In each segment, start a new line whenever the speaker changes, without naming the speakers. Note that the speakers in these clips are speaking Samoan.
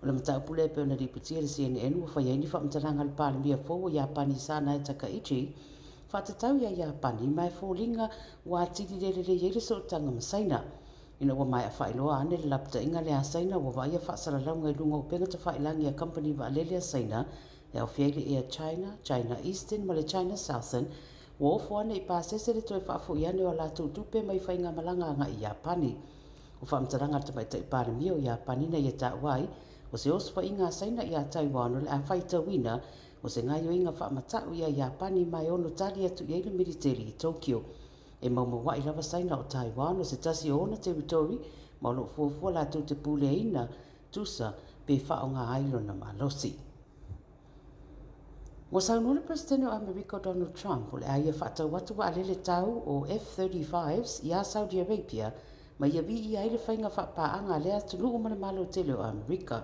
O le mataupu lea e pei ona lipotia e le CNN ua fai ai ni faamatalaga a le Palemia fou o Iapani Sanae Takaichi faatatau iā Iapani ma e foliga ua atili le lelei ai le sootaga ma Saina. Ina ua maea faailoa ane le lapataiga lea a Saina ua vaaia faasalalauga i luga o upega tafailagi a kamupani vaalele a Saina e aofia ai le Air China, China Eastern ma le China Southern ua ofo ane i pasese le toe faafoi ane o a latou tupe mai faigamalaga agai i Iapani. O faamatalaga a le Tamaitai Palemia o Iapani na ia taua ai, o se osofaiga a Saina iā Taiwan o le a faitauina o se gaoioiga faamata'u iā Iapani ma e ono tali atu i ai le militeli i Tokyo. E maumaua'i lava Saina o Taiwan o se tasi o ona teritori ma o lo o fuafua latou te puleaina tusa pe faaaoga ai lona malosi. Ua saunoa le Peresetene o Amerika o Donald Trump o le a ia faatau atu vaalele tau o F-35s iā Saudi Arabia ma ia viia ai le faiga faapaaga a lea atunuu ma le Malo tele o Amerika.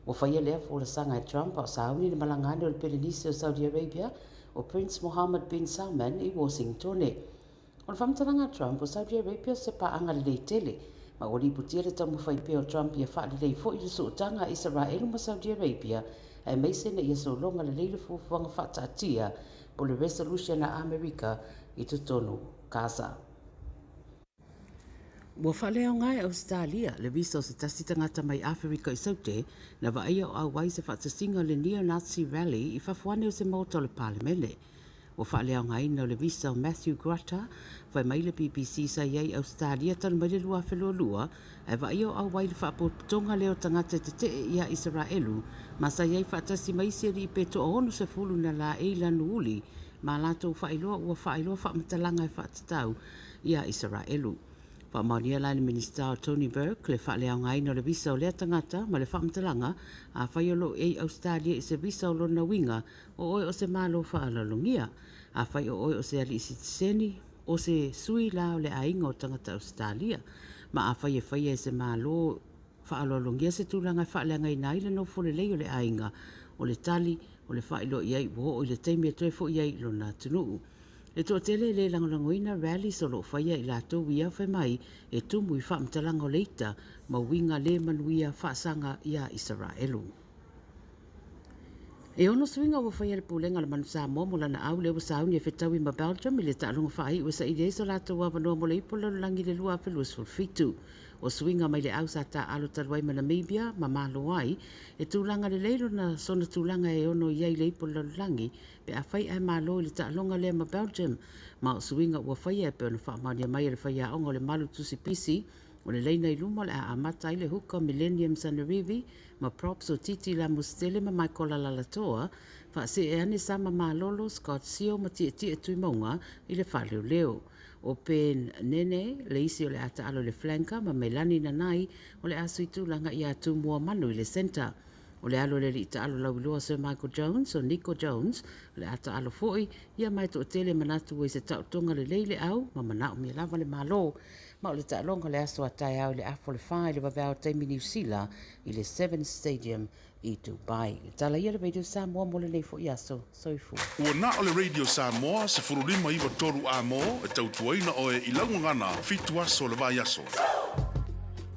Ua faia lea folasaga e Trump a o sauni le malaga ane o le Pelenise o Saudi Arabia o Prince Mohammed bin Salman i Washingtone. O le faamatalaga a Trump, o Saudi Arabia o se paaga lelei tele, ma ua lipotia le taumafai pea o Trump ia faalelei foi le sootaga a Isaraelu ma Saudi Arabia, aemaise ina ia sologa lelei le fuafuaga faataatia po o le resolution a Amerika i totonu o Gaza. Ua faaleaoga e Ausetalia le visa o se tasi tagata mai Aferika i Saute na vaaia o auai se faatasiga o le Neo-Nazi Rally i fafo ane o se maota o le Palemene. Ua faaleaogaina o le visa o Matthew Grutter, fai mai le BBC sa i ai i Ausetalia talu mai le 2022, ae vaaia o auai i le faapotopotoga lea o tagata e tetee iā Isaraelu ma sa i ai faatasi ma isi alii pe toa 60 na laei lanu uli ma a latou faailoa ua faailoa faamatalaga e faatatau iā Isaraelu. Faamaonia la e le Minisita o Tony Burke le faaleaogaina o le visa o lea tagata ma le faamatalaga, afai o lo o i ai Ausetalia i se visa o lona uiga O oe o se Malo faaaloalogia. Afai o oe o se alii sitiseni, o se sui la o le aiga o tagata Ausetalia. Ma afai e faia e se Malo faaaloalogia se tulaga e faaleagaina ai le nofo lelei o le aiga, o le tali, o le faailoa i ai ua oo i le taimi e toe foi ai i lona atunuu. Le toatele e le lagolagoina rallies o lo o faia e i latou ia fai mai e tumu i faamatalaga o le ita ma uiga le manuia faasaga iā Isaraelu. E ono suiga ua faia e le Pulega a le Manu Samoa mo lana au lea ua sauni e fetaui ma Belgium i le taaloga faaiu e saili ai so latou avanoa mo le Ipu o le Lalolagi i le 2027. O suiga mai le au sa taaalo talu ai ma Namibia ma malo ai, e tulaga lelei lona sona tulaga e ono i ai le Ipu o le Lalolagi pe afai ae malo i le taaloga lea ma Belgium. Ma o suiga ua faia e pei ona faamaonia mai e le faiaoga o le Malu Tusi Pisi O le laina i luma o le a amata ai le huka Millennium Sanerivi ma props o Titi Lamositele ma Michael Alalatoa, faasee ane Sama Malolo, Scott Sio ma Tietie Tuimauga i le faaleoleo. O Ben Nene le isi o le a taalo i le flanker ma Melani Nanai o le a sui tulaga iā Tumua Manu i le centre. O le alo o le alii taalo lauiloa Sir Michael Jones, o Nico Jones, o le a taalo foi ia ma e toatele e manatu ua i se taotoga lelei le au ma manaomia lava le Malo ma o le taaloga o le aso a taeao i le afa o le 4 i le vaveao taimi Niu Sila i le Seven Stadium i Dubai. Le tala ia le Radio Samoa mo lenei foi aso. Soifua.
Ua na o le Radio Samoa 15 93 A mo e tautuaina oe i lau gagana fitu aso o le vaiaso.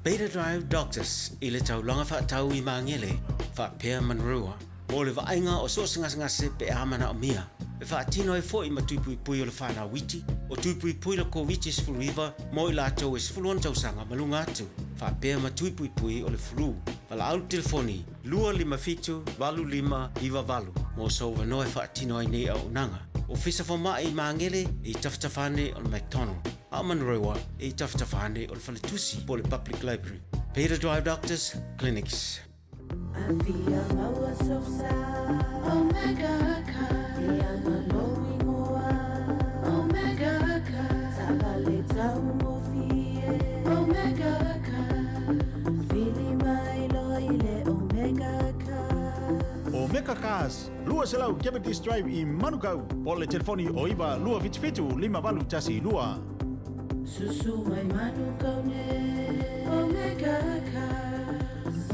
Beta Drive Doctors i le taulaga faatau i Magele faapea Manurewa mo le vaaiga o so o se gasegase pe a manaomia. E faatino ai foi ma tuipuipui o le whanau iti, o tuipuipui le Koviti-19 mo i latou e 16 tausaga ma luga atu, faapea ma tuipuipui o le flu. Valaau le telefoni 257 8598 mo sou avanoa e faatino ai nei auaunaga. Ofisa Fomai i Magele i tafatafa ane o le McDonald, a o Manurewa i tafatafa ane o le Faletusi po o le Public Library. Peter Drive Doctors Clinics.
Afia maua sosa Omega Car E ana lou ingoa Omega Car Taavale taugofie Omega Car Vili mai loa i le Omega Car
Omega Cars, 200 Cavendish Drive i Manukau, po o le telefoni o 9 277 5812.
Susu mai Manukau nei Omega Cars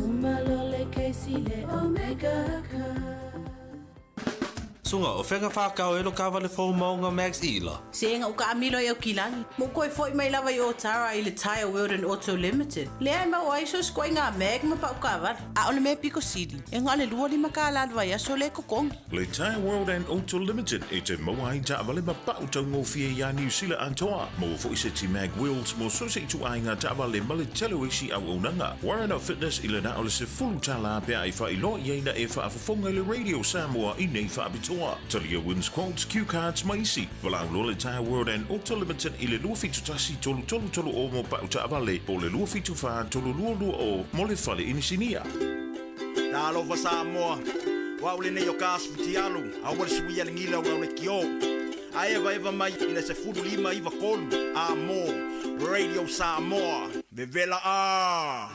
Uma loa le kesi le Omega Cars.
Suga, o fea na whākau e lo kāwale fou maunga Max Ila?
Se ga u kaamilo i Aukilani, ma u koe foi mai lava i Otara i le Tyre World and Auto Limited, lea e maua ai so se koaiga mag ma pau kaavale. A o le mea piko sili, e ga o le 25 kālā le vaiaso lea e totogi.
Le Tyre World and Auto Limited e te maua ai taavale ma pau taugofie iā Niu Sila atoa. Maua foi seti mag wheels mo so se ituaiga taavale ma le tele o isi auaunaga. Warren Fitness i le na o le $10 pe a e faailoa i ai na e faafofoga i le Radio Samoa i nei faapitoa. Talia wins quotes, cue cards ma isi. Valaau loa le Tyre World and Auto Limited i le 271 333 o mo pau taavale po o le 274 322 mo le fale inisinia.
Talofa Samoa, o au lenei o ka asu fitialu, aua le suia le gila o lau lekiō. A evaeva mai i le 15 93 a mo Radio Samoa. Vevela a!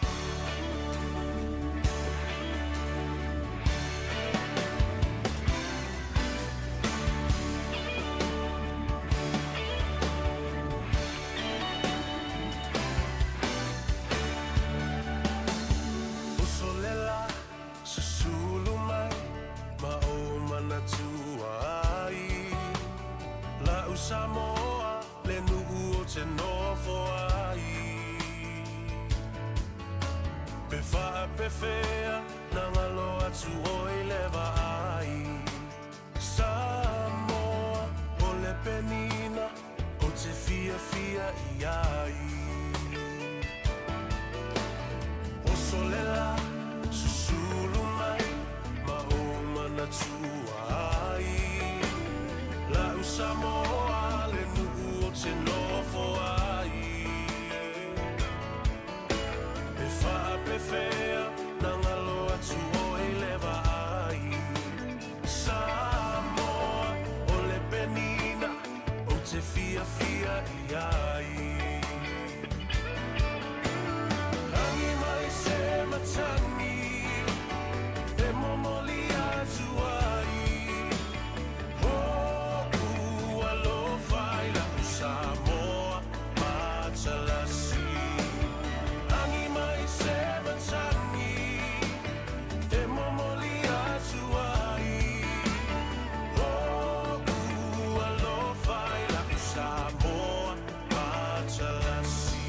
Uso le lā, susulu mai ma ou manatua ai. La'u Samoa, le nuu ou te nofo ai. Pe faapefea na galo atu oe i le vaai. Samoa, o le penina ou te fiafia i ai. Oso le lā, susulu mai ma ou manatua ai. La'u Samoa, le nuu ou te nofo ai. Pe faapefea na galo atu oe i le vaai. Samoa, o le penina ou te fiafia i ai. Agi mai se matagi e momoli atu ai. O'u alofa i la'u Samoa matalasi. Agi mai se matagi e momoli atu ai. O'u alofa i la'u Samoa matalasi.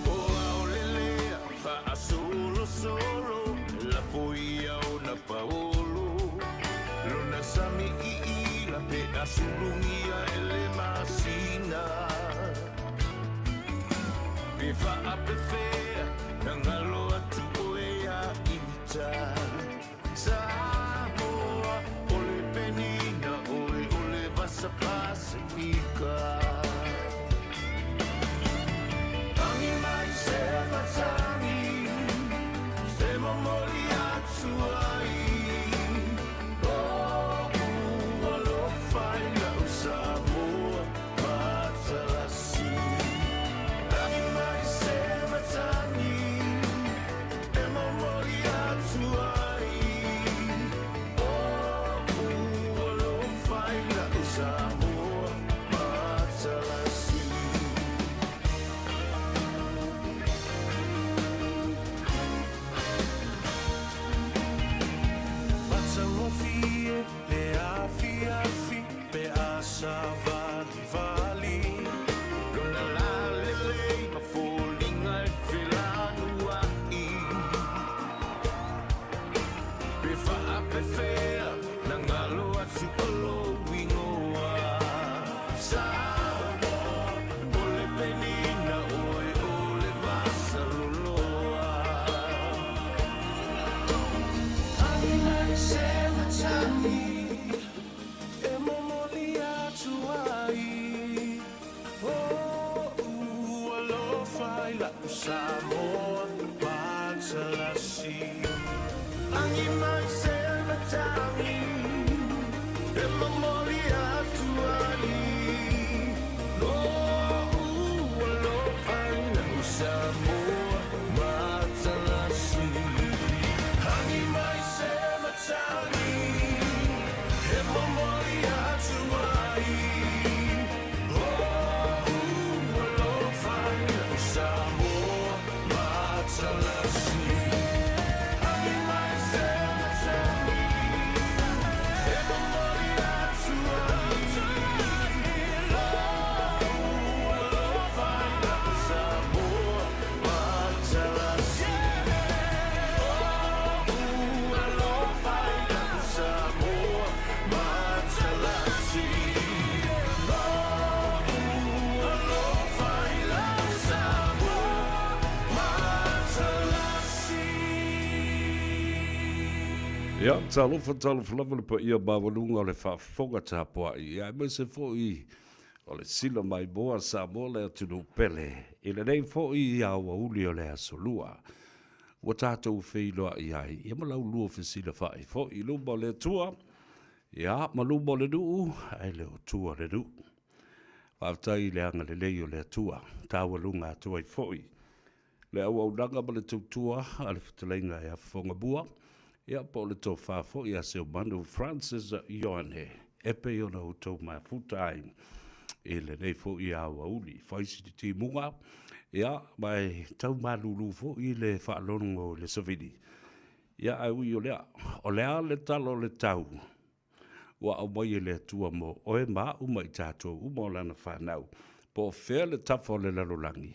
O aolelea faasolosolo lafo ia ona paolo lona sami iila pe asulugia e le masina pe faapefea na galo atu oe iā ita Samoa o le penina oe o le vasa Pasifika. Agi mai se matagi e momoli atu ai. O'u alofa i la'u Samoa matalasi. Agi mai se matagi e momoli atu ai. O'u alofa i la'u Samoa matalasi.
Matagofie le afiafi pe a savalivali.
Lona lalelei ma foliga e felanua'i pe faapefea na galo atu o lou igoa. Samoa, o le penina oe o le vasaloloa.
Agi mai se matagi e momoli atu ai. O'u alofa i la'u Samoa matalasi.
Agi mai se matagi e momoli atu ai. Lo'u alofa i la'u Samoa matalasi.
Agi mai se matagi e momoli atu ai. O'u alofa i la'u Samoa
Ia, talofa, talofa lava le paia maualuga o le faafofoga tapuai, ia aemaise foi o le sila maimoa a Samoa le atunuu pele i lenei foi aoauli o le Aso Lua. Ua tatou feiloai ai, ia ma la ulua fesilafai foi i luma o le Atua, ia ma luma o le nuu, ae le o tua le nuu. Faafetai i le agalelei o le Atua, taualuga atu ai foi le auaunaga ma le tautua a le fetalaiga ia Fofogamua, ia po o le tofa foi ia Seumanu Francis Ioane, e pei ona outou mafuta ai i lenei foi aoauli. Fai si timuga, ia, ma e tau malulu foi le faalogo i le savili, ia, ae ui o lea, o le a le tala o le tau ua aumai e le Atua mo oe ma au ma i tatou uma o Lana fanau, po o fea le tafa o le lalolagi,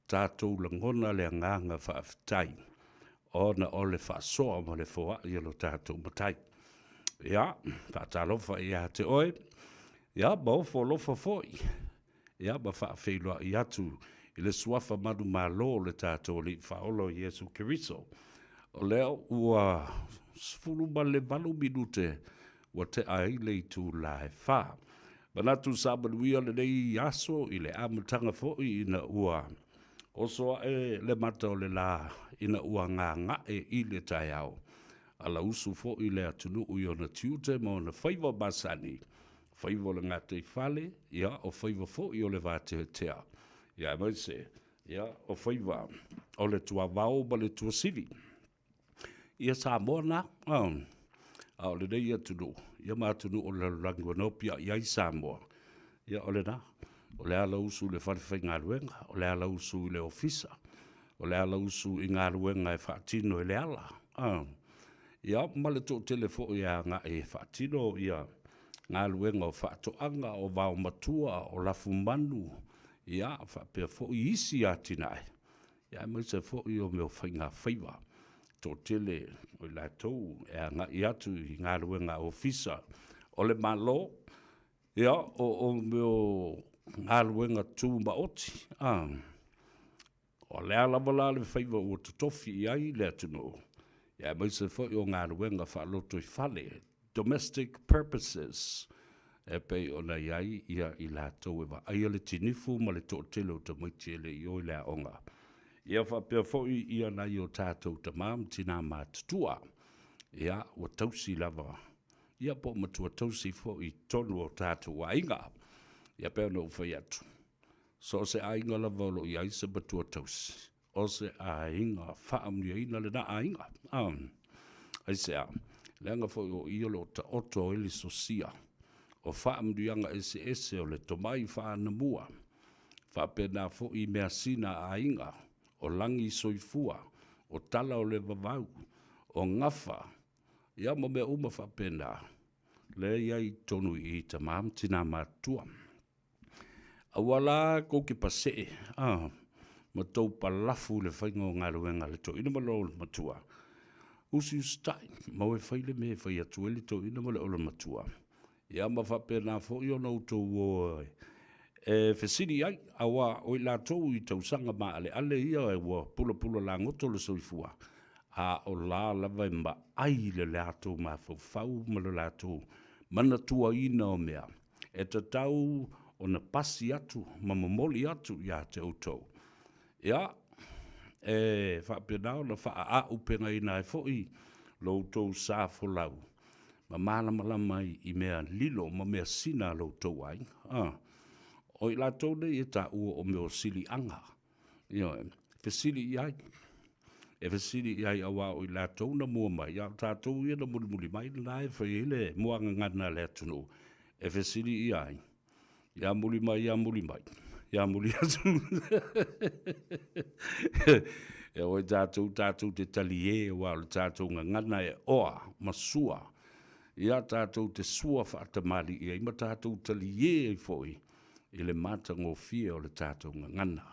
tatou lagona le agaga faafetai ona o le faasoa ma le foai a lo tatou Matai. Ia, faatalofa ia te oe, ia, ma ofo alofa foi, ia, ma faafeiloai atu i le suafa manumalo o le tatou Alii Faaola o Iesu Keriso. O lea ua 18 minute ua tea ai le itula e 4. Manatu sa manuia lenei aso i le amataga foi ina ua oso ae le mata o le lā ina ua gaga'e i le taeao. Alausu foi le atunuu i ona tiute ma ona faiva masani, faiva o le gataifale, ia, o faiva foi o le vateatea, ia, aemaise, ia, o faiva o le tuavao ma le tuasivi. Ia Samoa na, a o lenei atunuu, ia ma atunuu o le lalolagi ua nopiai ai Samoa, ia o lena, o le alausu i le falefaigaluega, o le alausu i le ofisa, o le alausu i galuega e faatino e le ala, ia ma le toatele foi e agai e faatino ia galuega o faatoaga, o vaomatua, o lafumanu, ia faapea foi isi atinae, ia aemaise foi o mea o faigafaiva. Toatele o i latou e agai atu i galuega ofisa o le Malo, ia o mea o galuega tumaoti. O le a lava la le faiva ua totofi i ai le atunuu, ia aemaise foi o galuega faalotoifale, domestic purposes, e pei ona i ai ia i latou e vaaia le tinifu ma le toatele o tamaiti e le i o i le aoga. Ia faapea foi ia nai o tatou tama ma tina matutua, ia ua tausi lava ia po o matua tausi foi i totonu o tatou aiga. Ia pei ona ou fai atu, so o se aiga lava o lo o i ai se matua tausi, o se aiga faamanuiaina lena aiga. Aisea? Leaga foi o i o lo o taoto ai le sosia o faamanuiaga eseese o le tomai faanamua, faapena foi i measina a aiga, o lagi soifua, o tala o le vavau, o gafa, ia ma mea uma faapena, lea e i ai i totonu i i tama ma tina matutua. Aua la tou te pasee ma tou palafu i le faiga o galuega a le toeaina ma le olomatua, usiusitai ma o e fai le mea e fai atu ai le toeaina ma le olomatua, ia ma faapena foi ona outou o e fesili i ai, aua o i latou i tausaga maaleale ia ua pulapula lagoto le soifua, a o la lava e maai i le latou mafaufau ma le latou manatuaina o mea e tatau ona pasi atu ma momoli atu ia te outou. Ia, e faapena ona faaauupegaina ai foi lo outou sa folau ma malamalama ai i mea lilo ma mea sina a lo outou aiga. A, o i latou nei e taua o mea o siliaga, ioe, fesili i ai, e fesili i ai aua o i latou na mua mai, a o tatou ia na mulimuli mai, lena e fai ai le muagagana a le atunuu, e fesili i ai, ia muli mai, ia muli mai, ia muli atu. E oi tatou, tatou te taliē, aua o le tatou gagana e oa ma sua, ia tatou te sua faatamalii ai ma tatou taliē ai foi i le matagofie o le tatou gagana.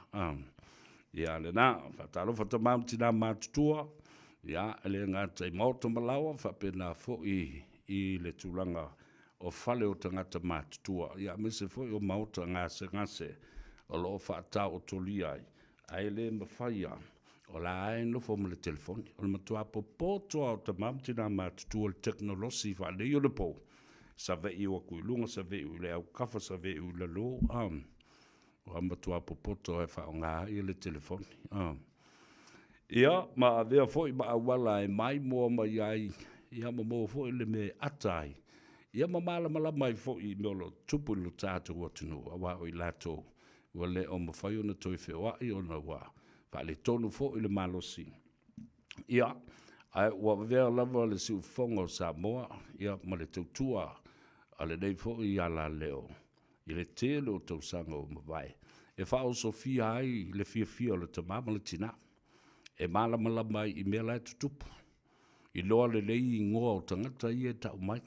Ia lena, faatalofa tama ma tina matutua, ia, e le gata i maota ma laoa, faapena foi i le tulaga o fale o tagata matutua, ia aemaise foi o maota gasegase o lo o faataotolia ai, ae le mafai lava. O la lava e nofo ma le telefoni. O le matua popoto lava o tama ma tina matutua i le tekonolosi faaneionapo, save'i atu i luga, save'i i le aukafa, save'i i lalo, a. Ua matua popoto lava e faaaoga ai le telefoni, a. Ia, ma avea foi ma auala e maimoa mai ai, ia ma maua foi le mea e ata ai, ia ma malamalama ai foi i mea o lo o tutupu i lo tatou atunuu, aua o i latou ua le o mafai ona toe feoai ona ua faaletonu foi le malosi. Ia, ae ua avea lava le siufofoga o Samoa, ia, ma le tautua a lenei foi alaleo i le tele o tausaga ua mavae, e faaosofia ai le fiafia o le tama ma le tina, e malamalama ai i mea la e tutupu, iloa lelei igoa o tagata ia e tau mai,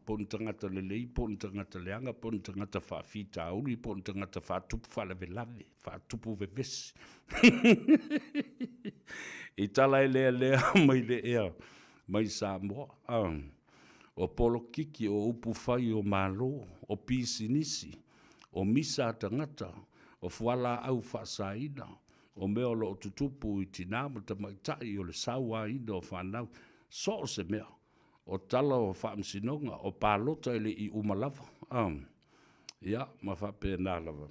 po o ni tagata lelei po o ni tagata leaga, po o ni tagata faafitauli, po o ni tagata faatupu faalavelave, faatupu vevesi. I tala e lealea mai le ea mai Samoa, o polokiki, o upu fai o Malo, o pisinisi, o misa a tagata, o fualaau faasaina, o mea o lo o tutupu i tinā ma tamaitai, o le sauaina o fanau, so o se mea, o tala o faamasinoga, o palota e le i uma lava, ia, ma faapena lava,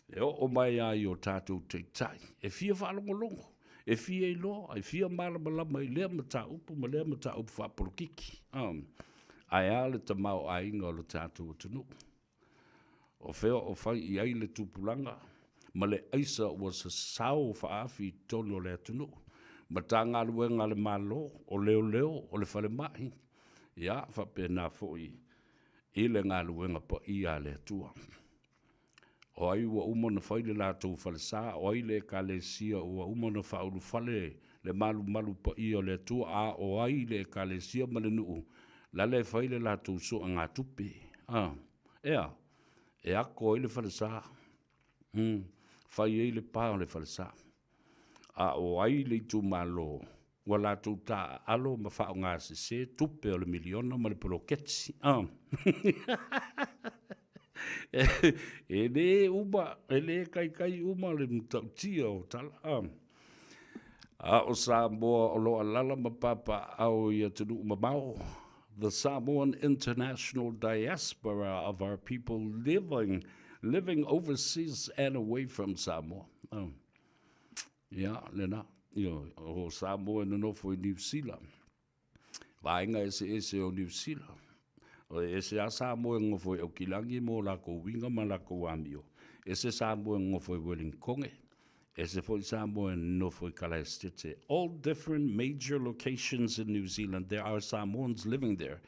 e oo mai lava i o tatou taitai, e fia faalogologo, e fia iloa, e fia malamalama i lea mataupu ma lea mataupu faapolokiki. Ae a le tamaoaiga o le tatou atunuu? O fea o fai i ai le tupulaga ma le aisa ua sasao faaafi i totonu o le atunuu? Matagaluega a le Malo, o leoleo, o le falemai, ia faapena foi i le galuega paia a le Atua. O ai ua uma ona fai le latou falesa? O ai le ekalesia ua uma ona faaulufale le malumalu paia o le Atua? A o ai le ekalesia ma le nuu lale e fai le latou suegatupe? A, ea, e ako ai le falesa, fai ai le pa o le falesa. A o ai le itumalo ua latou taaalo ma faaaogasese tupe o le miliona ma le poloketi? E le uma, e le kaikai uma le matautia o tala. A o Samoa o lo o alaala ma papaaao i atunuu mamao, the Samoan international diaspora of our people living overseas and away from Samoa. Ia, lena, o Samoa e nonofo i Niu Sila, vaega eseese o Niu Sila. O e ese lava Samoa e nonofo i Aukilagi mo lakou uiga ma lakou amio, ese Samoa e nonofo i Wellingtone, ese foi Samoa e nonofo i Kalaestete. All different major locations in New Zealand, there are Samoans living there,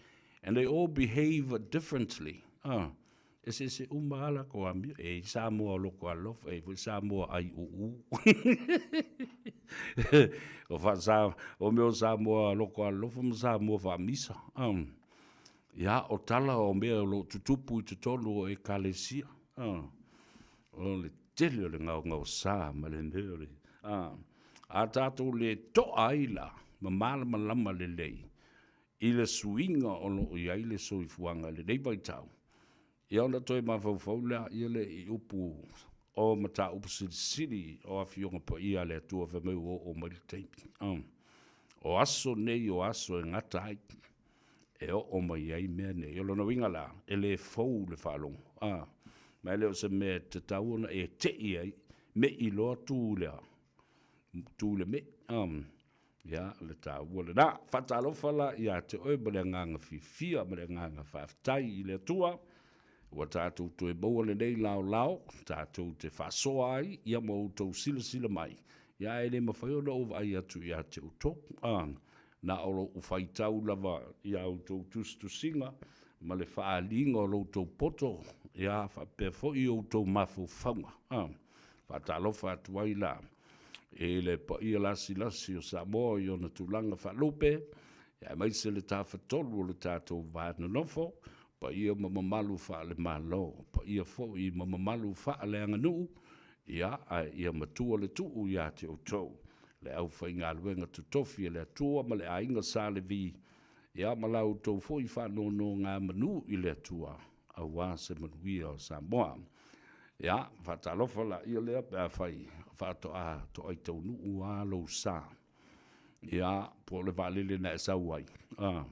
and they all behave differently. Eseese uma lava lakou amio. E i ai Samoa o loko alofa, e i ai foi Samoa aiuu. O faasa, o mea o Samoa loko alofa ma Samoa faamisa. Ia, o tala o mea o lo o tutupu i totonu o ekalesia. O le tele o le gaogaosa ma le mea o le... A tatou le toa ai la ma malamalama lelei i le suiga o lo o i ai le soifuaga i lenei vaitau, ia ona toe mafaufau lea le i upu o mataupu silisili o Afioga Paia a le Atua fai mai ua oo mai le taimi. O aso nei o aso e gata ai, e oo mai ai mea nei. O lona uiga la, e le fou le faalogo, ma e le o se mea e tatau ona e tei ai, me'i loa tu i le a? Tu i le me'i. Ia, le taua lena. Faatalofa la ia te oe ma le agaga fiafia ma le agaga faafetai i le Atua ua tatou toe maua lenei laolao tatou te faasoa ai, ia ma outou silasila mai, ia ae le mafai ona ou vaai atu ia te outou. Na o lou faitau lava i a outou tusitusiga ma le faaaliga o lo outou poto, ia faapea foi outou mafaufauga. Faatalofa atu ai la i le paia lasilasi o Samoa i ona tulaga faalupe, aemaise le tafatolu o le tatou va nonofo, paia ma mamalu faale-Malo, paia foi ma mamalu faaleaganuu, ia, ae ia matua le tuu ia te outou, le aufaigaluega totofi a le Atua ma le Aiga Sa Levi, ia ma la outou foi faanonogamanu i le Atua, aua se manuia o Samoa. Ia, faatalofa laia lea pe afai. faatoa toai taunuu lava lou sa, ia, po o le vaalele na e sau ai. A,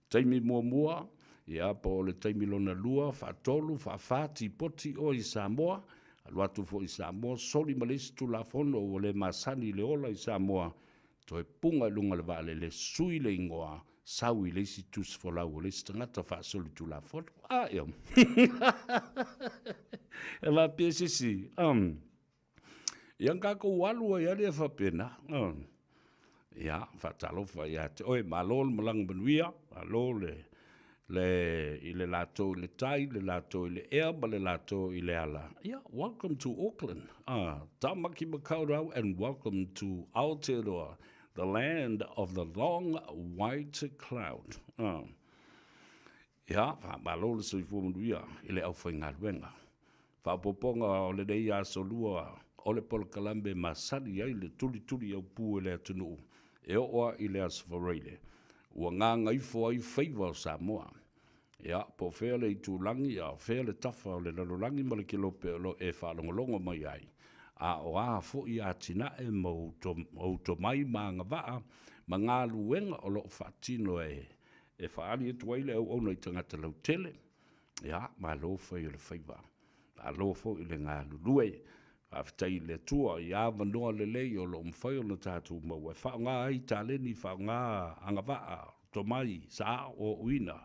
taimi muamua, ia, po o le taimi lona lua, faatolu, faafa, tipoti oe i Samoa, alu atu foi i Samoa, soli ma le isi Tulafono ua le masani i le ola i Samoa, toe puga i luga o le vaalele, sui le igoa, sau i le isi tusi folau o le isi tagata faasolitulafono. A, ia. E faapea se isi, um, ia tatou alu ai lava lea faapena. Um, ia, faatalofa ia te oe, malo le malaga manuia, malo le, le, i le latou i le tai, le latou i le ea ma le latou i le ala. Ia, welcome to Auckland. Tamaki Makaurau and welcome to Aotearoa, the land of the long white cloud. Ia, faamalo le soifua manuia i le aufaigaluega. Faaopoopoga o lenei aso lua o le polokalame masani ai le tulituli aupu e le atunuu e oo lava i le Aso Faraile ua gagaifo ai faiva o Samoa. Ia, po o fea le itulagi a o fea le tafa o le lalolagi ma le kelope o lo o e faalogologo mai ai, a o a foi atinae ma ou tomai ma agavaa ma galuega o lo o faatino e faaali atu ai le auauna i tagata lautele, ia, malo fai o le faiva. Malo foi le galulue. Faafetai i le Atua i avanoa lelei o lo o mafai ona tatou maua e faaaoga ai taleni, faaaoga agavaa, tomai, sa aoaoina,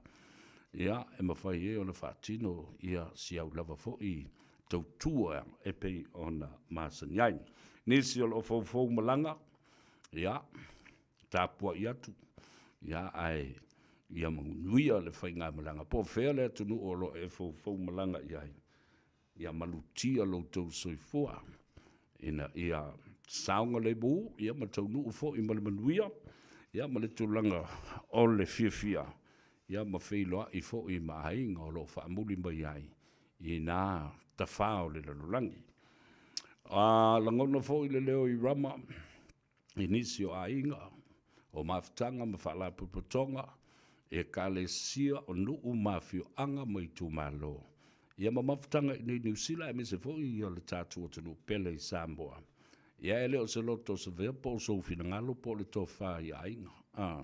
ia, e mafai ai ona faatino ia si au lava foi tautua e pei ona masani ai. Nisi o lo o foufou malaga, ia, tapuai atu, ia, ae ia manuia le faigamalaga. Po o fea le atunuu o lo o e foufou malaga i ai, ia malutia lo outou soifua ina ia saogalemu, ia ma taunuu foi ma le manuia, ia ma le tulaga o le fiafia, ia ma feiloai foi ma aiga o lo o faamuli mai ai i na tafā o le lalolagi. A lagona foi le leo i Rama i nisi o aiga, o mafutaga ma faalapotopotoga, ekalesia o nuu ma afioaga ma itumalo, ia ma mafutaga i inei i Niu Sila aemaise foi o le tatou atunuu pele i Samoa. Ia e le o se loto o Savea po o sou finagalo po o le tofa i aiga. A.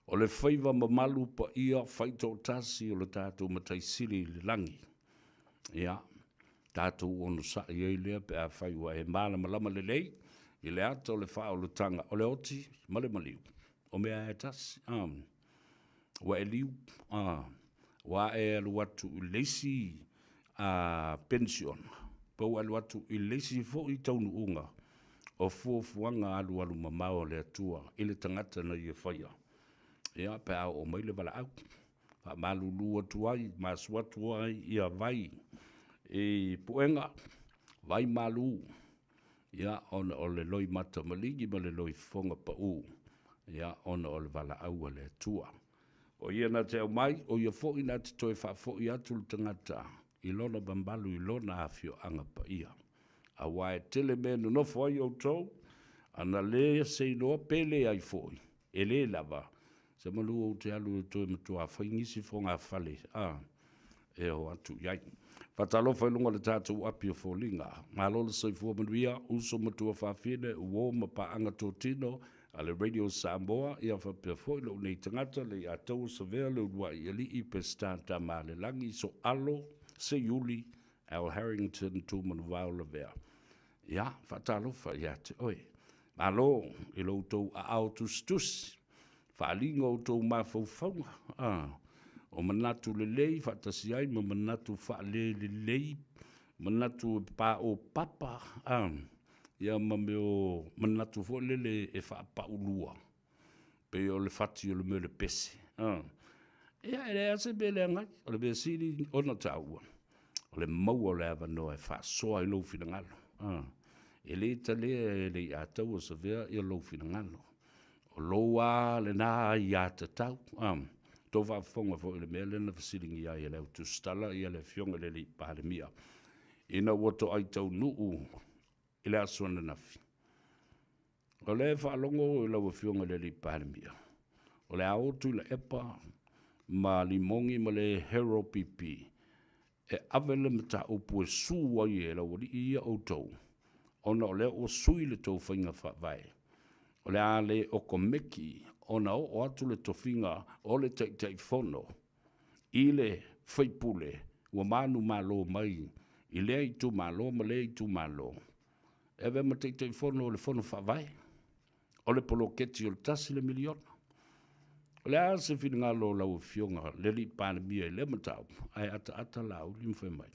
O le faiva mamalu paia faitoatasi o le tatou Matai Sili i le lagi. Ia, tatou onosai ai lea pe afai ua e malamalama lelei i le ata o le faaolataga o le oti ma le maliu, o mea e tasi. Ua e liu, ua e alu atu i le isi penisiona, pe ua alu atu i le isi foi taunuuga o fuafuaga alualu mamao a le Atua i le tagata na ia faia, ia, pe a oo mai le valaau. Faamalulu atu ai, masu atu ai ia vai i puega, vai malu, ia, ona o le loimata maligi ma le loifofoga pau, ia, ona o le valaau a le Atua. O ia na te aumai, o ia foi na te toe faafoi atu le tagata i lona mamalu i lona afioaga paia. Aua e tele mea e nonofo ai outou, ana le seiloa pe leai foi, e le lava, Semeamanu ou te alu e toe matua fai nisi fogafale a e o atu i ai. Faatalofa i luga o le tatou api o foliga. Malo le soifua manuia, uso matua fafine, uo ma paaga totino a le Radio Samoa, ia faapea foi lou nei tagata le Iataua Savea le uluai alii Peseta Tamaalelagi Soalo Seiuli Al Harrington Tumanuvao Lavea. Ia, faatalofa ia te oe. Malo i lo outou aao tusitusi, faaaliga o outou mafaufauga, a, o manatu lelei faatasi ai ma manatu faalelelei, manatu e paopapa, a, ia ma mea o manatu foi lele e faapaulua, pei o le fati o le mea o le pese. A, ia, e leai lava se mea e leaga ai. O le mea sili ona taua, o le maua o le avanoa e faasoa ai lou finagalo. A, e le talia e le Iataua Savea ia lou finagalo. O lou lava lena aiatatau. A, tou faafofoga foi i le mea lea na fesiligia ai e le au tusitala ia le Afioga i le Alii Palemia, ina ua toai taunuu i le aso ananafi. O lea e faalogo i lau Afioga i le Alii Palemia, o le a o Tuilaepa ma Limogi ma le Hero PP e ave le mataupu e su ai e laualii ia outou. ona o lea ua sui le tou faiga faavae, o le a le okomeki ona oo atu le tofiga o le Taitaifono i le faipule ua manumalo mai i lea itumalo ma lea itumalo e avea ma Taitaifono o le Fono Faavae o le poloketi o le $1 miliona. O le a se finagalo o lau Afioga le Alii Palemia i lea mataupu? Ae ataata Laauli ma fai mai.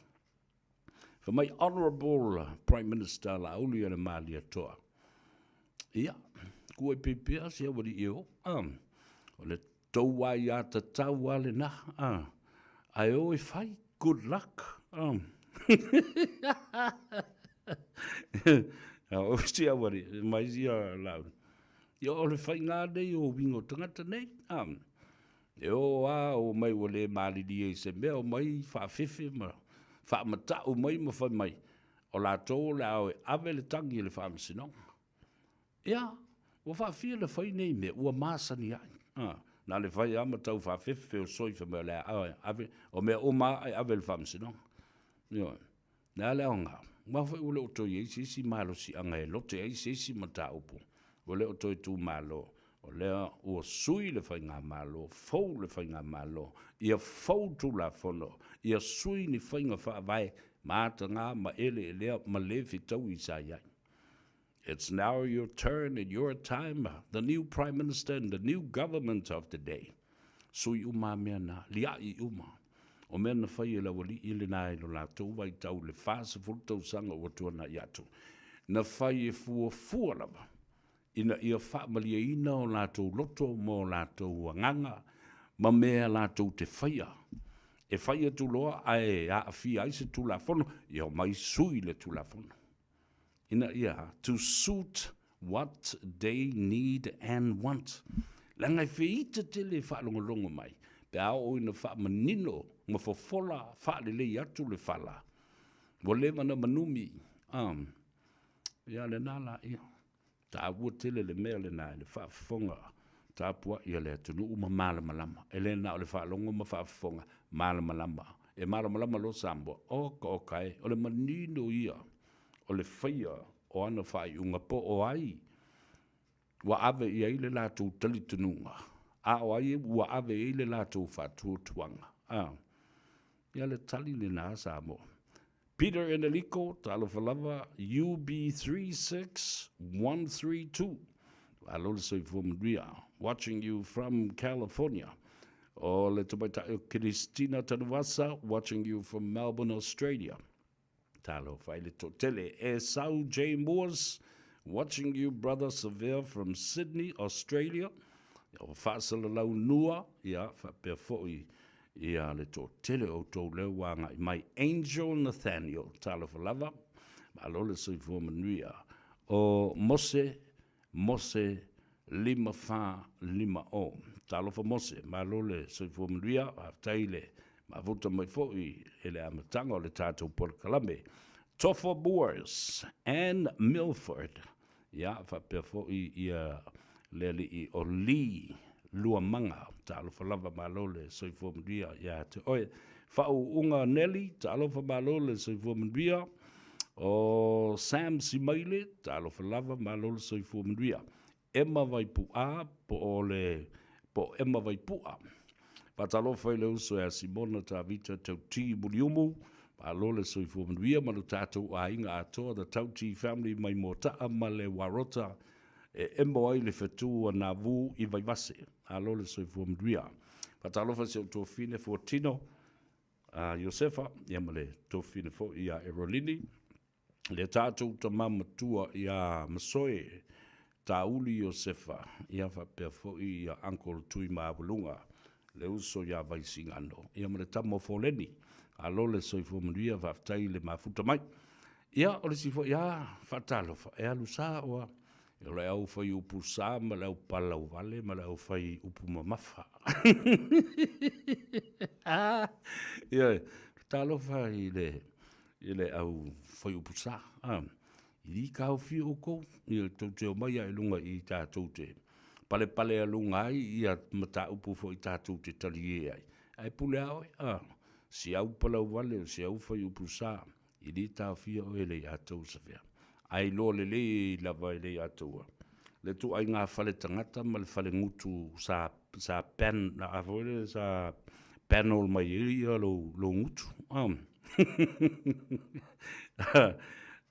Fai mai, Honourable Prime Minister Laauli o le Malietoa, ia, kuai pea si aualii e o. O le tou aiatatau lava lena. Ae o e fai, good luck. O si aualii, mai ia Laauli. Ia, o le faiga nei o uiga o tagata nei. E o a o mai ua le malilie i se mea, o mai faafefe ma faamatau mai ma fai mai, o latou o le a o e ave le tagi i le faamasinoga. Ia, ua faafia ona fai nei mea, ua masani ai. Na le fai lava ma tau faafefe feosoi fai mai o le a ave, o mea uma lava e ave i le faamasinoga. Ioe. Le a le aoga? Aua foi ua le o toe i ai se isi malosiaga e lote ai se isi mataupu, ua le o toe tumalo, o lea ua sui le faigamalo, fou le faigamalo, ia fou Tulafono, ia sui ni faiga faavae ma ataga ma eleelea ma le fetaui sa i ai. It's now your turn and your time, the new Prime Minister and the new government of the day. Sui uma mea na, liai uma. O mea na fai e le aualii lena i lo latou vaitau i le 40 tausaga ua tuanai atu. Na fai e fuafua lava, ina ia faamalieina o latou loto ma o latou agaga ma mea latou te faia. E fai atu loa ae aafia ai se Tulafono, ia omai sui le Tulafono. Ina ia to suit what they need and want. Leaga e feita tele e faalogologo mai, pe a oo ina faamanino ma fofola faalelei atu le fala, ua leva na manumi, ia lena la ia. Taua tele le mea lena i le faafofoga tapuai a le atunuu ma malamalama. E le na o le faalogo ma faafofoga, malamalama. E malamalama loa Samoa, oka oka e, o le manino ia o le faia o ana faaiuga po o ai ua ave i ai le latou talitonuga, a o ai ua ave i ai le latou faatuatuaga. Ia le tali lena Samoa. Peter Eneliko, talofa lava, UB36132. Malo le soifua manuia. Watching you from California. O le tamaitai o Christina Tanuvasa, watching you from Melbourne, Australia. Talofa i le toatele. Esau J. Moores, watching you, brother Severe, from Sydney, Australia. O faasalalau nua, ia, faapea foi ia le toatele o outou lea ua agai mai. Angel Nathaniel, talofa lava, malo le soifua manuia. O Mose, Mose 5450. Talofa Mose, malo le soifua manuia, faafetai le mafuta mai foi i le amataga o le tatou polokalame. Tofa Boers, Ann Milford, ia, faapea foi ia le alii o Lee Luamaga, talofa lava, malo le soifua manuia ia te oe. Faauuga Nelly, talofa, malo le soifua manuia. O Sam Simaile, talofa lava, malo le soifua manuia. Emma Vaipu'a po o le po o Emma Vaipu'a. Faatalofa i le uso ia Simona Tavita Tauti Muliumu, malo le soifua manuia ma lo tatou aiga atoa, the Tauti family mai Mota'a ma le Warota e emo ai le fetu a Navu i Vaivase. Malo le soifua manuia. Faatalofa i si ou tuafafine Fuatino a Iosefa, ia ma le tuafafine foi ia Erolini. Le tatou tama matua ia Masoe Tauli Iosefa, ia faapea foi ia Uncle Tuimaualuga, le uso ia Vaisigano, ia ma le tama o Foleni. Malo le soifua manuia, faafetai le mafuta mai. Ia, o le isi foi a faatalofa, e alu sa oa, o le au fai upu sa ma le au palauvale ma le au fai upu mamafa. Ia, talofa i le i le au fai upu sa. I li taofia outou, ia tou te omai i luga i tatou te palepale aluga ai ia mataupu foi tatou te talie ai. Ae pule a oe, si au palauvale o si au fai upu sa, i li taofia oe le ia tou safea. Ae iloa lelei lava e le Atua le ituaiga fale tagata ma le fale gutu sa sa pen a foi lele sa panel mai ai ia lou lou gutu.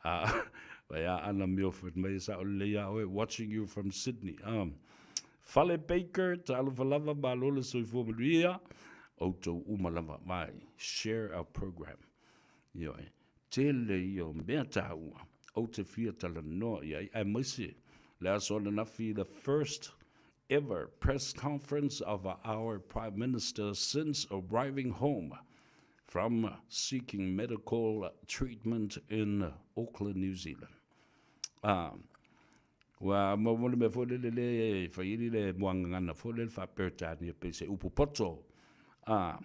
A vai a ana Milford mai e sao lelei ia oe, watching you from Sydney. Fale Baker, talofa lava, malo le soifua manuia, outou uma lava, vai, share our program. Ioe, tele ia o mea taua ou te fia talanoa i ai, aemaise le aso ananafi, the first ever press conference of our Prime Minister since arriving home from seeking medical treatment in Auckland, New Zealand. Ah, ua maua le mea foi lele le e fai ai le muagagana foi lele faa-Peretania pei se upu poto. Ah,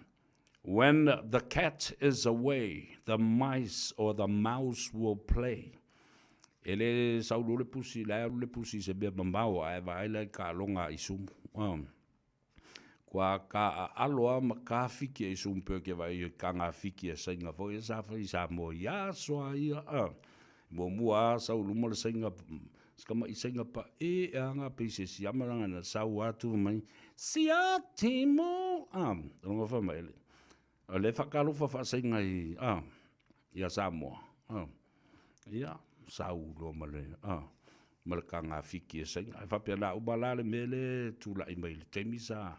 when the cat is away, the mice or the mouse will play. E le sau loa le pusi, la e alu le pusi i se mea mamao ae vaai la i kaaloga a Isumu. Ah. Kua ka aalo a ma ka fiki e Isumu pea ke vaai i ka ngā fiki a sainga foi e sa fai i Samoa i aso a ia. Ah. Muamua a sau luma le sainga Sikamaʻi sainga pa e e anga pei se siama langa na sau atu mai sia timo a rongo fa mai le o le whakalofa whaasainga i a ia Samoa a ia sau loa ma le a ma le kanga fiki e sainga e whapea la uma la le mele tula'i mai le taimi sa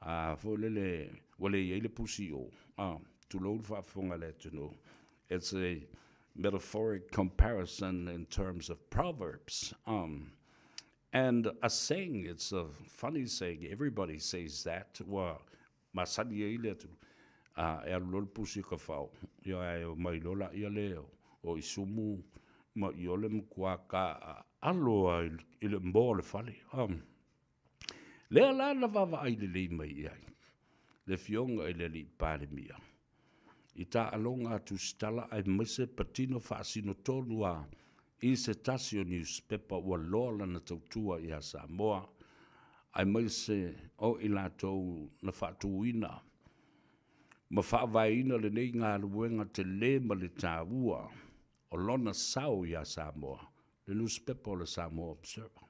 a foi lele ua le iai le pusi o a tulou le faafofoga le atunuu. It's a metaphoric comparison in terms of proverbs. And a saying, it's a funny saying, everybody says that, ua masani ai le atunuu, a e alu loa le pusi o ka fao, ia ae omai loa laia le o Isumu ma Iole ma Kuaka alo a i le moa o le fale. Lea la na vaavaai lelei mai i ai le Afioga i le Alii Palemia i taaloga a Tusitala aemaise patino faasino tonu a i se tasi o niusipepa ua loa lana tautua iā Samoa aemaise o i latou na faatuina ma faavaeina lenei galuega tele ma le taua o lona sao iā Samoa, le nusipepa o le Samoa Observer.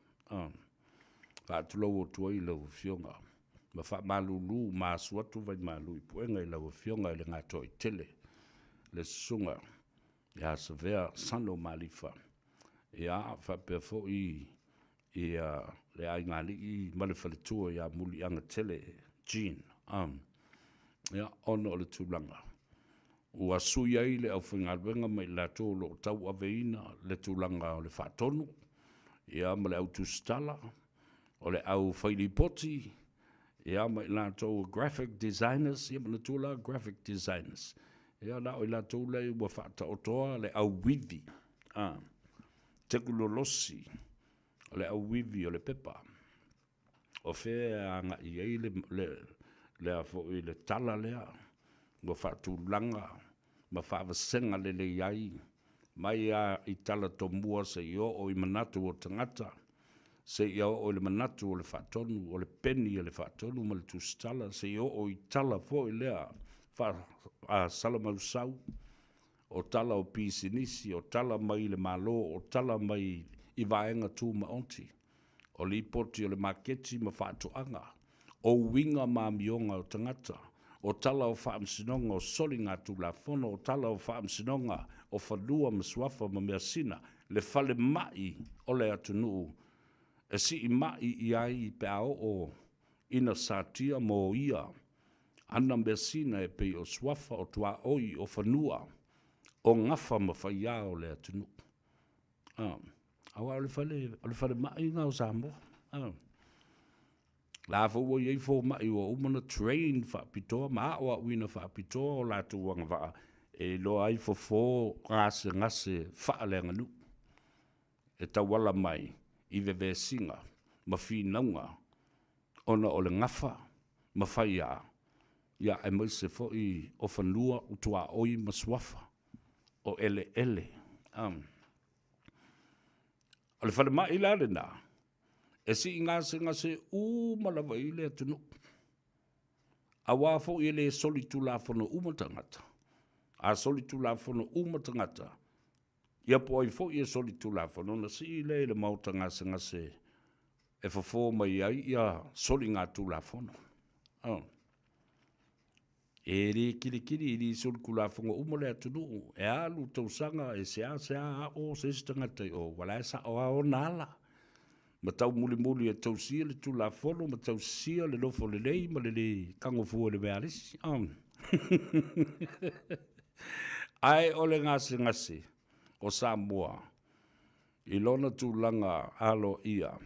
Faatulou atu ai i lau Afioga ma faamalulu ma asu atu vaimalu i puega i lau Afioga i le Gatoaitele, le Susuga ia Savea Sano Malifa, ia faapea foi ia le aigaalii ma le faletua ia Muliagatele Jean, ia, ona o le tulaga ua sui ai le aufaigaluega ma i latou o lo o tauaveina le tulaga o le faatonu, ia ma le au tusitala, o le au fai lipoti, ia ma i latou o graphic designers, ia manatua la graphic designers, ia na o i latou lea ua faataotoa le auivi, a, tekonolosi o le auivi o le pepa. O fea e agai i ai le, le, le a foi le tala lea ua faatulaga ma faavasega lelei ai mai a i tala tomua seia oo i manatu o tagata, seia oo i le manatu o le faatonu, o le peni a le faatonu ma le tusitala, seia oo i tala foi lea faasalamausau, o tala o pisinisi, o tala mai i le Malo, o tala mai i vaega tumaoti, o lipoti o le maketi ma faatoaga, o uiga ma amioga o tagata, o tala o faamasinoga o soligatulafono, o tala o faamasinoga o fanua ma suafa ma measina, le falemai o le atunuu e siimai i ai pe a oo ina satia moia ana measina e pei o suafa, o tuaoi, o fanua, o gafa ma faiā o le atunuu. Aua o le fale, o le falemai lena o Samoa. La foi ua i ai fomai ua uma ona train faapitoa ma aoaoina faapitoa o latou agavaa e iloa ai fofo gasegase faaleaganuu e tauala mai i vevesiga ma finauga ona o le gafa ma faiā, ia aemaise foi o fanua o tuaoi ma suafa o eleele. O le falemai la lena, e sii gasegase uma lava i le atunuu, aua foi e le solitulafono uma tagata. A solitulafono uma tagata, Ia po o ai foi e solitulafono ona sii lea i le Maota Gasegase e fofo mai ai ia soligatulafono. Oh. E le kilikili i solitulafono uma le atunuu, e alu tausaga e seasea ao se isi tagata i o, ua la e sao lava ona ala. Ma taumulimuli e tausia le tulafono ma tausia le nofo lelei ma le lē tago fua i le mea a le isi. Oh. Ae o le gasegase o Samoa i lona tulaga aloaia,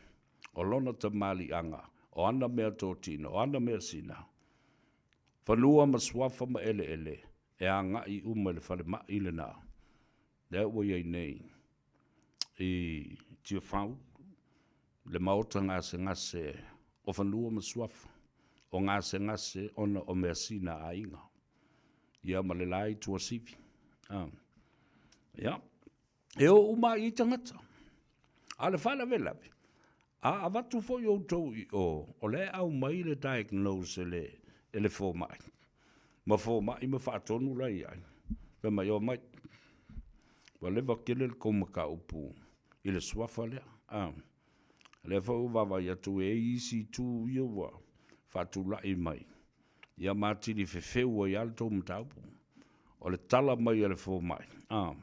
o lona tamaliiaga, o ana meatotino, o ana measina, fanua ma suafa ma eleele, e agai uma i le falemai lena, lea ua i ai nei i Tiafau, le maota gasegase o fanua ma suafa, o gasegase ona o measina a aiga, ia ma le la i Tuasivi. Ah. Ia, e o uma ai i tagata. A o le faalavelave, a avatu foi outou i o, o lea e aumai le diagnose e le, e le fomai, ma fomai ma faatonu la i ai, fai mai, omai, ua leva tele le tou mataupu i le suafa lea. A, lea foi ua vaavaai atu e i ai isi itu ia ua faatulai mai, ia ma atili fefeu ai lava le tou mataupu. O le tala mai a le fomai, a,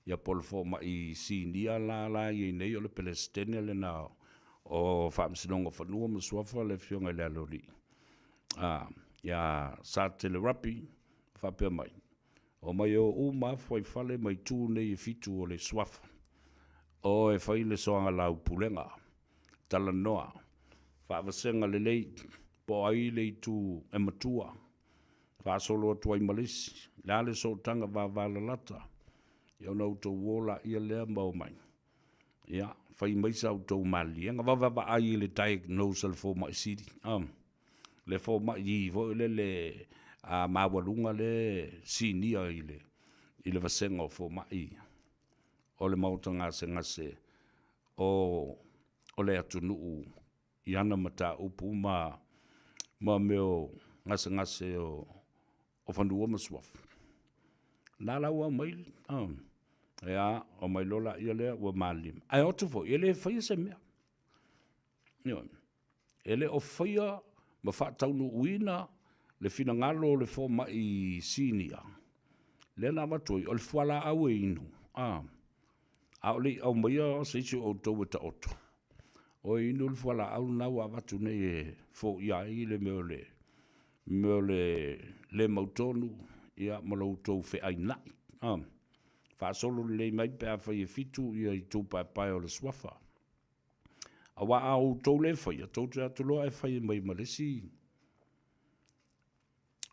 ia po o le fomai sinia la la e i ai nei o le Peresetene lena o Faamasinoga o Fanua ma Suafa le Afioga i le Aloalii, a, ia Satele Rapi, faapea mai, Omai e o uma lava fuaifale ma itu nei e fitu o le suafa. O e fai le soagalaupulega, talanoa, faavasega lelei, po o ai le itu e matua, faasolo atu ai ma le isi, le a le sootaga vavalalata, ia ona outou o laia lea ma omai, ia, fai mai sa outou maliliega. Vaavaai i le diagnose a le fomai sili, le fomai foi lele a maualuga le sinia i le, i le vasega o fomai o le maota gasegase o, o le atunuu i ana mataupu ma, ma mea o gasegase o, o fanua ma suafa. Na la ua aumai, ia, aumai loa laia lea ua malilie. Ae o atu foi, e le faia se mea. Ioe. E le o faia ma faataunuuina le finagalo o le fomai sinia, lea na avatu ai, o le fualaau e inu, a, a o le i aumaia se isi o outou e taoto, o e inu le fualaau lena ua avatu nei e foia ai le mea o le, mea o le le mautonu, ia, ma lo outou feainai, a. Faasolo lelei mai pe afai e fitu ia itu paepae o le suafa. Aua a outou le faia, tou te atu loa e fai mai ma le isi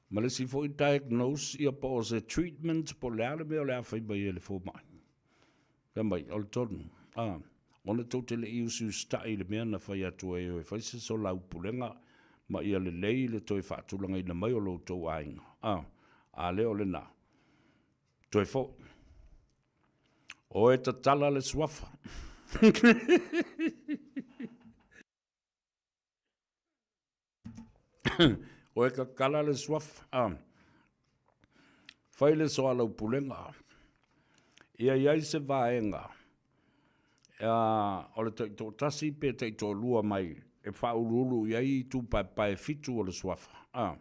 ma le isi foi diagnose ia po o se treatment po o le a le mea o le a fai mai e le fomai. Fai mai, o le tonu, a, ona tou te le i usiusitai i le mea na fai atu ai e o e fai se solaupulega ma ia lelei le toe faatulagaina mai o lo outou aiga. A, a lea o lena. Toe foi. Oe tatala le suafa. Oe tatala le suafa. Ah. Fai le soalaupulega. Ia i ai se vaega o le taitoatasi pe taitoalua mai e faauluulu i ai itu paepae e fitu o le suafa. Ah.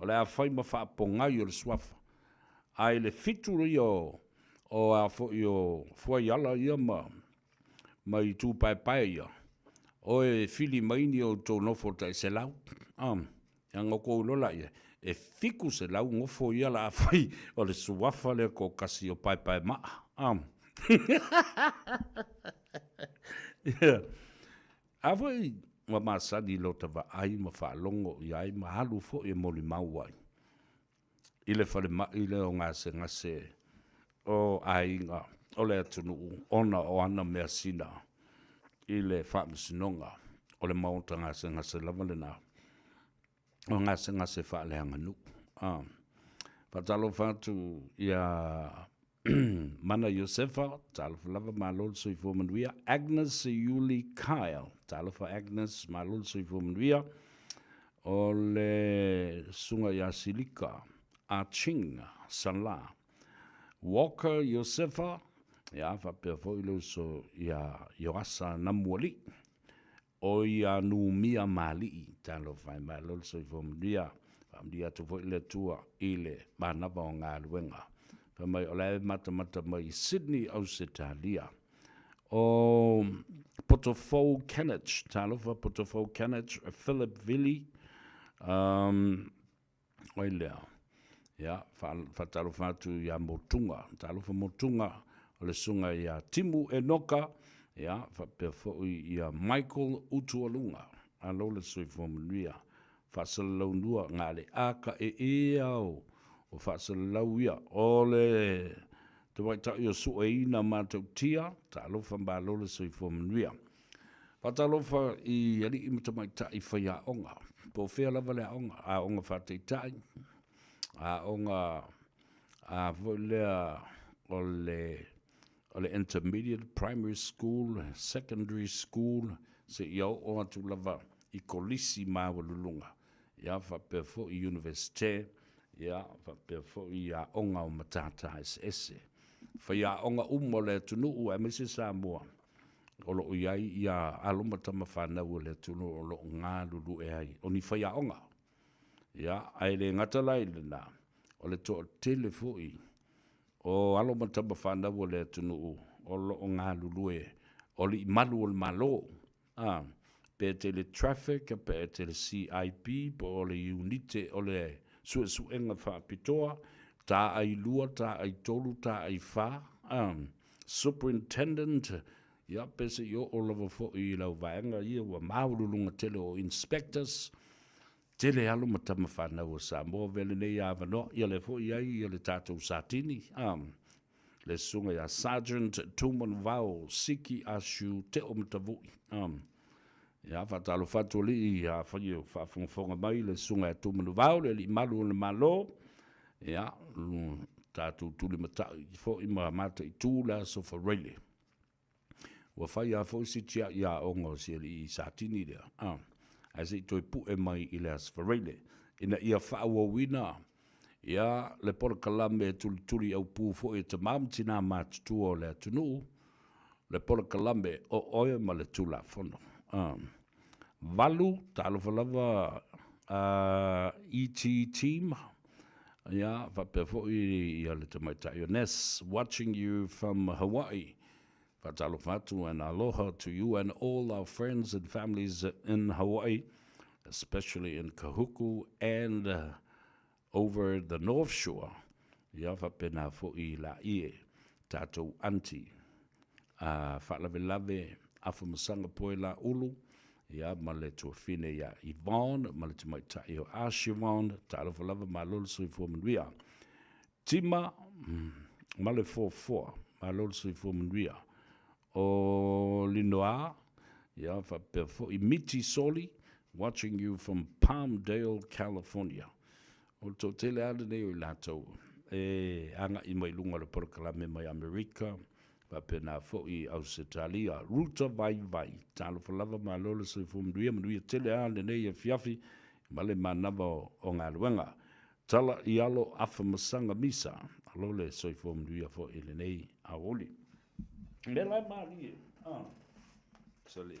O le a fai ma faapogai o le suafa. A i le fitu ia o, o a foi o fuaiala ia ma, ma itu paepae ia, o e fili mai ni outou nofo tai 100. Ah, ia ona outou iloa laia, e 700 nofo ia la a fai o le suafa lea toatasi o paepaemaa. Ah. Yeah. A foi ua masani i lota vaai ma faalogo i ai ma alu foi e molimau ai i le falemai lea o gasegase o aiga o le atunuu ona o ana measina i le faamasinoga o le maota gasegase lava lena o gasegase faaleaganuu. A faatalofa atu ia Mana Iosefa, talofa lava, malo le soifua manuia. Agnes Iuli Kyle, talofa Agnes, malo le soifua manuia. O le susuga ia Silika Ah Ching Sala. Walker Iosefa, Ia, faapea foi le uso ia Ioasa Namualii, o ia Numia Maalii. Talofa e, malo le soifua manuia. Faamanuia atu foi le Atua i le manava o galuega. Fai mai o la e matamata mai i Sydney, Ausetalia. O Potofou Kenneth, talofa Potofou Kenneth, Philip Vili, um, oi lea. Ia, faatalofa atu ia Motuga, talofa Motuga, o le susuga ia Timu Enoka, ia, faapea foi ia Michael Utualuga. Alo le soifua manuia. Faasalalaunua ga le a ka e e ao o faasalalau ia. O le tamaitai o Sueina Matautia, talofa malo le soifua manuia. Faatalofa i alii ma tamaitai faiaoga, po o fea lava le aoga, aoga faataitai, aoga a foi lea o le intermediate, primary school, secondary school, seia oo atu lava i kolisi maualuluga, ia, faapea foi universite, ia, faapea foi aoga o matata eseese. Faiaoga uma o le atunuu aemaise Samoa, o lo o i ai ia alo ma tama fanau o le atunuu o lo o galulue ai, o ni faiaoga. Ia, ae le gata la i lena, o le toatele foi o alo ma tama fanau o le atunuu o lo o galulue o alii malu o le Malo, a pe te le traffic, pe te le CIP, po o le unite o le suesuega faapitoa, taai 2, taai 3, taai 4, superintendent, ia, pe se i oo lava foi i lau vaega ia ua maualuluga tele o inspectors, tele alo ma tama fanau o Samoa vele nei avanoa. Ia le foi ai ia le tatou Satini, le susuga ia Sergeant Tumanuvao Siki Asiu Teo Matavui. Ia, faatalofa atu alii, afai o faafogafoga mai le susuga ia Tumanuvao, le alii malu o le Malo. Ia, tatou tulimatai foi ma mataitu le aso Faraile. Ua fai lava foi si tiai aoga o si alii Satini lea, ae se i toe pue mai i le aso Faraile, ina ia faaauauina ia le polokalame tulituli aupū foi e tamā ma tinā matutua o le atunuu, le polokalame o oe ma le Tulafono. 8, talofa lava ET Team, ia, faapea foi ia le tamaitai o Ness, watching you from Hawaii. Faatalofa atu and aloha to you and all our friends and families in Hawaii, especially in Kahuku and over the North Shore. Ia, faapena foi la ie tatou aunty a faalavelave Afamasaga Poe La Ulu, ia, ma le tuafine ia Yvonne ma le tamaitai o Ashivon. Talofa lava, malo le soifua manuia. Tima ma le Foafoa, malo le soifua manuia. O Linoa, ia, faapea foi Miti Soli, watching you from Palmdale, California. O le toatele lava lenei o i latou e agai mai luga o le polokalame mai Amerika, faapena foi Ausetalia. Ruta Vaivai, talofa lava, malo le soifua manuia, manuia tele lava lenei afiafi ma le manava o galuega. Tala i alo Afamasaga Misa, alo le soifua manuia foi i lenei aoauli. Mea la e malie, sale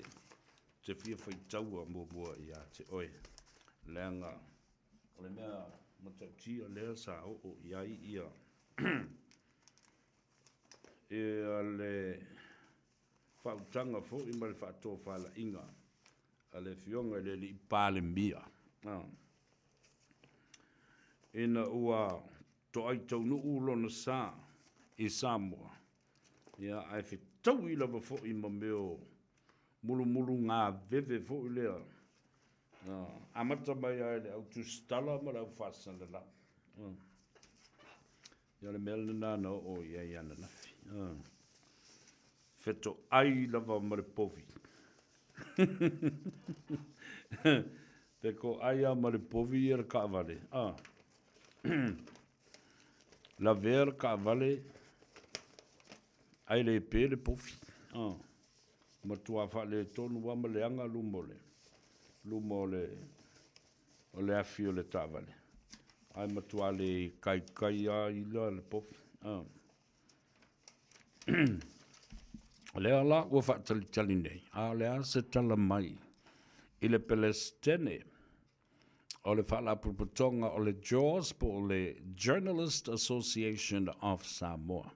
te fia faitaua muamua ia te oe, leaga o le mea matautia lea sa oo i ai ia ia le faautaga foi ma le faatofalaiga a le afioga i le alii Palemia, ina ua toai taunuu lona sa i Samoa, ia, ae fetaui lava foi ma mea o mulumulu gaveve foi lea, amata mai lava i le au tusitala ma le au faasalalau. Ia, o le mea lena na oo i ai ananafi. Fetoai lava ma le povi. Pe ko ai a ma le povi ia le kaavale. Lavea le kaavale, ai le pe le povi. Matua faaletonu lava ma leaga luma o le luma o le afi o le taavale. Ae matua le kaikai a ila le povi. O lea la ua faatalitali nei, a o le a se tala mai i le Pelesitene o le Faalapotopotoga o le JAWS po o le Journalist Association of Samoa.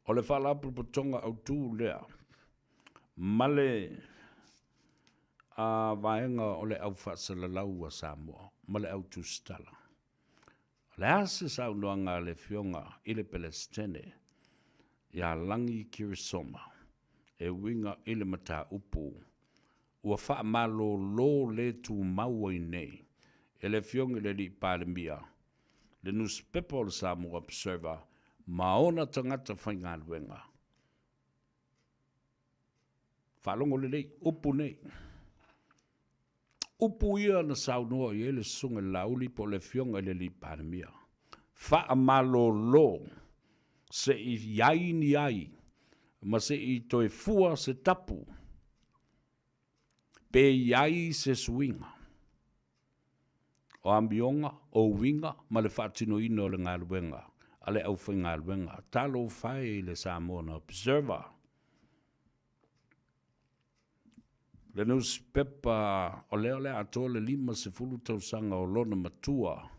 O le Faalapotopotoga autu lea ma le a vaega o le au faasalalau a Samoa ma le au tusitala. O le a se saunoaga a le Afioga i le Pelesitene ia Lagi Kirisoma e uiga i le mataupu ua faamalolo le tumau ai nei e le Afioga i le Alii Palemia le nusipepa o le Samoa Observer ma ona tagata faigaluega? Faalogo lelei, upu nei. Upu ia na saunoa i ai le Susuga i le Laauli po o le Afioga i le Alii Palemia, faamalolo se i i ai ni ai ma se i toe fua se tapu pe i ai se suiga o amioga, o uiga ma le faatinoina o le galuega a le aufaigaluega. Talofa e i le Samoan Observer. Le nusipepa o lea o le a atoa le 50 tausaga o lona matua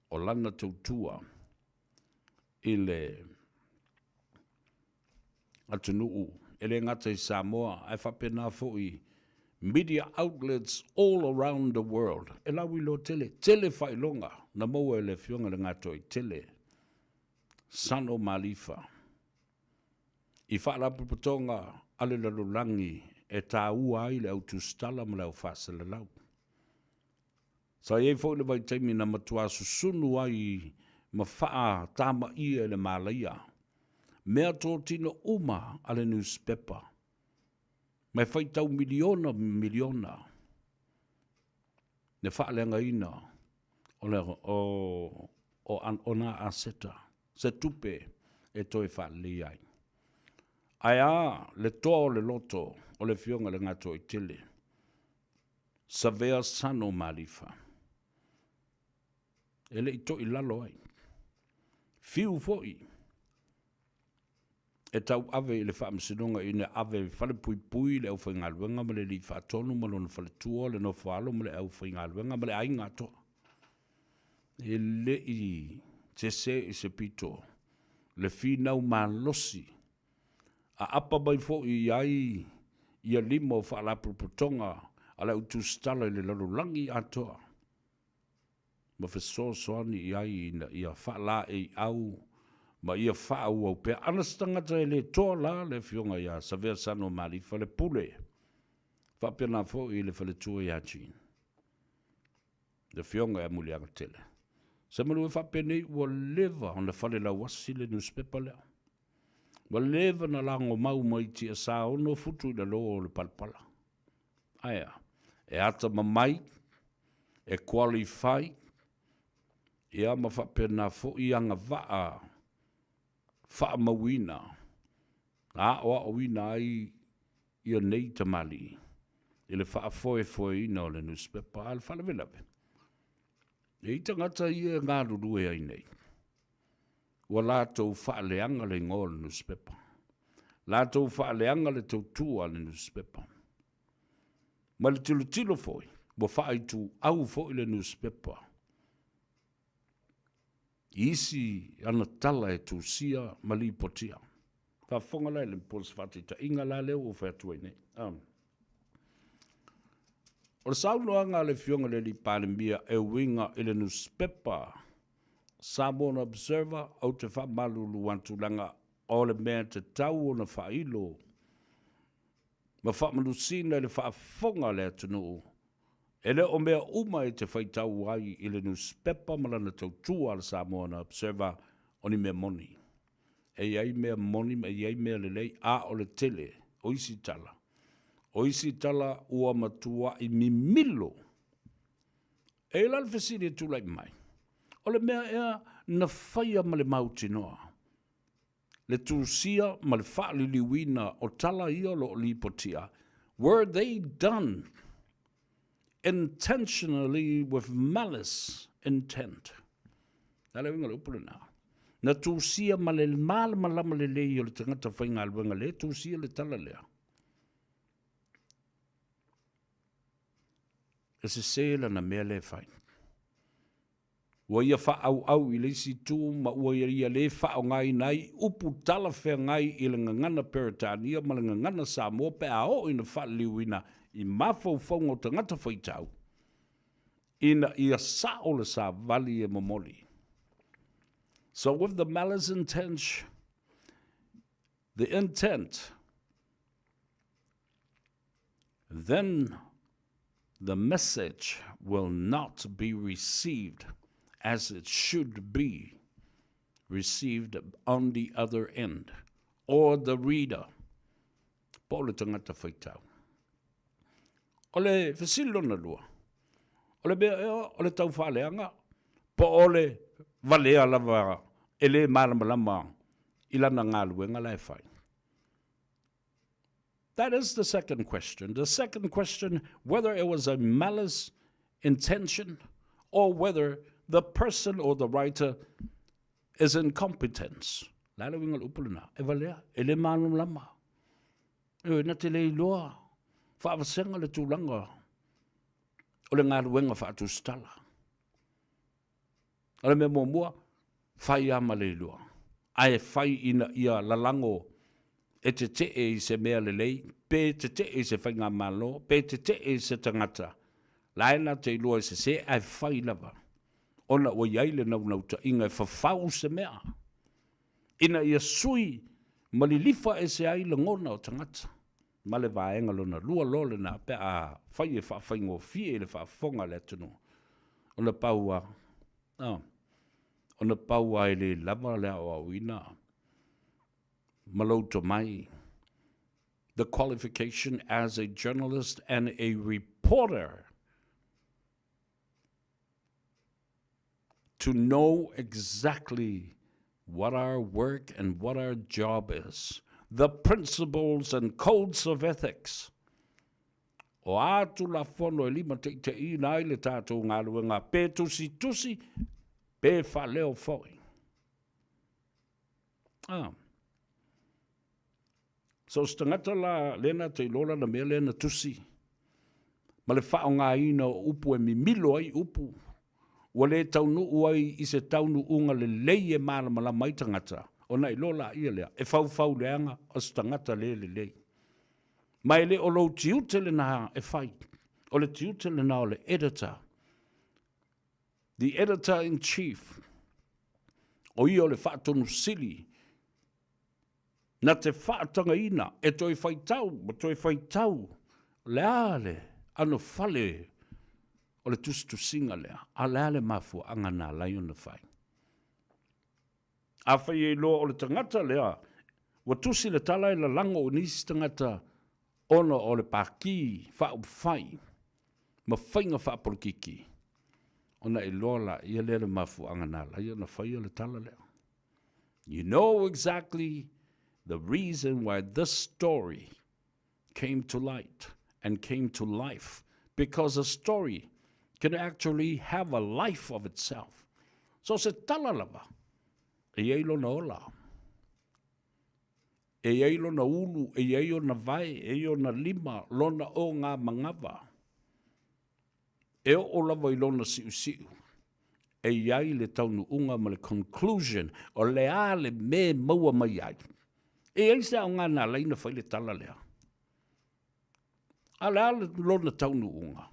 o lana tautua i le atunuu e le gata i Samoa ae faapena foi media outlets all around the world e lauiloa tele, tele faailoga na maua e le Afioga i le Gatoaitele Sano Malifa. I faalapotopotoga a le lalolagi e taua ai le au tusitala ma le au faasalalau. Sa i ai foi le vaitaimi na matua susunu ai ma faatamaia e le malaia meatotino uma a le nusipepa ma e faitau miliona ma miliona le faaleagaina o le o o o nā aseta, se tupe e toe faaleleia ai. Ae a le toa o le loto o le Afioga i le Gatoaitele, Savea Sano Malifa, e le i toilalo ai. Fiu foi e tauave i le Faamasinoga ina ave i falepuipui le aufaigaluega ma le alii faatonu ma lona faletua, le nofoaalo ma le aufaigaluega ma le aiga atoa. E le i sese i se pito le finau malosi a apa mai foi i ai ia lima o faalapotopotoga a le au tusitala i le lalolagi atoa ma fesoasoani i ai ina ia faalaeiau ma ia faaauau pea. Ana se tagata e le toa la le Afioga ia Savea Sano Malifa le pule faapena foi i le faletua ia Jean, le Afioga ia Muliagatele. Semeamanu e faapenei ua leva ona falelauasi le nusipepa lea. Ua leva ona lagomau mai tiasa 6 futu i lalo o le palapala. Ae a? E atamamai, e qualify, ia ma faapena foi agavaa faamauina na aoaoina ai ia nei tamalii i le faafoefoeina o le nusipepa. A o le faalavelave, e i ai tagata ia e galulue ai nei, ua latou faaleaga le igoa o le nusipepa, latou faaleaga le tautua a le nusipepa. Ma le tilotilo foi, ua faaituau foi le nusipepa i isi ana tala e tusia ma lipotia. Faafofoga la i le po o se faataitaiga la lea ua ou fai atu ai nei. O le saunoaga a le Afioga i le Alii Palemia e uiga i le nusipepa Samoan Observer, ou te faamalulu atu leaga o le mea e tatau ona faailo ma faamanusina i le faafofoga a le atunuu, e le o mea uma e te faitau ai i le nusipepa ma lana tautua a le Samoan Observer o ni mea moni. E i ai mea moni ma e i ai mea lelei, a o le tele o isi tala, o isi tala ua matuai mimilo. E i ai la le fesili e tulai mai, o le mea ea na faia ma le mautinoa le tusia ma le faaliliuina o tala ia o lo o lipotia, were they done intentionally with malice intent? O le a le uiga o le upu lena? Na tusia ma le malamalama lelei o le tagata faigaluega lea e tusia le tala lea. E sese lana mea lea e fai. Ua ia faaauau i le isi itu ma ua ia le faaaogaina ai upu talafeagai i le gagana Peretania ma le gagana Samoa pe a oo ina faaliliuina i mafaufauga o tagata faitau ina ia sao le savali e momoli. So with the malice intention, the intent, then the message will not be received as it should be received on the other end, or the reader, po o le tagata faitau. O le fesili lona lua, o le mea ea o le taufaaleaga po o le valea lava e le malamalama i lana galuega la e fai? That is the second question. The second question, whether it was a malice intention or whether the person or the writer is incompetence. Le a le uiga o le upu lena? E valea, e le malamalama. E na te le iloa faavasega le tulaga o le galuega faatusitala. O le mea muamua, fai lava ma le iloa, ae fai ina ia lalago e tetee i se mea lelei, pe tetee i se faigamalo, pe tetee i se tagata, la e na te iloa e sese ae fai lava, ona ua i ai le naunautaiga e fafau se mea, ina ia sui ma lilifa ese ai lagona o tagata. Ma le vaega lona lua loa lena pe a fai e faafaigofie i le faafofoga a le atunuu, ona pau lava, a, ona pau lava e le lava le aoaoina ma lou tomai, the qualification as a journalist and a reporter to know exactly what our work and what our job is, the principles and codes of ethics. O a Tulafono e limataitaiina ai le tatou galuega pe tusitusi pe faaleo foi. Ah. So o se tagata la lea na te iloa lana mea lea na tusi ma le faaaogaina o upu e mimilo ai upu, ua le taunuu ai i se taunuuga lelei e malamalama ai tagata, ona iloa laia lea, e faufau leaga o se tagata le lelei. Ma e le o lou tiute lena e fai, o le tiute lena o le editor, the editor in chief, o ia o le faatonu sili Na te faatagaina e toe faitau ma toe faitau o le a le anofale o le tusitusiga lea, a o le a le mafuaaga na ala ai ona fai. Afai e iloa o le tagata lea ua tusi le tala e lalago i nisi tagata ona o le Pākī Faaupufai ma faiga faapolokiki, ona iloa laia lea le mafuaaga na ala ai ona faia le tala lea. You know exactly the reason why this story came to light and came to life because a story can actually have a life of itself. So se tala lava, e i ai lona ola. E i ai lona ulu, e i ai ona vae, e i ai ona lima, lona o ngā mangawa. E oo lava i lona siusiu, e i ai le taunuuga ma le conclusion o le a le mea e maua mai ai. E i ai se aoga na ala ai ona fai le tala lea. A o le a lona taunuuga?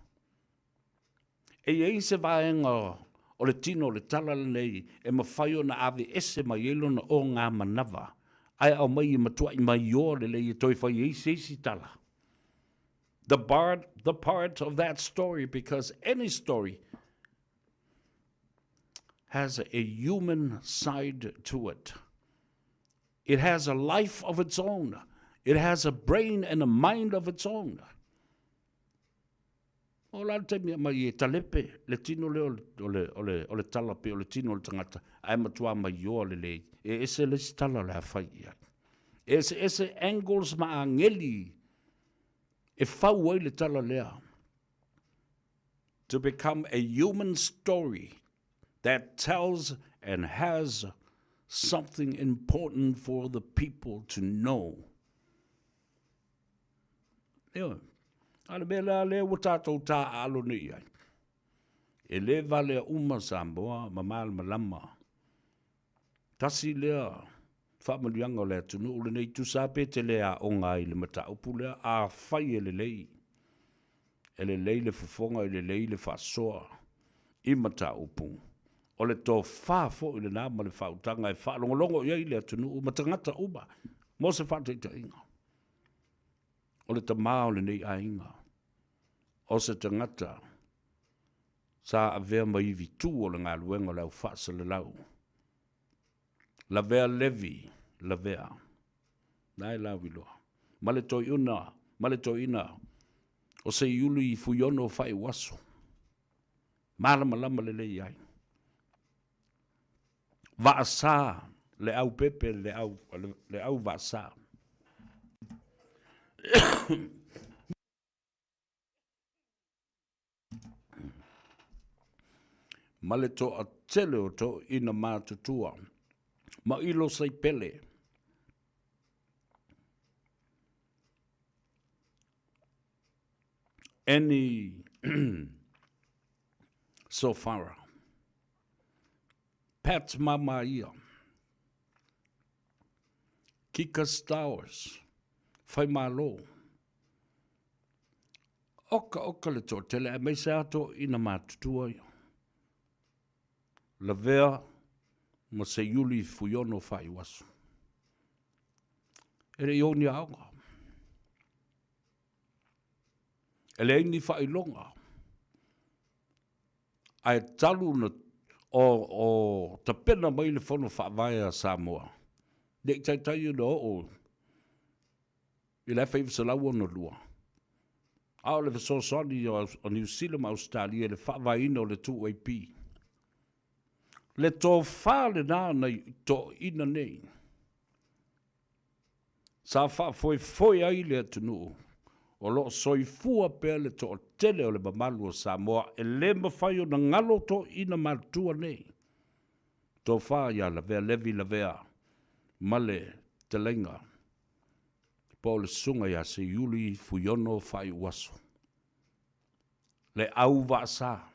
E i ai se vaega o le tino o le tala lenei e mafai ona aveese mai ai lona ogamanava ae aumai e matuai maioa lelei e toe fai ai se isi tala. The part, the part of that story because any story has a human side to it. It has a life of its own. It has a brain and a mind of its own. O la le taimi e aumai e talepe le tino lea o le, o le, o le tala pei o le tino o le tagata, ae matua maioa lelei. E ese le isi tala o le a fai i ai. E eseese angles ma ageli e fau ai le tala lea. To become a human story that tells and has something important for the people to know. Ioe. A le mea lea lea ua tātou tāaalo nei i ai. E lē valea uma Samoa ma malamalama. Tasi lea faamanuiaga o le atunuu lenei, tusa lava pe te le aoga ai i le mataupu lea, afai e lelei, e lelei le fofoga, e lelei le faasoa i mataupu, o le tofa foi lena ma le faautaga e faalogologo i ai le atunuu ma tagata uma. Mo se faataitaiga, o le tama o lenei aiga, o se tagata sa avea ma ivitu o le galuega o le au faasalalau, Lavea Levi Lavea, na e lauiloa, ma le toeuna, ma le toeaina o Seiuli Fuiono Faaiuaso, malamalama lelei ai. Vaasa le au pepe le au, le au vaasa. Ma le toatele o toeaiina matutua ma ilo saipele. Any Sofara. Pat Mamaia. Kika Stowers. Faimalo. Oka oka le toatele aemaise lava toeaiina matutua ia. Lavea ma Seiuli Fuiono Faaiuaso. E le i o ni aoga. E leai ni faailoga. Ae talu na o, o tapena mai le Fono Faavae a Samoa, ne i taitai ona oo i le 1962, a o le fesoasoani o Niu Sila ma Ausetalia i le faavaeina o le 2AP. Le tofa lena nai toeaiina nei sa faafoefoe ai le atunuu o lo o soifua pea le toatele o le mamalu o Samoa e le mafai ona galo toeaiina matutua nei. Tofa ia Lavea Levi Lavea ma le fetalaiga po o le Susuga ia Seiuli Fuiono Faaiuaso, le au vaasa,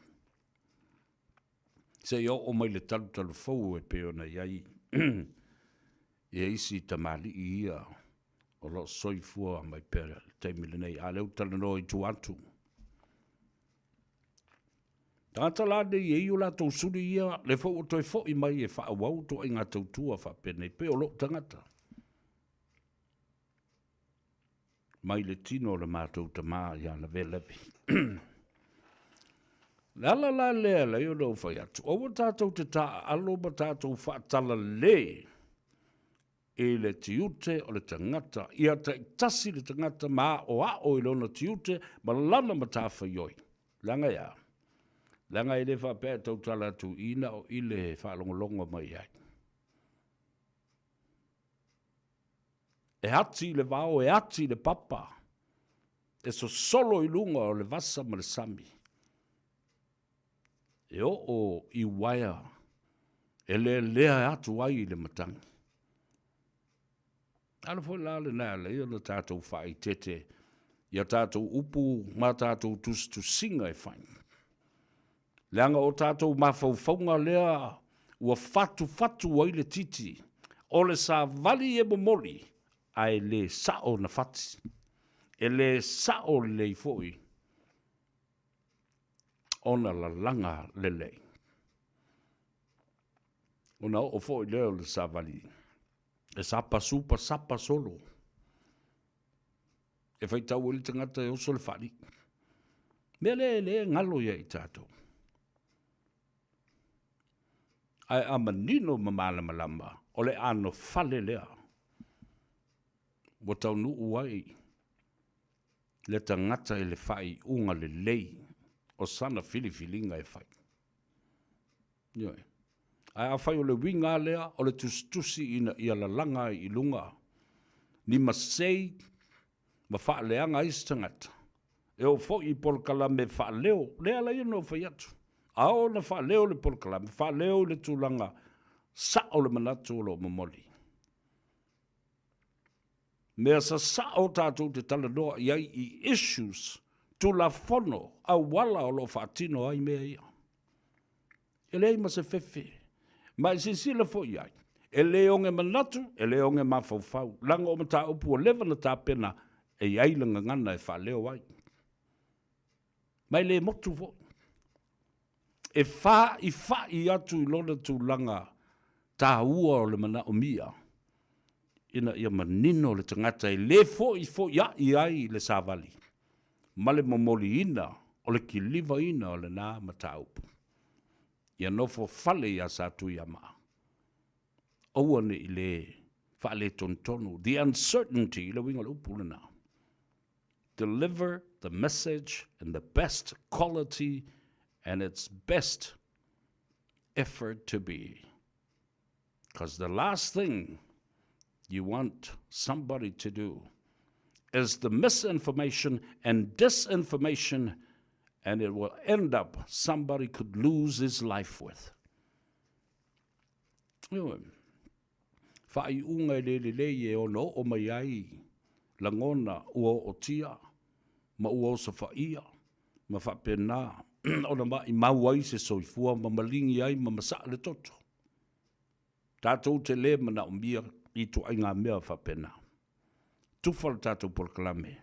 seia oo mai le talutalufou e pei ona i ai ia isi tamalii ia o lo o soifua mai pea i le taimi lenei, a o lea ua talanoa i tua atu. Tagata la nei e i o latou suli ia, lea foi ua toe foi mai e faaauau ituaiga tautua faapenei, pei o lou tagata. Mai le tino o le matou tama ia Lavea Levi. Le ala la lea la ona ou fai atu, aua tatou te taaalo ma tatou faatalale i le tiute o le tagata, ia taitasi le tagata ma aoao i lona tiute ma lana matafaioi. Leaga e a? Leaga e le faapea e tautala atu i na o i le faalogologo mai ai. E ati i le vao, e ati i le papa, e sosolo i luga o le vasa ma le sami. E oo i uaea e lelea atu ai i le matagi. Ala foi la lena e ala ai ona tatou faaeteete i a tatou upu ma a tatou tusitusiga e fai. Leaga o tatou mafaufauga lea ua fatufatu ai le titi, o le savali e momoli ae le sao na fati. E le sao lelei foi ona lalaga lelei. Ona oo foi lea o le savali e sapa supa sapa solo. E faitau ai le tagata e oso le faalii. Mea lea e le galo ia i tatou. Ae a manino ma malamalama, o le anofale lea ua taunuu ai le tagata i le faaiuga lelei o sana filifiliga e fai. Ioe. Ae afai o le uiga lava lea o le tusitusi ina ia lalaga ai i luga ni masei ma faaleaga ai se tagata, e oo foi i polokalame faaleo, lea la ia na ou fai atu, a oo ina faaleo le polokalame, faaleo i le tulaga Sa'o le manatu o lo o momoli. Mea sasa'o tatou te talanoa i ai i issues, Tulafono, auala o lo o faatino ai mea ia. E leai ma se fefe. Ma e silasila foi i ai, e le oge manatu, e le oge mafaufau, leaga o mataupu ua leva ona tapena e i ai le gagana e faaleo ai. Ma e le motu foi. E fa'ifa'i atu i lona tulaga taua o le manaomia ina ia manino le tagata e le fo'ifo'ia'i ai le savali ma le momoliina o le kilivaina o lena mataupu. Ia nofo fale iā Satuiamaa, aua ne i le faaletonutonu, the uncertainty, le uiga o le upu lena. Deliver the message in the best quality and its best effort to be. Because the last thing you want somebody to do is the misinformation and disinformation, and it will end up somebody could lose his life with. Ioe. Faaiuga e le lelei e ono oo mai ai lagona ua ootia ma ua osofaia ma faapena ona maimau ai se soifua ma maligi ai ma masaa le toto. Tatou te le manaomia i ituaiga mea faapena. Tufa le tatou polokalame.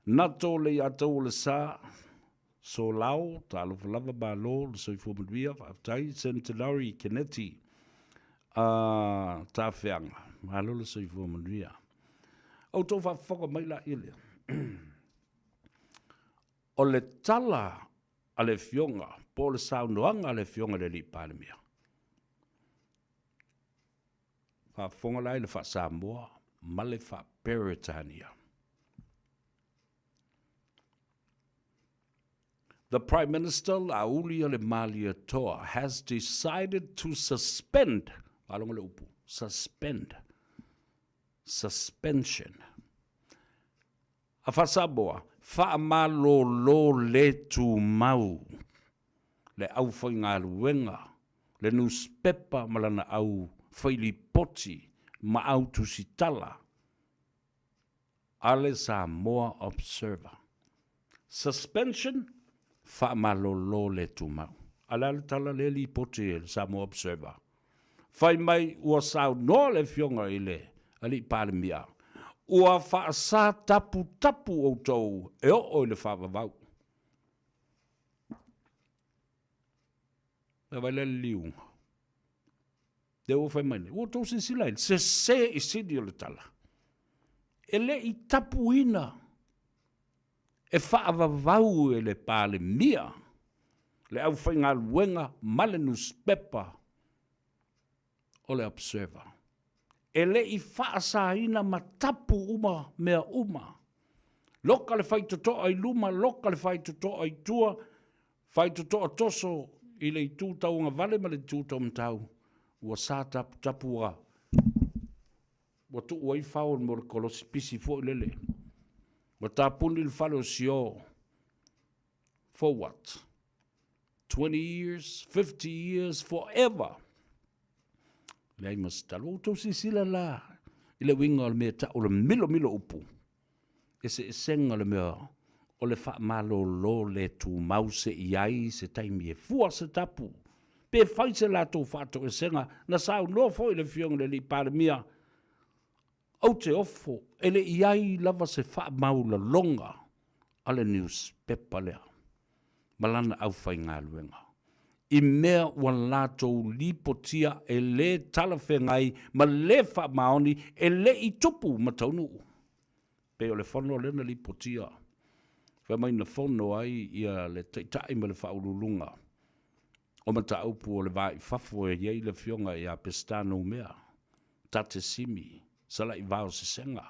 Nato le iatau o le sa, Solao, talofa lava malo le soifua manuia, faafetai Centenary Keneti a Tafeaga, malo le soifua manuia. Outou faafofoga mai laia lea. O le tala a le Afioga po o le saunoaga a le Afioga i le Alii Palemia, faafofoga la i le faa-Samoa ma le faa-Peretania. The Prime Minister Laauli o le Malietoa has decided to suspend, faalogo le upu, suspend, suspension. A faa-Samoa, faamalolo le tumau le aufaigaluega, le nusipepa ma lana au failipoti ma au tusitala a le Samoa Observer. Suspension, faamalolo le tumau. A o le a le tala lea lipoti e le Samoa Observer? Fai mai ua saunoa le Afioga i le Alii Palemia, ua faasa taputapu outou e oo i le faavavau. Na vaai la le liuga. Lea ua fai mai nei, ua outou silasila i le sese i sini o le tala. E le i tapuina e faavavau e le Palemia le aufaigaluega ma le nusipepa o le Observer. E le i faasaina ma tapu uma mea uma. Loka le faitotoa i luma, loka le faitotoa i tua, faitotoa toso i le itu tauagavale ma le itu taumatau, ua sa taputapu ua ua tuu ai fao mo le kolosi pisi foi lele. Ua tapuni le fale o Sio. For what? 20 years, 50 years, forever. Leai ma se tala. Ua outou silasila la i le uiga o le mea e tau o le milomilo upu. Eseesega o le mea o le faamalolo le tumau se i ai se taimi e fua se tapu pe fai se latou faatoesega. Na saunoa foi le Afioga i le Alii Palemia, Ou te ofo, e le i ai lava se faamaualaloga a le niusipepa lea ma lana aufaigaluega i mea ua latou lipotia e le talafeagai ma le faamaoni e le i tupu ma taunuu. Pei o le fono lea na lipotia, fai mai na fono ai ia le Taitai ma le Faauluuluga o mataupu o le va i fafo e i ai le Afioga ia Peseta Noumea, Tate Simi, Salaivao Sesega,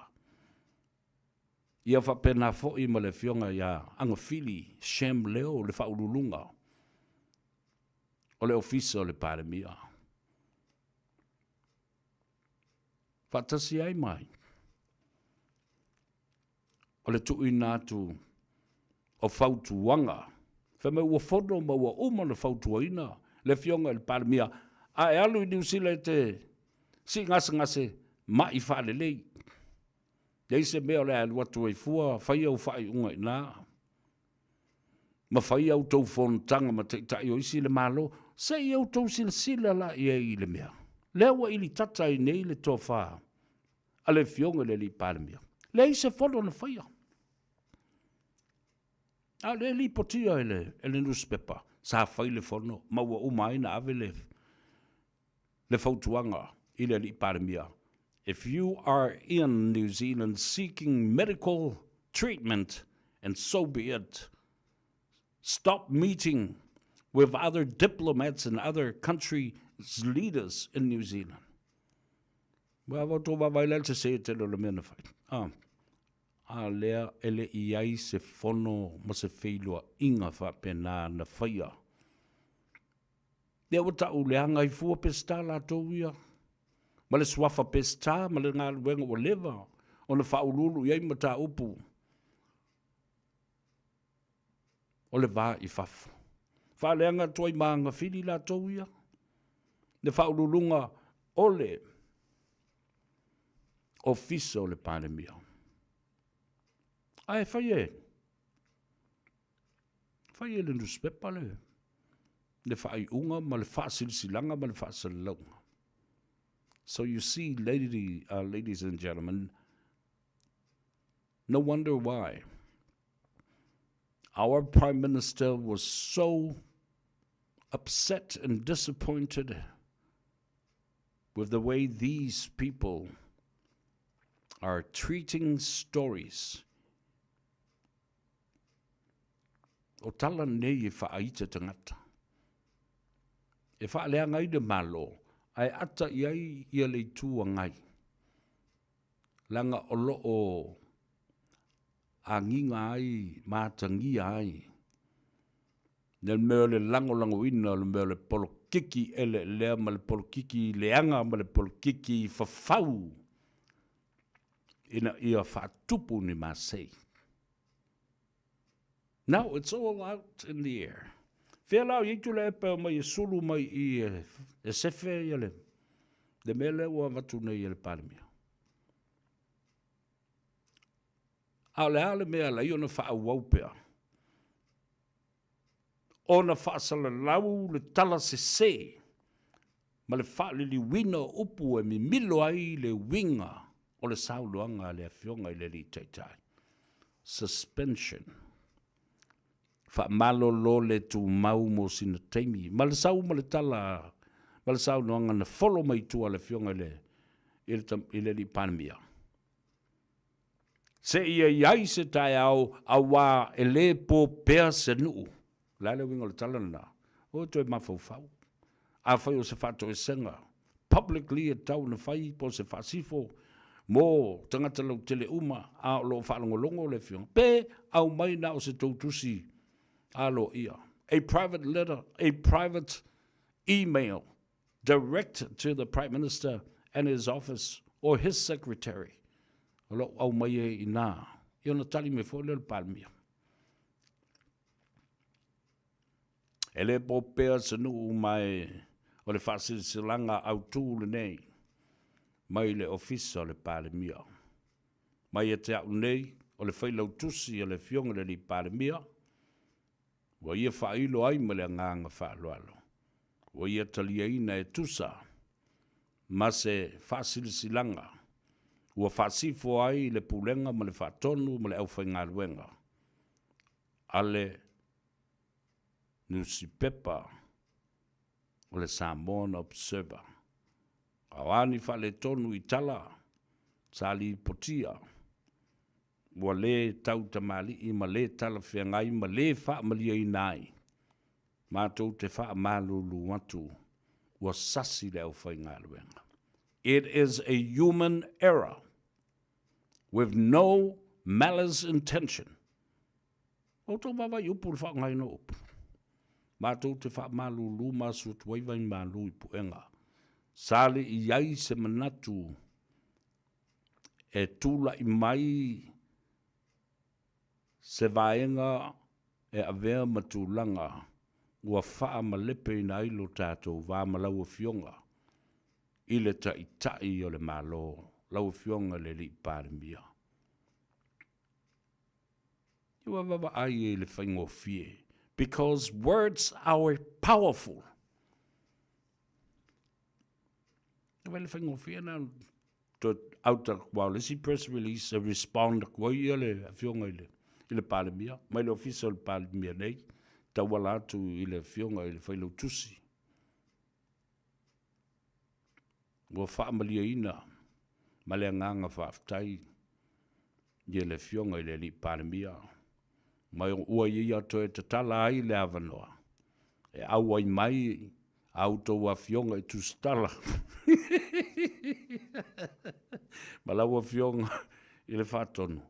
ia faapena foi ma le Afioga ia Agafili Shem Leo le Faauluuluga o le Ofisa o le Palemia. Faatasi ai mai o le tuuina atu o fautuaga. Fai mai ua fono ma ua uma ona fautuaina le Afioga i le Palemia. A e alu i Niu Sila e te siigasegase, ma'i faalelei. Leai se mea o le a e alu atu ai fua, fai au faaiuga i ina, ma fai a outou fonotaga ma taitai o isi le Malo, se i outou silasila la i ai i le mea lea ua ilitata ai nei le tofa a le Afioga i le Palemia. Leai se fono na faia. A o lea e lipotia e le nusipepa, sa fai le fono ma ua uma ai ona ave le fautuaga i le alii Palemia. If you are in New Zealand seeking medical treatment, and so be it. Stop meeting with other diplomats and other countries' leaders in New Zealand. Ua outou vaavaai la i le sese tele o le mea na fai. Ah. A lea e le i ai se fono ma se feiloaiga faapena na faia. Lea ua tau leaga ai fua Peseta latou ia, ma le suafa Peseta ma le galuega ua leva ona faauluulu i ai mataupu o le va i fafo. Faaleaga atu ai ma agafili latou ia, le faauluuluga o le Ofisa o le Palemia. Ae fai e, fai e le nusipepa le, le faaiuga ma le faasilasilaga ma le faasalalauga. So you see, lady, ladies and gentlemen, no wonder why our Prime Minister was so upset and disappointed with the way these people are treating stories. O tala nei e faaita tagata. E faaleaga ai le Malo, ae ata i ai ia le Itu Agai, leaga o lo o agiga ai ma atagia ai le mea o le lagolagoina o le mea o le polokiki eleelea ma le polokiki leaga ma le polokiki fafau ina ia faatupu ni masei. Now it's all out in the air. Fea la o i ai Tuilaepa e omai e sulu mai i i e sefe ia le, le mea lea ua avatu nei e le Palemia. A o le a le mea e ala ai ona faaauau pea? Ona faasalalau le tala sese ma le faaliliuina o upu e mimilo ai le uiga o le saunoaga a le Afioga i le Alii Taitai. Suspension. Faamalolo le tumau mo sina taimi. Ma le sau ma le tala ma le saunoaga na folo mai tua a le Afioga i le, i le, i le Alii Palemia. Seia i ai se taeao auā e lē po pea se nuu. O le a le uiga o le tala lena? O e toe mafaufau. Afai o se faatoesega publicly e tatau ona fai po o se faasifo mo tagata lautele uma a o lo o faalogologo le Afioga, pe aumai na o se tou tusi aloaia, a private letter, a private email direct to the Prime Minister and his office or his secretary. O lo o aumai ai i ina, ia ona tali mai foi lea o le Palemia. E le po pea se nuu ma e o le faasilasilaga autū lenei mai le Ofisa o le Palemia. Mai ia te a'u nei, o le Failautusi a le Afioga i le Alii Palemia, Ua ia faailo ai ma le agaga faaaloalo. Ua ia taliaina e tusa ma se faasilasilaga ua faasifo ai le Pulega ma le Faatonu ma le aufaigaluega a le nusipepa o le Samoan Observer. A o a ni faaletonu i tala sa lipotia ua lē tautamalii ma lē talafeagai ma lē faamalieina ai, matou te faamalulu atu ua sasi le aufaigaluega. It is a human error with no malice intention. Ua outou vaavaai i upu i le faaaogaina o upu. Matou te faamalulu ma asu atu ai vaimalu i puega. Sa le i ai se manatu e tulai mai se vaega e avea ma tulaga ua faamalepeina ai lo tatou va ma lau Afioga i le Taitai o le Malo, lau Afioga i le Alii Palemia. Ua vaavaai i le faigofie, because words are powerful. Vaai le faigofie na toe auta atu o le isi press release e respond atu ai ia le afioga i le i le Palemia, mai le ofisa o le Palemia nei, tauala atu i le afioga i le Failautusi. Ua faamalieina ma le agaga faafetai ia le afioga i le Alii Palemia, ma ua ia toe tatala ai le avanoa e auai mai a outou afioga i tusitala ma lau afioga i le Faatonu,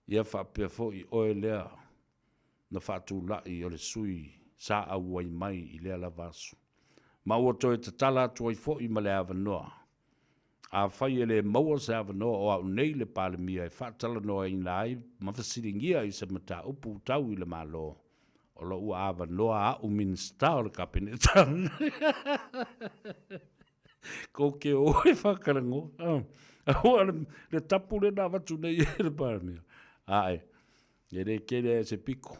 ia faapea foi oe lea na faatulai o le sui sa auai mai i lea lava aso. Ma ua toe tatala atu ai foi ma le avanoa. Afai e le maua se avanoa o au nei le Palemia e faatalanoaina ai ma fesiligia i se mataupu tau i le Malo, o lo ua avanoa a'u Minisita o le Kapeneta kou te o e faatalanoa. Aua le tapu lea na avatu nei e le Palemia. Ae, e le tele se piko.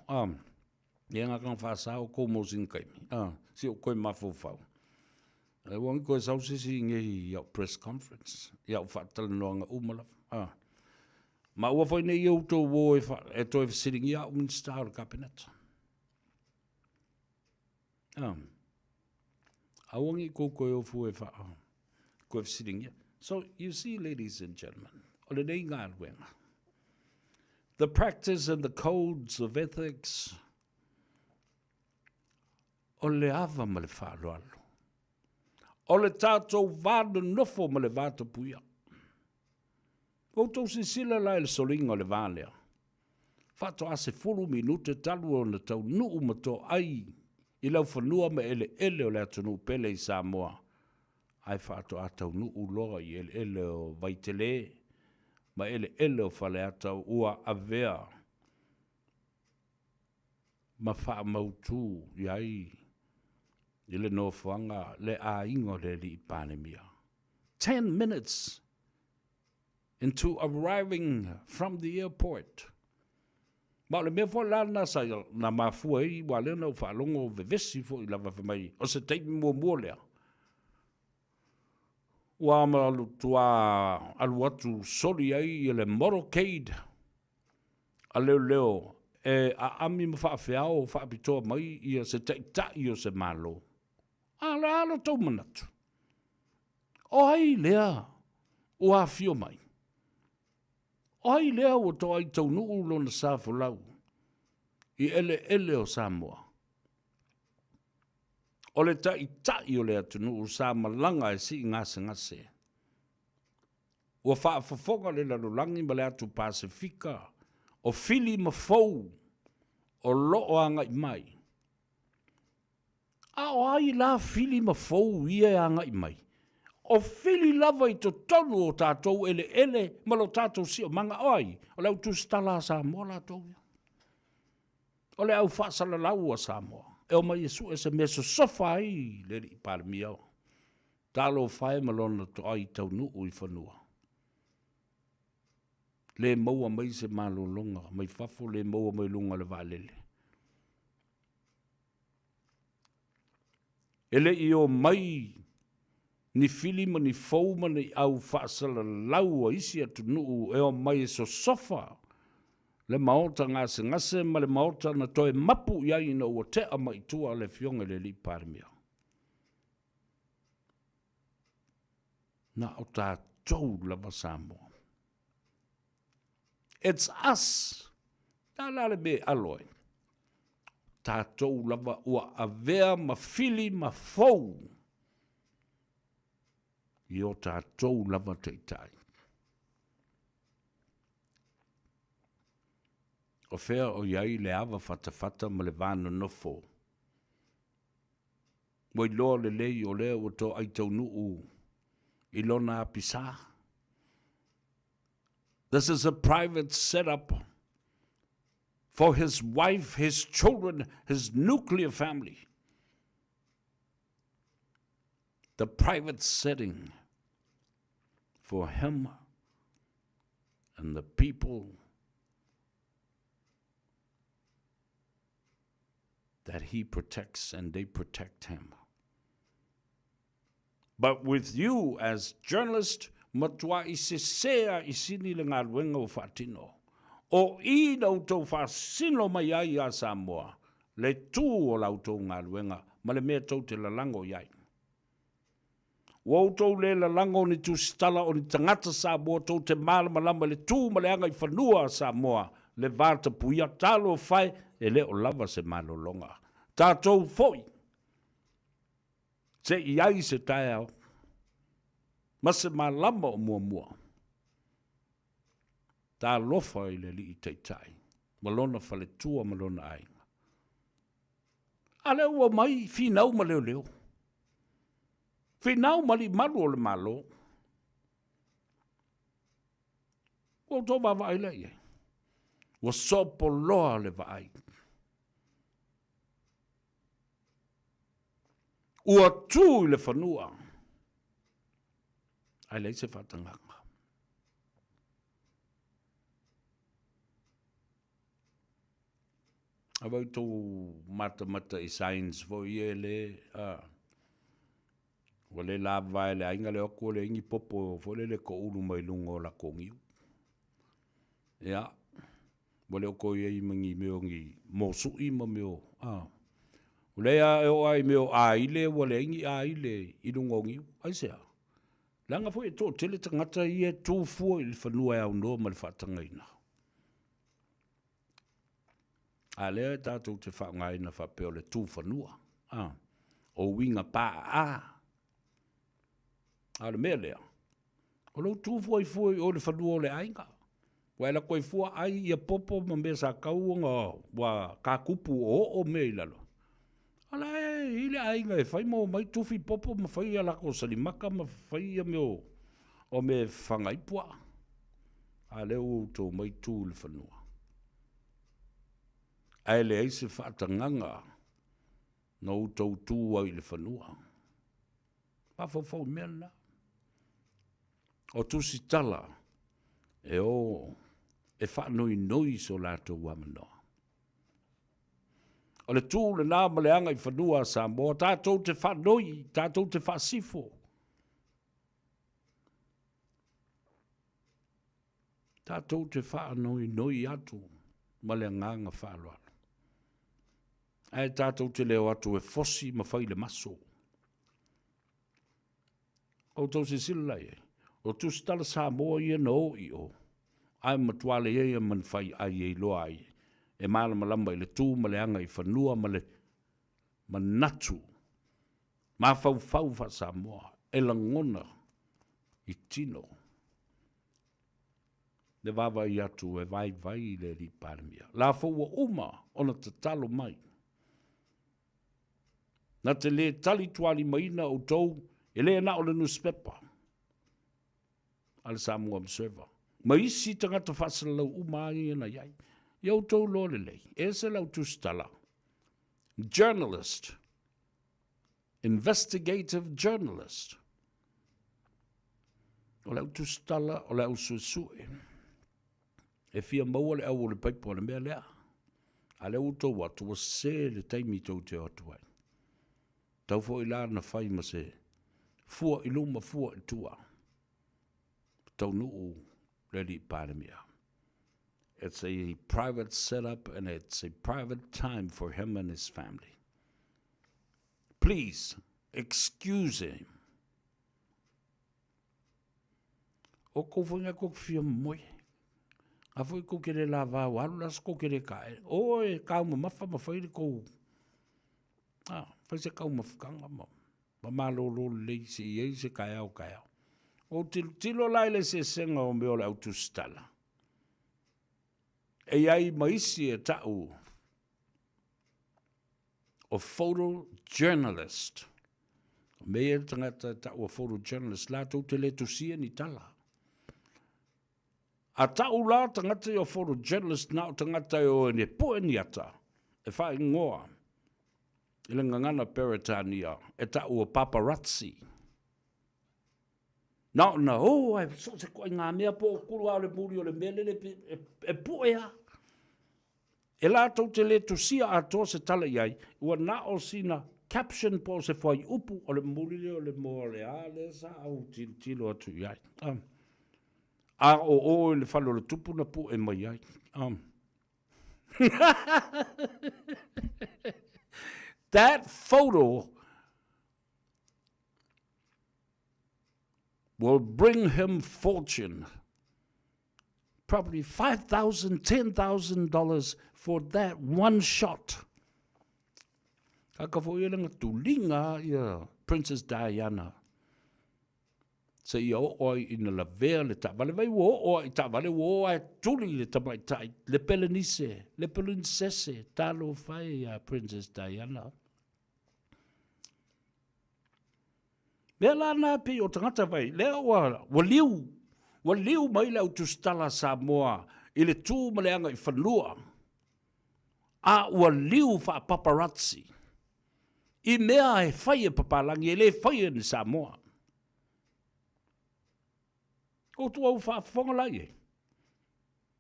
Ia nga kanga whaasao kou mo sina taimi. Si o koe mafaufau. Ae ua koe sau se isi nei i au press conference, i au faatalanoaga uma lava. Ma ua foi nei outou o e, e toe fesiligia au Minisita o le Kapeneta. Aua nei kou koe ofu e wha, koe fesiligia. So, you see, ladies and gentlemen, o lenei galuega, the practice and the codes of ethics, o le ava ma le faaaloalo, o le tatou va nonofo ma le va tapuia. Ua outou silasila la i le soliga o le va lea, faatoa 10 minute talu ona taunuu ma toai i laufanua ma eleele o le atunuu pele i Samoa, ae faatoa taunuu loa i eleele o Vaitele ma eleele o Faleata ua avea ma faamautu i ai i le nofoaga le aiga o le Alii Palemia. 10 minutes into arriving from the airport. Ma o le mea foi la lena sa na mafua ai, ua lea na ou faalogo vevesi foi lava fai mai, o se taimi muamua lea, ua matua alu atu soli ai le motorcade a leoleo e aami ma faafeao faapitoa mai ia se taitai o se Malo. A le a lo tou manatu? O ai lea ua afio mai? O ai lea ua toai taunuu lona sa folau i eleele o Samoa? O le taitai o le atunuu sa malaga e sii gasegase. Ua faafofoga le lalolagi ma le atu Pasefika o fili ma fou o loo agai mai. A o ai la fili ma fou ia e agai mai? O fili lava i totonu o tatou eleele ma lo tatou siomaga. O ai? O le au tusitala a Samoa latou ia. O le au faasalalau a Samoa. E omai e sue se mea sosofa ai le Alii Palemia. Talofa e ma lona toai taunuu i fanua. Le maua mai se malologa mai fafo, le maua mai luga o le vaalele. E le i o mai ni fili ma ni fou ma ni au faasalalau a isi atunuu e o mai e sosofa le maota gasegase ma le maota na toe mapu i ai ina ua tea mai i tua le afioga i le Alii Palemia. Na o tatou lava Samoa. It's us. Ta la le mea e alo ai. Tatou lava ua avea ma fili ma fou i o tatou lava taitai. O fea o i ai le ava fatafata ma le va nonofo? Ua iloa lelei o lea ua toai taunuu i lona apisa. This is a private setup. for his wife, his children, his nuclear family. The private setting for him and the people that he protects and they protect him. But with you as journalist, matua'i sese a i sini le galuega ua faatino. O i na outou faasino mai ai iā Samoa le tu o la outou galuega ma le mea tou te lalago i ai. Ua outou le lalago ni tusitala o ni tagata Samoa tou te malamalama i le tu ma le agaifanua a Samoa, le va tapuia, talofa e, e le o lava se malologa. Tatou foi! Se i ai se taeao ma se malama o muamua. Talofa i le Alii Taitai ma lona faletua ma lona aiga. A lea ua omai finau ma leoleo, finau ma alii malu o le Malo. Ua outou vaavaai lea i ai. Ua sopoloa le vaai. Ua tu i le fanua, ae leai se faatagaga. A vai tou matamata i signs foi ia e le, a, ua le lava e le aiga le o atu ua leai ni popo foi lele e toulu mai luga o latou niu. Ia, ua le o toe i ai ma ni mea o ni mosui ma mea o, a. O lea e oo lava i mea o aile, ua leai ni aile i luga o niu. Aisea? Leaga foi e toatele tagata ia e tu fua i le fanua e aunoa ma le faatagaina. A lea e tatou te faaaogaina faapea o le tu fanua, a, o uiga paa. A o le mea lea, o lou tu fua i fua i o i le fanua o le aiga. Ua e alu atu ai fua ai ia popo ma mea sa tau ona ua tatupu o oo mea i lalo. A la e i ai le aiga e fai ma omai tufi popo ma fai a latou salimata ma fai ia mea o mea e fafaga ai puaa. A lea ua outou omai tu i le fanua. Ae leai se faatagaga na outou tu ai i le fanua. Mafaufau i mea lena. O Tusitala e o e faanoinoi so latou avanoa. O le tu lena ma le agaifanua a Samoa, tatou te faanoi, tatou te faasifo. Tatou te faanoinoi atu ma le agaga faaaloalo. Ae tatou te le o atu e fosi ma fai le maso. Outou silasila la i ai, o Tusitala Samoa ia na o i o, ae matua leai lava ma ni faiai e iloa ai e malamalama i le tu ma le agaifanua ma le manatu mafaufau faa-Samoa e lagona i tino le vaavaai atu e vaivai i le Alii Palemia. La foi ua uma ona tatalo mai. Na te le talitualimaina outou, e le na o le nusipepa a le Samoa Observer, ma isi tagata faasalalau uma lava ia na i ai. Ia outou iloa lelei, e ese lau tusitala, journalist, investigative journalist. O le au tusitala, o le au suesue. E fia maua le au o le paipa o le mea lea. A lea ua outou atu, ua sese le taimi tou te o atu ai. Tau foi la na fai ma se fua i luma, fua i tua. Taunuu le alii Palemia. It's a private setup and it's a private time for him and his family. Please, excuse him. O kou foi ngai kou fia moe. A foi kou ke le la vau alu la kou ke le ka. O e kau ma mafa ma fai le kou. Ah, fai se kau mafukanga ma. Ma malolo lelei se i ai se kaeao kaeao. O tilotilo la i le eseesega o mea o le au tusitala. E i ai ma isi e ta'u o photojournalist. O mea ia le tagata e ta'u o photojournalist, latou te le tusia ni tala. A ta'u la tagata ia o photojournalist na o tagata e o e pu'e ni ata e fa'aigoa i le gagana Peretania e ta'u o paparazzi. Na ona o ae so o se koaiga mea po o kulu a o le muli o le mea lele e pu'e a. E latou te le tusia atoa se tala i ai, ua na o sina caption po o se fuaiupu o le muli lea o le moa o le a lea sa ou tilotilo atu i ai. A o o i le fale o le tupu na pu'e mai ai. That photo will bring him fortune. Probably $5,000, $10,000 for that one shot. Kaka fo ia lenga tulinga ia Princess Diana. Se ia oo ai ina lavea le taavale. Vai ua oo ai i taavale ua oo ae tuli le tamaitai, le pelenise, le pelinsese, talofa e ia Princess Diana. Mea la na pei o tagata vai, lea ua, ua liu, ua liu mai le au tusitala a Samoa i le tu ma le agaifanua, a ua liu faapaparazzi i mea e fai e papalagi e le faia e ni Samoa. Outou au faafofoga la i ai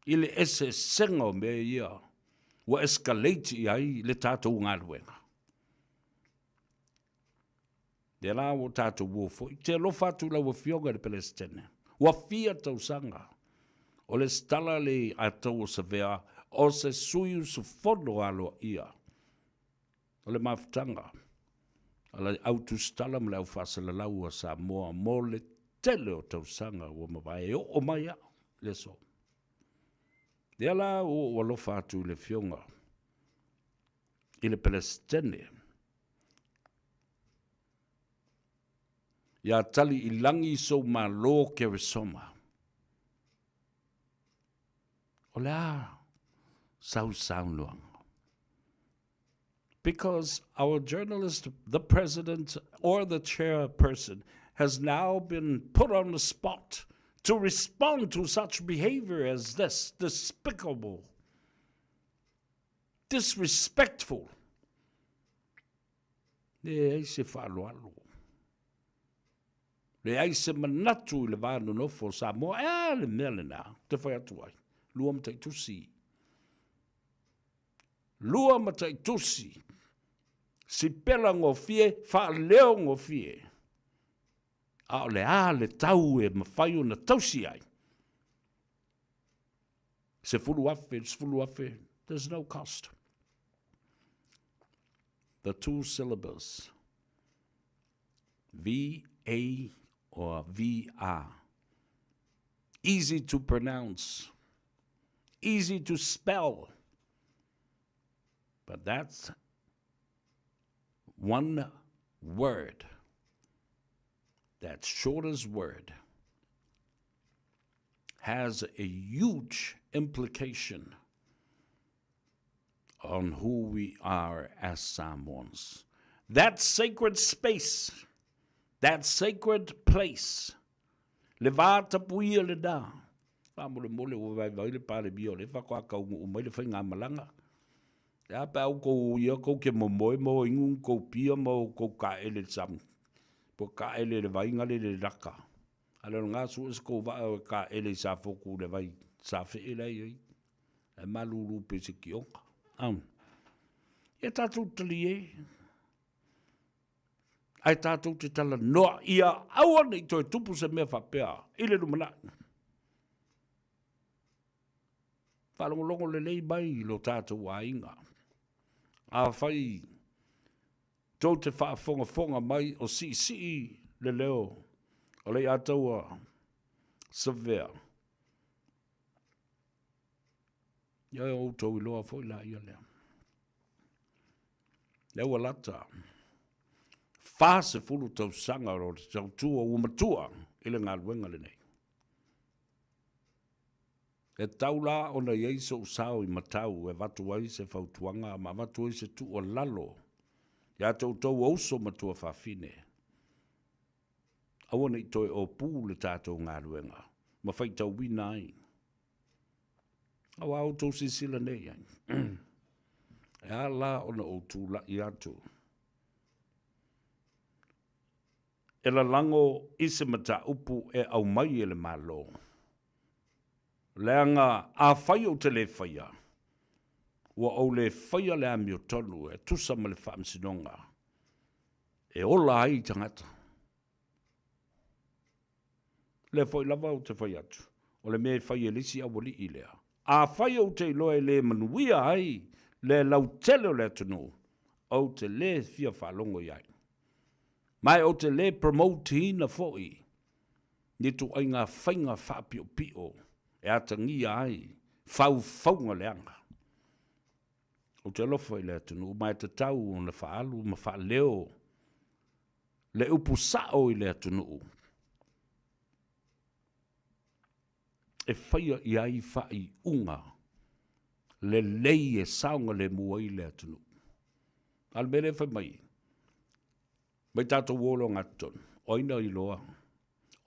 i le eseesega o mea ia ua escalate i ai le tatou galuega. Lea la ua tatou o foi. Te alofa atu i lau Afioga i le Peresetene. Ua fia tausaga o lesitala le Atau o Savea o se sui usufono aloaia o le mafutaga a le au tusitala ma le au faasalalau a Samoa mo le tele o tausaga ua mavae e oo mai lava i le aso. Lea la ua ou alofa atu i le Afioga i le Peresetene ia tali i lagi sou malo Keresoma. O le a sau saunoaga? Because our journalist, the president or the chairperson has now been put on the spot to respond to such behavior as this, despicable, disrespectful. Leai se faaaloalo. Leai se manatu i le va nonofo o Samoa. E a le mea lena, te fai atu ai. Lua mataitusi. Lua mataitusi. Sipela gofie, faaleo gofie. A o le a le tau e mafai ona tausi ai? 10,000, 20,000, there's no cost. The two syllables, V-A or V-R. Easy to pronounce, easy to spell, but that's one word, that shortest word, has a huge implication on who we are as Samoans. That sacred space, that sacred place, le va tapuia lena, faamolemole ua vaivai le Palemia o lea faatoa taunuu mai le faigamalaga. E a pe a outou ia tou te momoe ma o inu ni tou pia ma o tou taele i le sami, po o taele i le vai gale le laka. A le o lena sue se tou vaa e taele i Safotu i le vai safee la e i ai, ae malulu pei se tioga. Ia tatou talie, ae tatou te talanoa ia aua ne i toe tupu se mea faapea i le lumanai. Faalogologo lelei mai i lo tatou aiga. Afai tou te faafogafoga mai o siisii le leo o Leiataua Savea, ia outou iloa foi la ia lea. Lea ua lata 40 tausaga o le tautua ua matua i le galuega lenei. E tatau la ona i ai sou sao i matau e avatu ai se fautuaga ma avatu ai se tuualalo ia te outou o uso ma tuafafine, aua ne i toe opu le tatou galuega ma faitauina ai. Aua outou silasila nei i ai. E a la ona ou tulai atu e lalago i se mataupu e aumai e le Malo, leaga afai ou te le faia, ua ou le faia le amiotonu e tusa ma le faamasinoga e ola ai tagata. Lea foi lava ou te fai atu, o le mea e fai e le isi aualii lea. Afai ou te iloa e le manuia ai le lautele o le atunuu, ou te le fia faalogo i ai. Ma ou te le promote ina foi ni ituaiga faiga faapiopio e atagia ai faufauga leaga. Ou te alofa i le atunuu ma e tatau ona faaalu ma faaleo le upu sao i le atunuu e faia i ai faaiuga lelei e saogalemu ai le atunuu. A o le mea lea e fai mai, mai tatou o i le ogatotonu, o ai na iloa?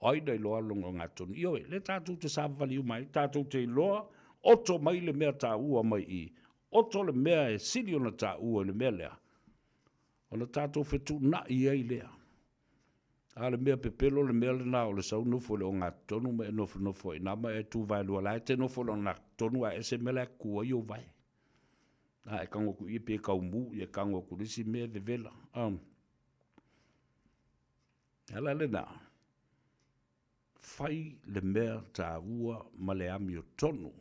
O ai na iloa lona ogatotonu? Ioe, lea tatou te savavali uma ai, tatou te iloa, oto mai le mea taua mai i i, oto le mea e sili ona taua i le mea lea, ona tatou fetuunai ai lea. A o le mea pepelo le mea lena o le sau nofo i le ogatotonu ma e nofonofo ai i ina ma e tu vaelua, o la e te nofo i le ogatotonu ae ese le mea la e tu ai ou vae. A e tago atu i i pei e tau mu, ia e tago atu i le isi mea e vevela. O le ala lena, fai le mea taua ma le amiotonu.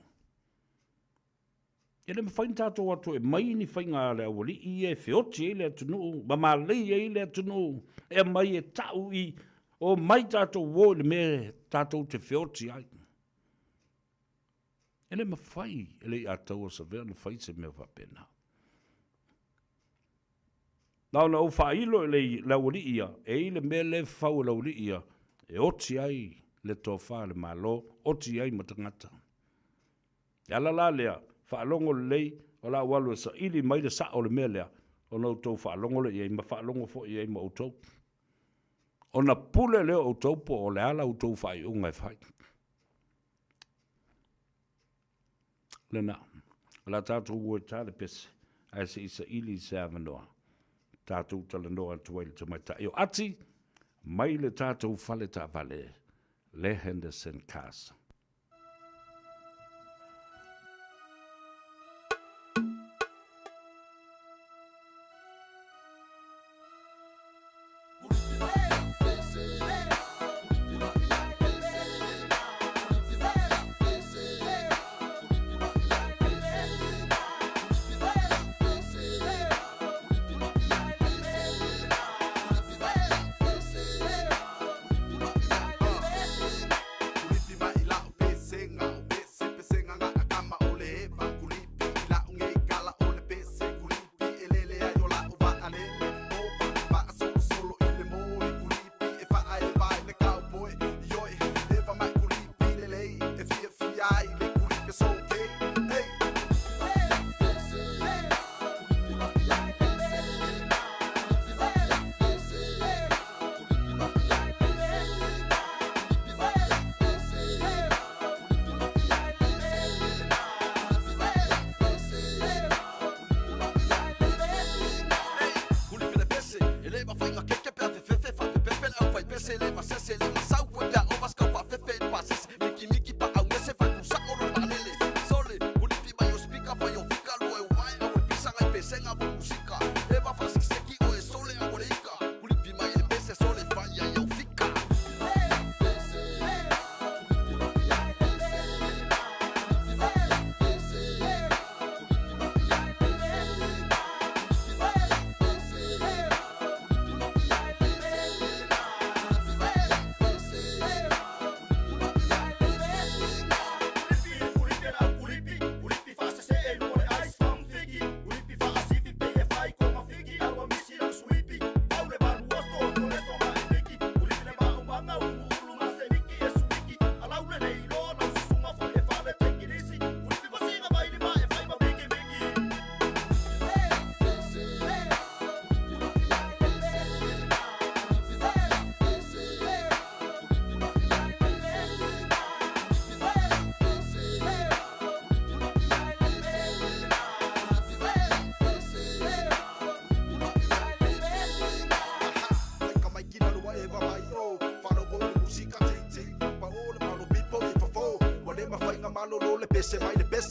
E le mafai ona tatou o atu e aumai ni faiga a le aualii ia e feoti ai le atunuu ma malei ai le atunuu, e aumai e tau i, omai tatou o i le mea tatou te feoti ai. E le mafai e le Aiataua Savea ona fai se mea faapena. Na ona ou faailo i le aualii ia, e i ai le mea lea e fau e le aualii ia, e oti ai le tofa a le Malo, oti ai ma tagata. Le ala la lea, faalogo lelei, o le a ou alu e saili mai le sao o le mea lea, ona outou faalogo lea i ai ma faalogo foi i ai ma outou. Ona pule lea o outou po o le a la outou faaiuga e fai. Lena, o le a tatou o e ta le pese, ae se i saili se avanoa tatou talanoa atu ai i le tamaitai o Ati mai le tatou fale taavale le Henderson Cars.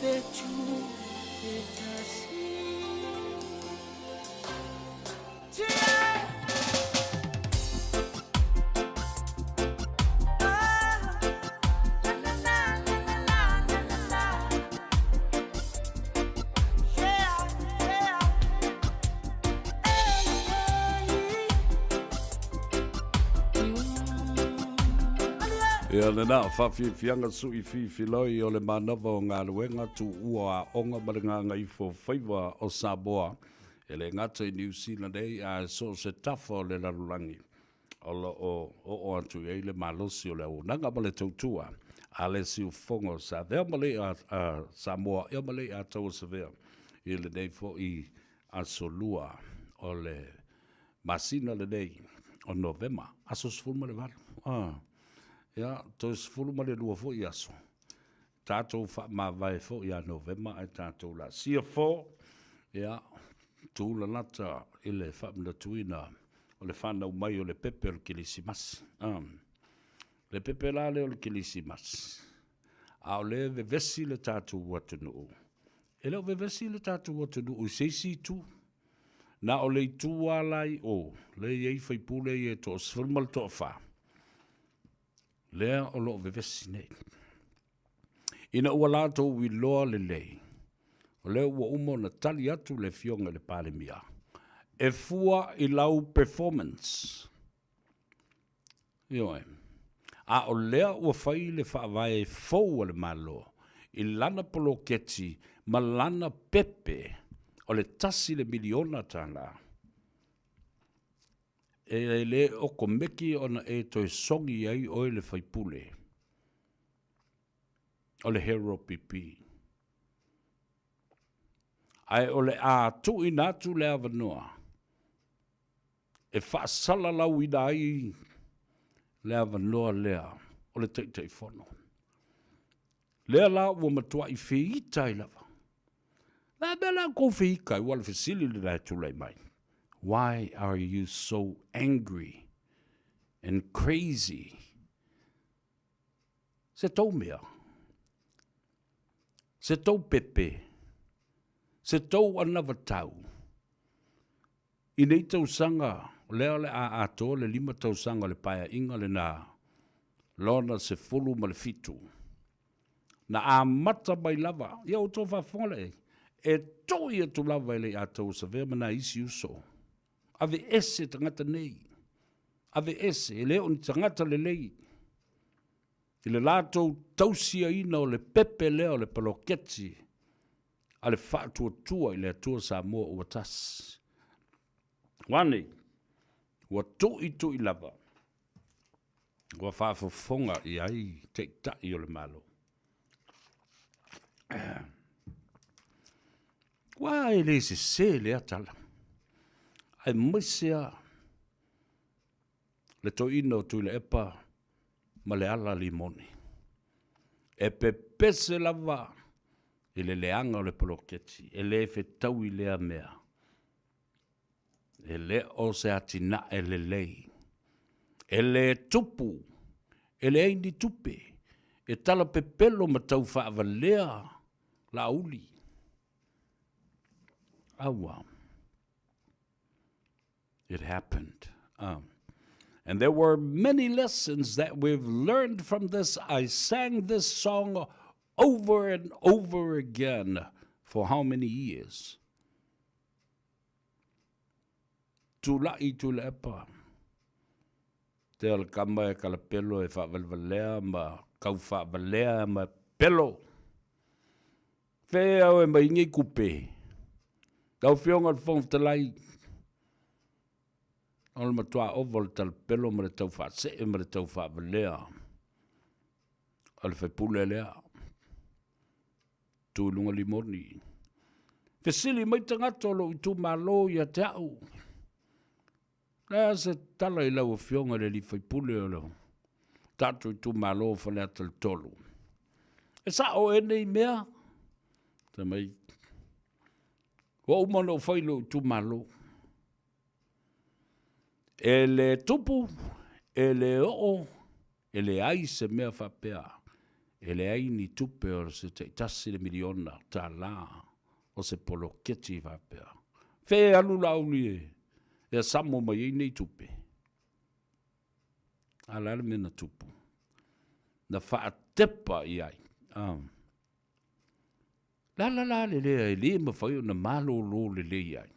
fetu e tasi.
Ia lena faafiafiaga suʻi fifiloi o le manava o galuega tuua o aoga ma le gagaifo faiva o Samoa e le gata i Niu Sila nei ae so o se tafa o le lalolagi o lo o oo atu i ai le malosi o le auaunaga ma le tautua a le siufofoga o Savea ma le a Samoa ia ma le Ataua Savea i lenei foi aso lua o le masina lenei o Novema, aso 18. Ah, ia, toe 12 foi aso. Tatou faamavae foi ia Novema ae tatou laasia fo, ia, tulalata i le faamanatuina o le fanau mai o le pepe o le Kerisimasi. Ah, le pepe la lea o le Kerisimasi, a o lea e vevesi le tatou atunuu, e le o vevesi le tatou atunuu i se isi itu. Na o le itu lava la i o, lea e i ai faipule ia e toa-14, lea o lo o vevesi nei. Ina ua latou iloa lelei, o lea ua uma ona tali atu le Afioga i le Palemia, e fua i lau performance. Ioe. A o lea ua fai le faavae fou a le Malo i lana poloketi ma lana pepe o le $1 miliona, e le okomeki ona e toe sogi ai oe le faipule o le Hero PP. Ae o le a tuuina atu le avanoa e faasalalauina ai le avanoa lea o le Taitaifono. Lea la ua matuai feita ai lava. Le a mea la tou feita ai? Ua le fesili lena e tulai mai. Why are you so angry and crazy? Se tou mea, se tou pepe, se tou anavatau. I nei tausaga, o lea o le a atoa le 5 tausaga o le paeaiga lena lona 17. Na amata mai lava, ia outou faafofoga lea, e to'i atu lava e le Aiataua Savea ma nai isi uso. Ave ese tagata nei, ave ese, e le o ni tagata lelei. I le latou tausiaina o le pepe lea o le poloketi a le Faatuatua i le Atua Samoa ua Tasi. Ua nei, ua tu'i tu'i lava, ua faafofoga i ai taitai o le Malo. Ua e le sese lea tala, aemaise a le toeaina o Tuilaepa ma le ala limoni. E pepese lava i le leaga o le poloketi, e le fetaui lea mea. E le o se atinae lelei. E le tupu, e leai ni tupe, e tala pepelo ma tau faavalea Laauli. Aua. It happened. And there were many lessons that we've learned from this. I sang this song over and over again for how many years? Tula'i Tuilaepa. Te o le kama e kalapelo e faavalevalea ma kau faavalea ma pelo. Fe au e mai nei kupe. Lau Afioga i le Fofoga Fetalai, o le matua ova o le talapelo ma le tau faasee ma le tau faavalea o le faipule lea. Tu i luga limoni. Fesili mai tagata o lou itumalo ia te au. Le a se tala i lau Afioga i le alii faipule o le tatou itumalo o Faleata le 3. E sa'o ea nei mea? Fai mai, ua uma ona ou fai i lou itumalo. E le tupu, e le oo, e leai se mea faapea. E leai ni tupe o se taitasi le miliona tālā o se poloketi faapea. Fe alu Laauli e e samo mai ai nei tupe? A le a le mea na tupu? Na faatepa i ai. Ah. Le ala la le lea e le mafai ona malōlō lelei ai.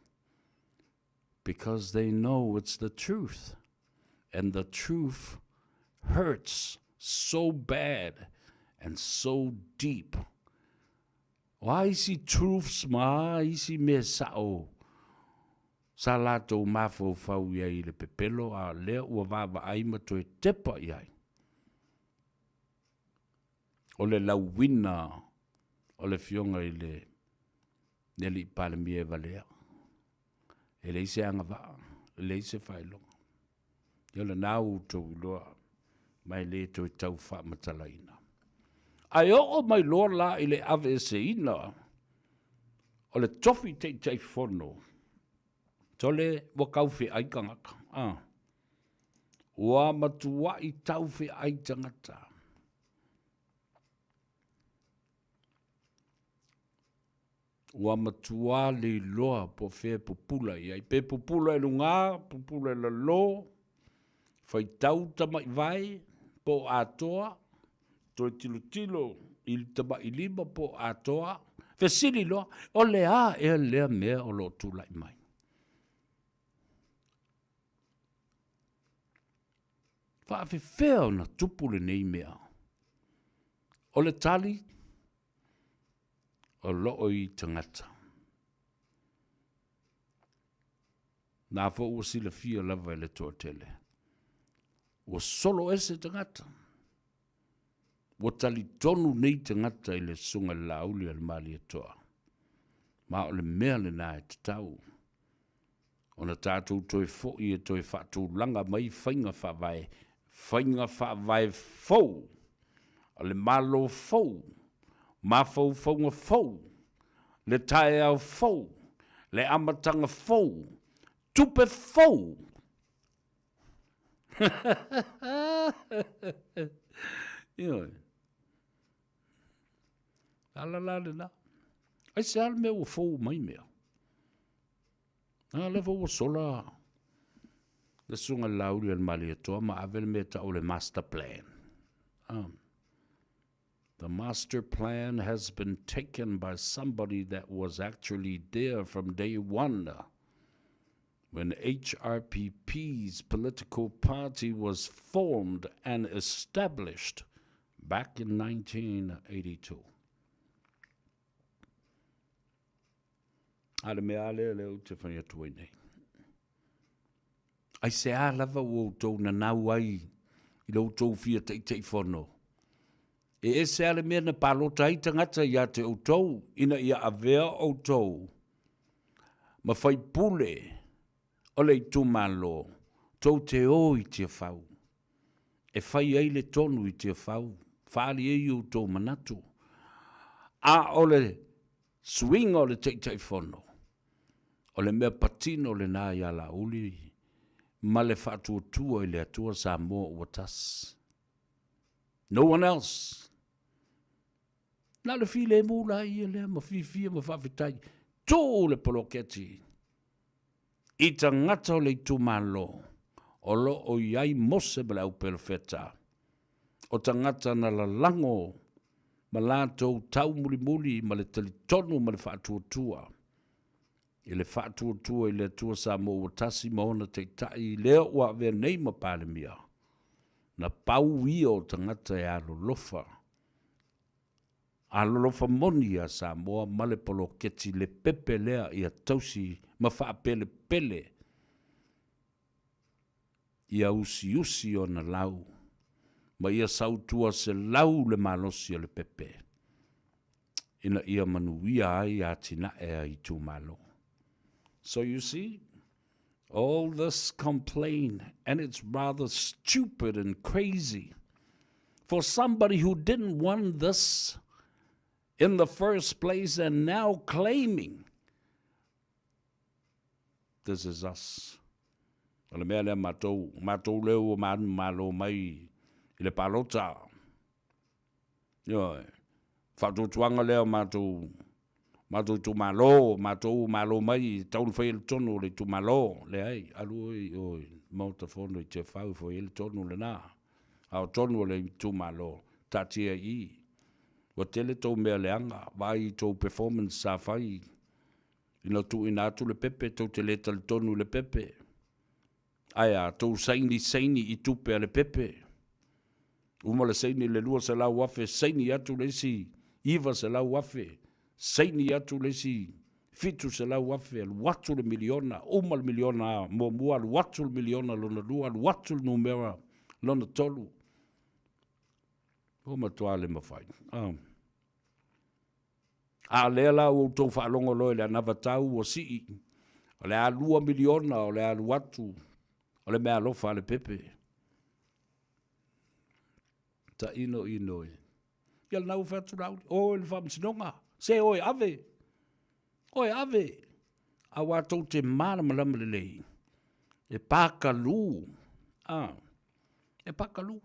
Because they know it's the truth. And the truth hurts so bad and so deep. O a isi truths ma a isi mea sa'o sa latou mafaufau i ai i le pepelo, a o lea ua vaavaai ma toe tepa i ai. O le lauina o le Afioga i le Alii Palemia e valea. E leai se agavaa, e leai se faailoga. Ia o lena ua outou iloa, ma e le toe tau faamatalaina. Ae oo mai loa la i le aveeseina o le tofi Taitaifono, sole ua kaufeai tagata. Ah. Ua matuai taufeai tagata. Ua matua le iloa po o fea e pupula i ai. Pe pupula i luga, pupula i lalo, faitau tamaivae po o atoa, toe tilotilo i le tamailima po o atoa, fesili loa, o le a ea lea mea o lo o tulai mai? Faafefea ona tupu lenei mea? O le tali, o lo o i tagata. Na foi ua silafia lava e le toatele. Ua solo ese tagata. Ua talitonu nei tagata i le Susuga i le Laauli a le Malietoa. Ma o le mea lena e tatau ona tatou toe foi e toe faatulaga mai faiga faavae, faiga faavae fou a le Malo fou, mafaufauga fou, le taeao fou, le amataga fou, tupe fou. Ioe. Ala la lena. Aisea le mea ua fou mai mea? A lea foi ua sola le Susuga i le Laauli a le Malietoa ma ave le mea e tau o le master plan. The master plan has been taken by somebody that was actually there from day one when HRPP's political party was formed and established back in 1982. A le mea lea lea ou te fai atu ai nei. Aisea lava ua outou nanau ai i lo outou fia Taitaifono? E ese lava le mea na palota ai tagata ia te outou ina ia avea outou ma faipule o le itumalo tou te o i Tiafau e fai ai le tonu i Tiafau, faaali ai outou manatu. A o le suiga o le Taitaifono, o le mea patino lena ia Laauli ma le faatuatua i le Atua Samoa ua tasi. No one else. Na o le filemu la ia lea ma fiafia ma faafetai. Tuu le poloketi i tagata o le itumalo o lo o i ai Mose ma le au pelofeta, o tagata na lalago ma latou taumulimuli ma le talitonu ma le faatuatua i le faatuatua i le Atua Samoa ua tasi ma ona taitai lea ua avea nei ma Palemia, na pau ia o tagata e alolofa, alolofa moni ia Samoa ma le poloketi le pepe lea ia tausi ma faapelepele ia usiusi ona lau ma ia sautua selau le malosi o le pepe ina ia manuia ai atinae a itumalo. So you see, all this complaint, and it's rather stupid and crazy for somebody who didn't want this in the first place and now claiming this is us. O le mea lea matou, matou lea ua manumalo mai i le palota. Ioe. Faatuatuaga lea o matou matou itumalo, matou ua malo mai e tatau ona faia le tonu o le itumalo. Leai, alu oe i o i le Maota Fono i Tiafau e fai ai le tonu lena. A o tonu o le itumalo, taatia i i. Ua tele tou mea leaga, vaai i tou performance sa fai ina tuuina atu le pepe, tou te le talitonu i le pepe. Ae a tou saini saini i tupe a le pepe. Uma le saini le 200,000, saini atu le isi 900,000, saini atu le isi 700,000, alu atu le miliona, uma le miliona muamua, alu atu le miliona lona lua, alu atu le numera lona tolu. Ua matua le mafai. Oh. A o lea la ua outou faalogo loa i le anavatau ua sii, o le a $2 miliona o le a alu atu o le meaalofa a le pepe. Tainoino e. Ia lena ua fai atu Laauli, o i le faamasinoga, se o e ave, o e ave, aua tou te malamalama lelei, e pakalu, a, e pakalu.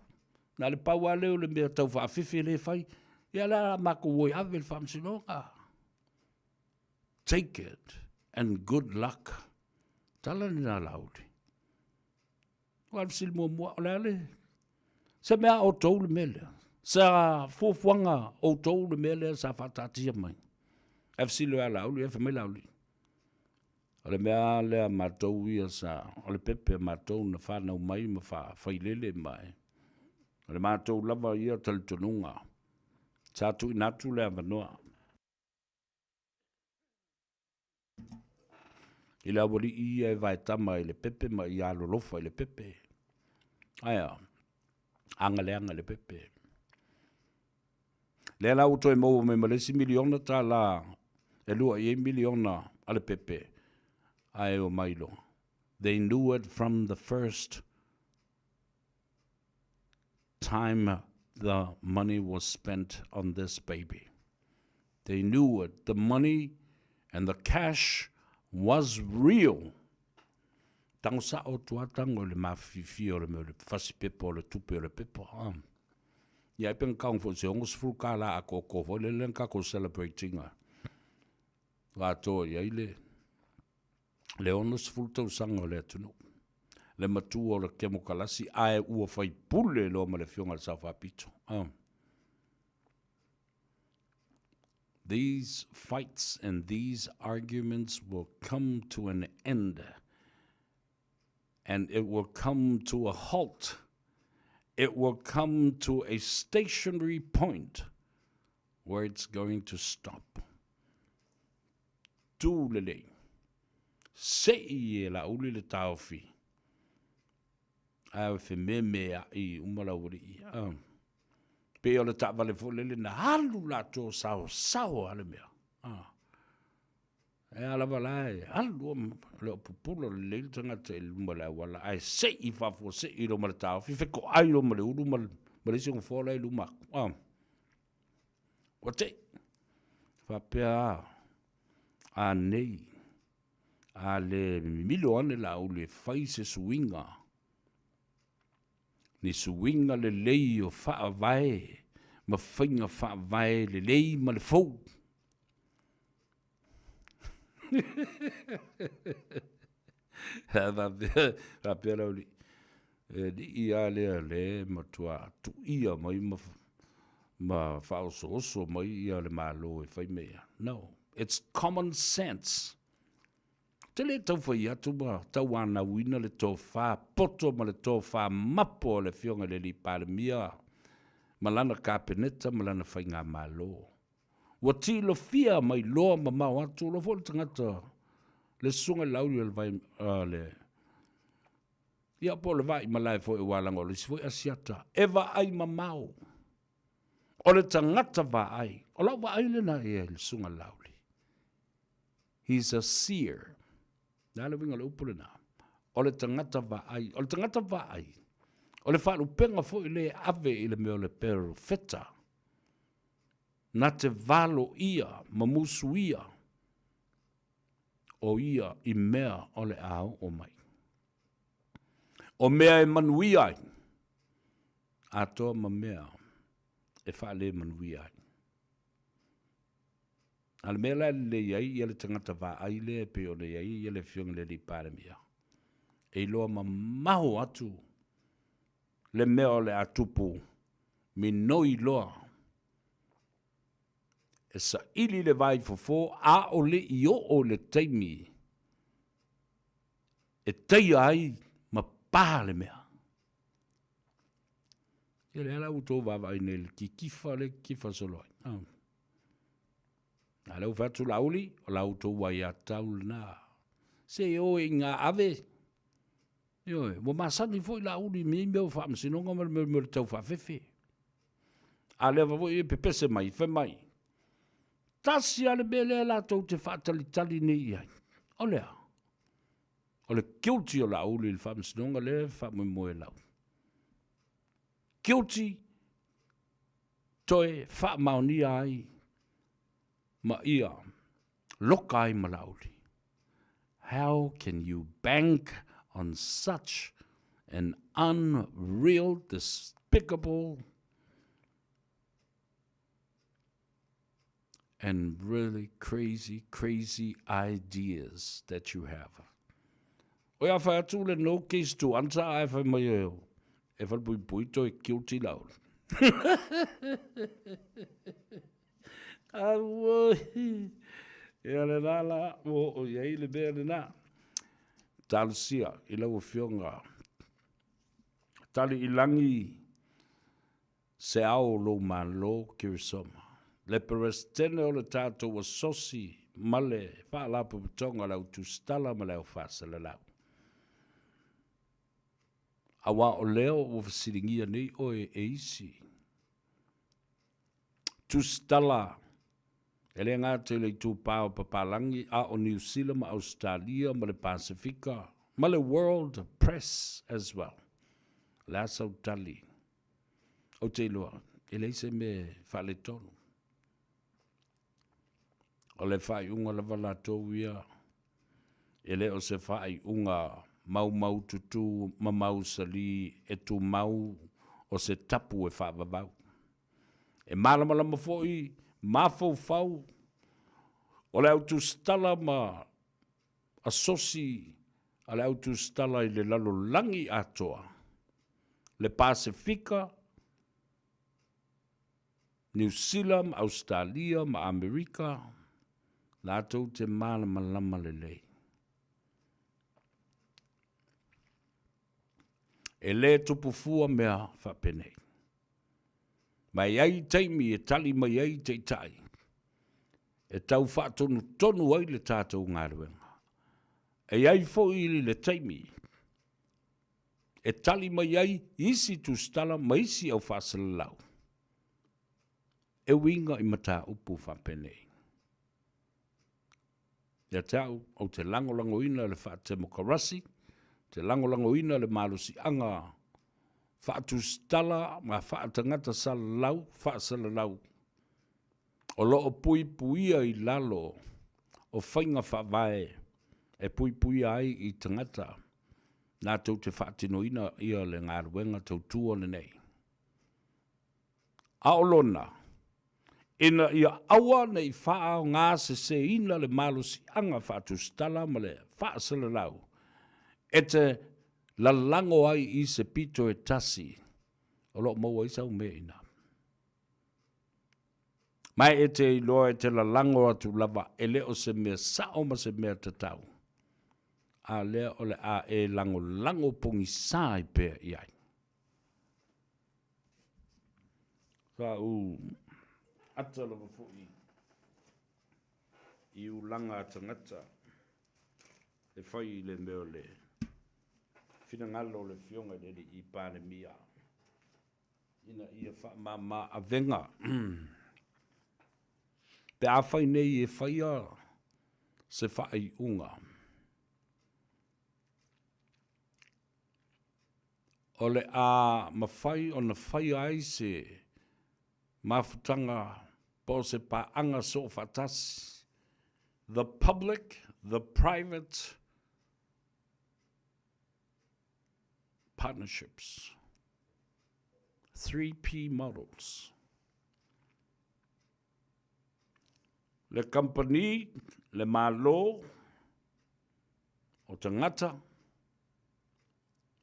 Na o le pau lava lea o le mea tau faafefe lea e fai, ia o le a matou o e ave i le faamasinoga. Take it and good luck. Tala lena a Laauli. Aua o le fesili muamua, o le a le, se mea a outou le mea lea? Sa fuafuaga outou le mea lea sa faataatia mai? Ae fesili loa ia Laauli, ae fai mai Laauli, o le mea lava lea a matou ia sa, o le pepe a matou na fanau mai ma faafailele ma e, o le matou lava ia talitonuga, sa tuuina atu le avanoa i le aualii ia e vaetama i le pepe ma ia alolofa i le pepe. Ae a? Aga leaga i le pepe. Lea la ua toe maua mai ma le isi miliona tala e lua i ai miliona a le pepe, ae omai loa. They knew it from the first time the money was spent on this baby. They knew it. The money and the cash was real. Tango sao atu a tango i le mafiafia o le mea o le fasi pepa o le tupe o le pepa. Ah. Ia ai pe na foi se 60 kālā atoatoa foi lele na tatou celebrate ina. Atoa i ai le le 60 tausaga o le atunuu, le matua o le Kemokalasi ae ua faipule loa ma le Afioga i le Sao Faapito. Oh. These fights and these arguments will come to an end and it will come to a halt. It will come to a stationary point where it's going to stop. Tu lelei. Sei e Laauli le taofi. Ae fememea'i uma le aualii. Ah. Pei o le taavale foi lele na alu latou saosaoa le mea. Ah. E a lava la e alu le o pupula lelei le tagata i luma o le auala ae sei faafuasei loa ma le taofi fetoai loa ma le ulu ma le isi nofoa la e i luma atu. Ah. Ua te i. Faapea a, a nei, a le mimilo ane Laauli e fai se suiga, ni suiga lelei o faavae ma faiga faavae lelei ma le fou. Faapea Laauli, e alii lava lea o lea e matua tuia mai ma ma faaosooso mai ia le Malo e fai mea ia. No, it's common sense. Ou te le tau fai atu ma tauanauina le tofa poto ma le tofa mapo a le Afioga i le Alii Palemia ma lana Kapeneta ma lana Faigamalo. Ua tilofia mai loa mamao atu, loa foi le tagata, le Susuga i le Laauli o le Vai, le Ia po o le vaimalae foi aua leaga o le isi foi Asiata e vaai mamao. O le tagata vaai, o lau vaai lena i ai i le Susuga Laauli. He's a seer. Le a le uiga o le upu lena? O le tagata vaai. O le tagata vaai, o le faalupega foi lea e ave i le mea o le perofeta. Na te valoia ma musuia o ia i mea o le a oo mai. O mea e manuia ai, atoa ma mea e faalemanuia ai. A o le mea la e lelei ai ia le tagata vaai lea e pei ona i ai ia le Afioga i le Alii Palemia, e iloa mamao atu le mea o le a tupu, minoi loa e saili le vaifofo a o le i oo i le taimi e taia ai ma pa le mea. Ia lea la ua outou vaavaai nei i le kikifa lea e kikifa solo ai. Ah. A lea ua fai atu Laauli, o la outou aiatatau lena. Se i o i ngā ave. Ioe, ua masani foi Laauli i mea o faamasinoga ma le mea o le tau faafefe. A lea foi e pepese mai, fai mai, tasi lava le mea lea latou te faatalitali nei i ai, o le a? O le guilty o Laauli i le faamasinoga lea e faamoemoe lau. Guilty toe faamaonia ai ma ia loka ai ma Laauli. How can you bank on such an unreal, despicable and really crazy, crazy ideas that you have? Oi a fai atu le no case to answer ae fai mai e e falepuipui toe guilty Laauli. Auoi! Ia lena la, ua oo i ai le mea lena. Talosia i lau Afioga Taliilagi se ao o lou Malo Kirisoma, le Peresetene o le tatou Asosi ma le Faalapotopotoga o le Au Tusitala ma le Au Faasalalau. Aua o lea ua fesiligia nei oe e isi tusitala e le gata i le itupa o papalagi a o Niu Sila ma Ausetalia ma le Pasefika ma le world press as well. O le a sau tali? Ou te iloa, e leai se mea e faaletonu. O le faaiuga lava latou ia, e le o se faaiuga maumaututu ma mausali e tumau o se tapu e faavavau. E malamalama foi mafaufau o le au tusitala ma asosi a le au tusitala i le lalolagi atoa, le Pasefika, Niu Sila ma Ausetalia ma Amerika, latou te malamalama lelei. E le tupu fua mea faapenei. Ma e i ai taimi e tali mai ai taitai e tau faatonutonu ai le tatou galuega. E i ai foi le taimi e tali mai ai isi tusitala ma isi au faasalalau e uiga i mataupu faapenei. Ia te au, ou te lagolagoina le faatemokarasi, ou te lagolagoina le malosiaga faatusitala ma faatagata salalau, faasalalau o lo o puipuia i lalo o faiga faavae e puipuia ai i tagata latou te faatinoina ia le galuega tautua lenei. A o lona, ina ia aua ne i faaaogaseseina le malosiaga faatusitala ma le faasalalau e te lalago ai i se pito e tasi o lo o maua ai sau mea i ina. Ma e te iloa e te lalago atu lava e le o se mea sao ma se mea tatau, a lea o le a e lagolago pogisa ai pea i ai. Sa ou ata lava foi i ulaga a tagata e fai i le mea o le finagalo o le Afioga i le Alii Palemia ina ia faamama avega pe afai nei e faia se faaiuga o le a mafai ona faia ai se mafutaga po o se paaga soofaatasi, the public, the private partnerships, 3P models. Le kamupani, le Malo, o tagata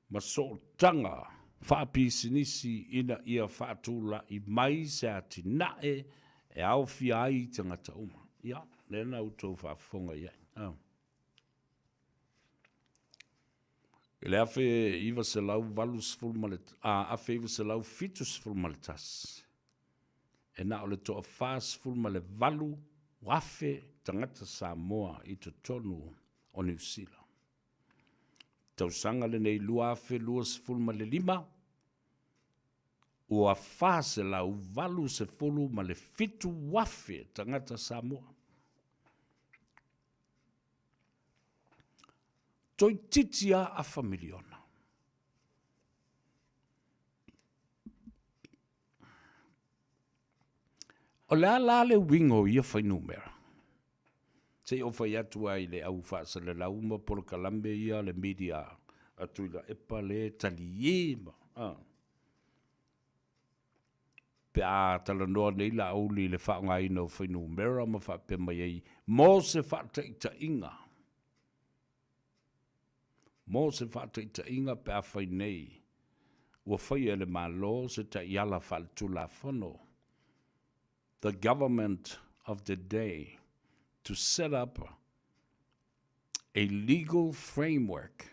ma sootaga faapisinisi ina ia faatula'i mai se atinae e aofia ai tagata uma. Ia, lea na outou faafofoga i ai. A. I le 1980 ma le 1971, e na o le toa 48,000 tagata Samoa i totonu o Niu Sila. Tausaga lenei 2025, ua 487,000 tagata Samoa. Toeitiiti lava afa miliona. O le a la le uiga o ia fuainumera? Se i ou fai atu lava i le au faasalalau ma polokalame ia a le media a Tuilaepa le talie ma, a. Pe a talanoa nei Laauli i le faaaogaina o fuainumera ma faapea mai ai mo se faataitaiga, Mo se faataitaiga pe afai nei ua faia e le Malo se taiala faaletulafono, the Government of the day to set up a legal framework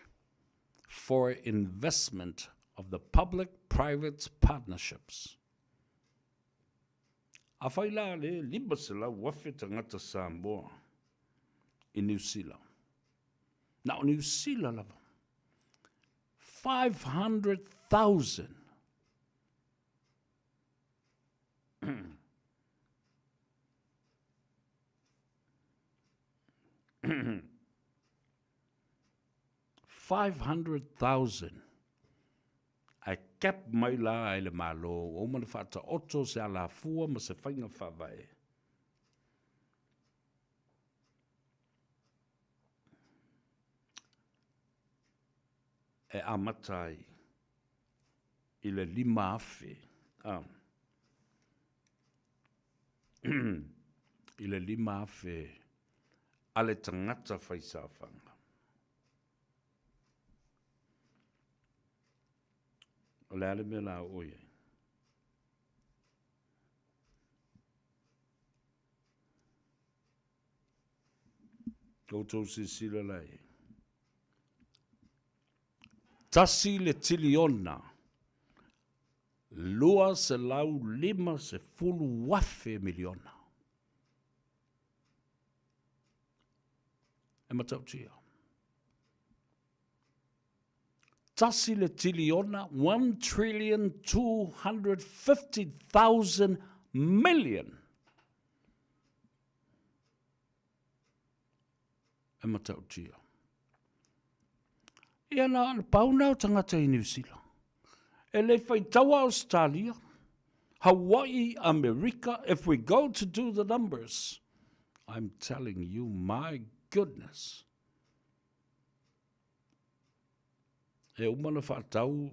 for investment of the public-private partnerships. Afai la le 500,000 tagata Samoa i Niu Sila, Na o Niu Sila lava. 500,000. $500,000 ae cap mai la e le Malo ua uma ona faataoto se alafua ma se faiga faavae. E amata ai i le 5,000 a i le 5,000 a le tagata faisaofaga. O le a le mea o le a oo i ai? Outou silasila la i ai. 1 le tiliona, 250,000 miliona. E matautia. 1 le tiliona, 1 trillion 250,000 million. E matautia. Ia na o le pau na o tagata i Niu Sila. E le faitaua Ausetalia, Hawaii, Amerika, if we go to do the numbers, I'm telling you, my goodness. E uma ona faatau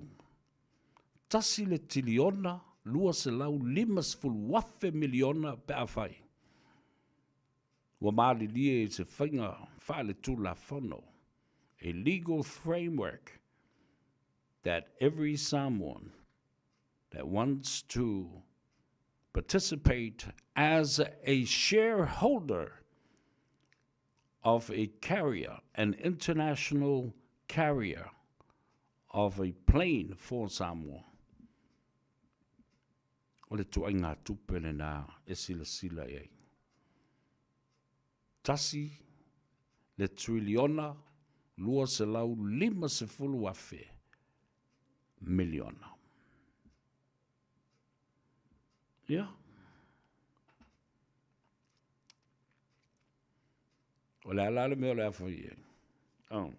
1 le tiliona 250,000 miliona pe afai ua malilie i se faiga faaletulafono, a legal framework that every Samoan that wants to participate as a shareholder of a carrier, an international carrier of a plane for Samoa. O le tuaiga tupe lena e silasila i ai. 1 le triliona 250,000 miliona. Ia. O le a la le mea o le a fai ai? Oh.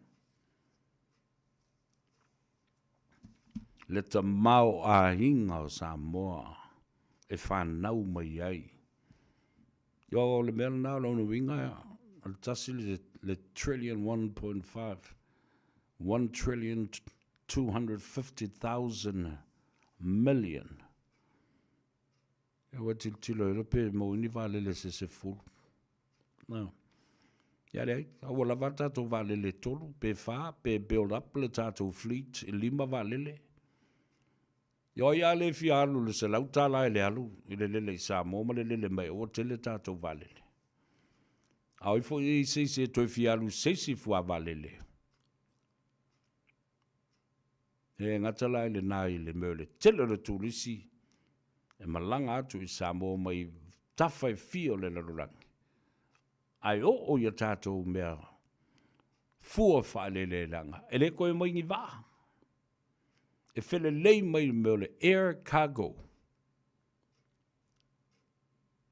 Le tamaoaiga o Samoa e fanau mai ai. Ia o le mea lena o lona uiga o le 1 le trillion 1.5 1 trillion 250,000 million. Ia ua tilotilo ai loa pe maua ai ni valele se 10. Ia leai, a ua lava a tatou vaalele e tolu pe fa pe build up le tatou fleet e lima vaalele. Ia o ai a le fia alu i le $100 i le alu i le lele i Samoa ma le lele mai ua tele tatou vaalele. A o ai foi e i ai se isi e toe fia alu i se isi fuavaalele? E le gata la i lena i le mea o le tele o le turisi e malaga atu i Samoa mai tafa e fia o le lalolagi, ae oo i a tatou mea fua faaeleeleaga, e le toe omai ni vaa. E felelei mai i le mea o le air cargo.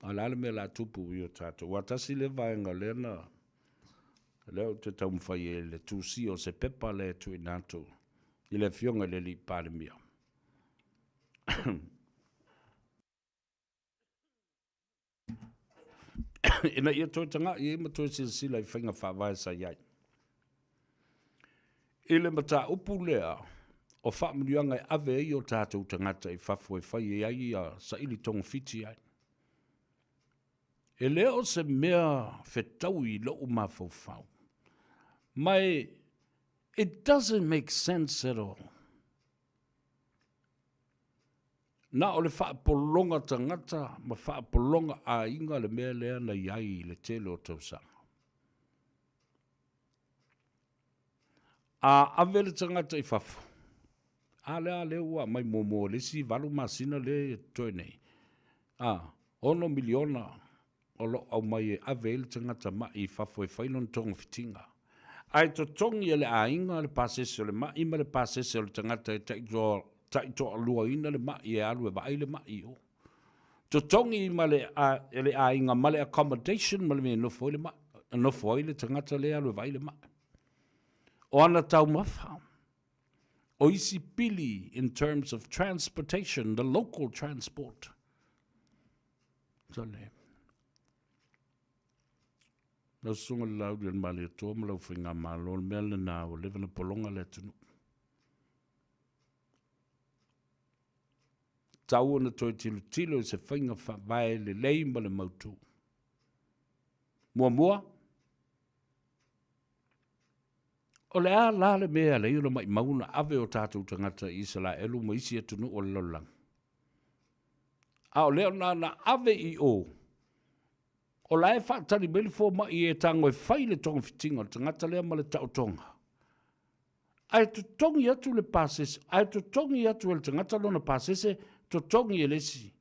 A o le a le mea o le a tupu i o tatou? Aua tasi lea vaega lea na, lea ou te taumafai ai i le tusia o se pepa lea e tuuina atu i le Afioga i le alii Palemia. Ina ia toe tagai ai ma toe silasila i faiga faavae sa i ai. I le mataupu lea o faamanuiaga e ave ai o tatou tagata i fafo e fai ai ia saili togafiti ai. E le o se mea fetaui i lou mafaufau, ma e it doesn't make sense at all. Na o le faapologa tagata ma faapologa aiga le mea lea na i ai i le tele o tausaga. A ave le tagata i fafo, a lea lea ua aumai muamua i le isi 8 masina lea e totoe nei, a, $6 miliona o lo o aumai e ave ai le tagata ma'i i fafo e fai lona togafitiga. Ae totogi e le aiga le pasese o le ma'i ma le pasese o le tagata e taitoaluaina le ma'i e alu e vaai le ma'i i o. Totogi ma le, e le aiga ma le accommodation ma le mea e nofo ai le ma'i, e nofo ai le tagata lea e alu e vaai le ma'i. O ana taumafa, o isi pili in terms of transportation, the local transport. Sole. Lau susuga i le Laauli o le Malietoa ma lau Faigamalo, o le mea lena ua leva ona pologa le atunuu. Tau ona toe tilotilo i se faiga faavae lelei ma le mautu. Muamua, o le a la le mea e ala ai ona maimau ona ave o tatou tagata i Isalaelu ma isi atunuu o le lalolagi? A o lea na ona ave i o, o la e faatali mai le fomai e tago e fai le togafitiga o le tagata lea ma le taotoga. Ae totogi atu le pasese, ae totogi atu e le tagata lona pasese, totogi e le isi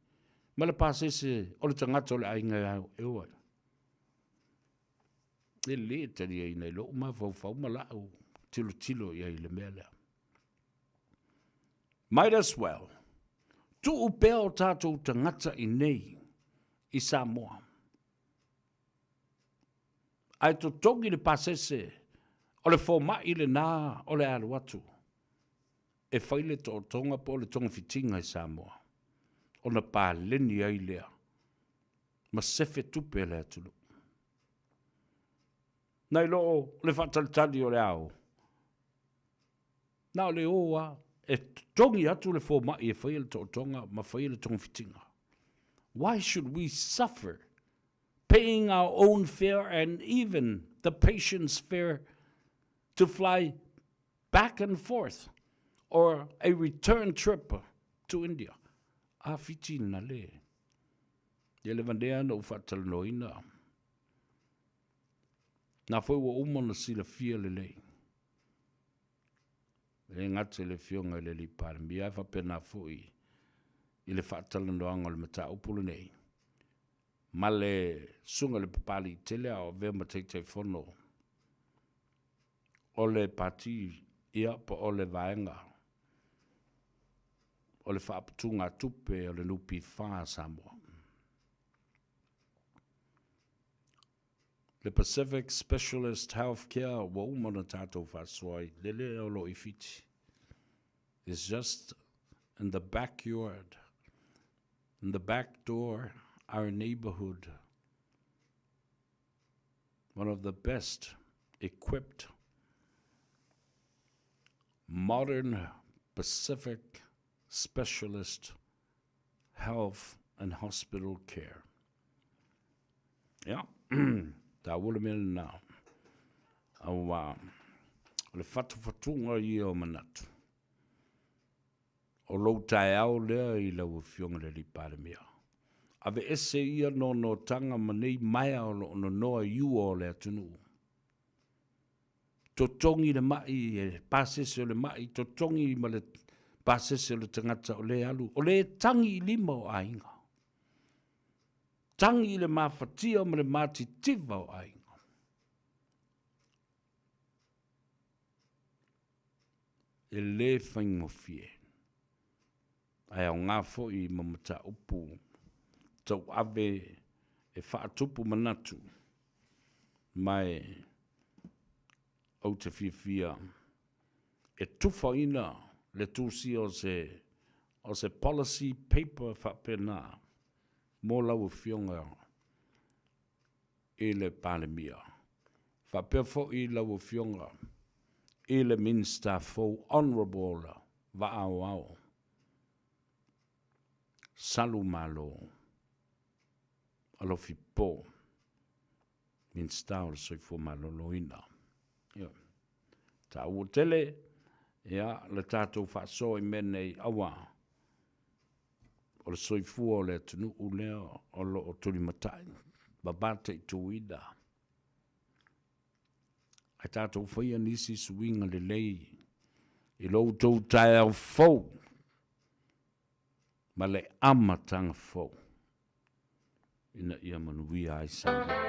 ma le pasese o le tagata o le aiga e o ai. E le taliaina i lou mafaufau ma lau tilotilo i ai i le mea lea. Might as well tuu pea o tatou tagata i nei i Samoa. Ae totogi le pasese o le fomai lena o le alu atu e fai le tootoga po o le togafitiga i Samoa ona paleni ai lea ma sefe tupe a le atunuu. Nai lo le faatalitali o le ao, na o le o lava e totogi atu le fomai e faia le tootoga ma faia le togafitiga. Why should we suffer paying our own fare and even the patient's fare to fly back and forth or a return trip to India? A Fiti na le. Ia le vanea na ou faatalanoaina. Na foi ua uma ona silafia lelei. E le gata i le Afioga i le Alii Palemia, ae faapena foi i le faatalanoaga o le mataupu lenei ma le Susuga i le Papalii tele a o avea ma Taitaifono o le Pati, ia, po o le Vaega o le Faaputugatupe o le NPF a Samoa. Le Pacific Specialist Healthcare ua uma ona tatou faasoa ai, le lea o lo o i Fiti. It's just in the backyard, in the back door, our neighborhood. One of the best equipped modern Pacific specialist health and hospital care. Ia. Taua le mea lena, auā o le fatufatuga ia o manatu. O lou taeao lea i lau Afioga i le Alii Palemia. Aveese ia nonotaga ma nei maea o lo o nonoa i ua o le atunuu. Totogi le mai e pasese o le mai, totogi ma le pasese o le tagata o lea e alu, o lea e tagi i lima o aiga. Tagi i le mafatia ma le matitiva o aiga. E le faigofie, ae aoga foi ma mataupu tauave e faatupu manatu, ma e ou te fiafia e tufaina le tusia o se o se policy paper faapena mo lau Afioga i le Palemia, faapea foi lau Afioga i le Minisita fou Honourable Vaaoao Salu Malo Alofi Po, Minisita o le Soifua Maloloina. Ia, taua tele ia le tatou faasoa i mea nei, aua o le soifua o le atunuu lea o lo o tulimatai ma mataituina. Ae tatou faia nisi suiga lelei i lo outou taeao fou ma le amataga fou ina ia manuia ai Samoa.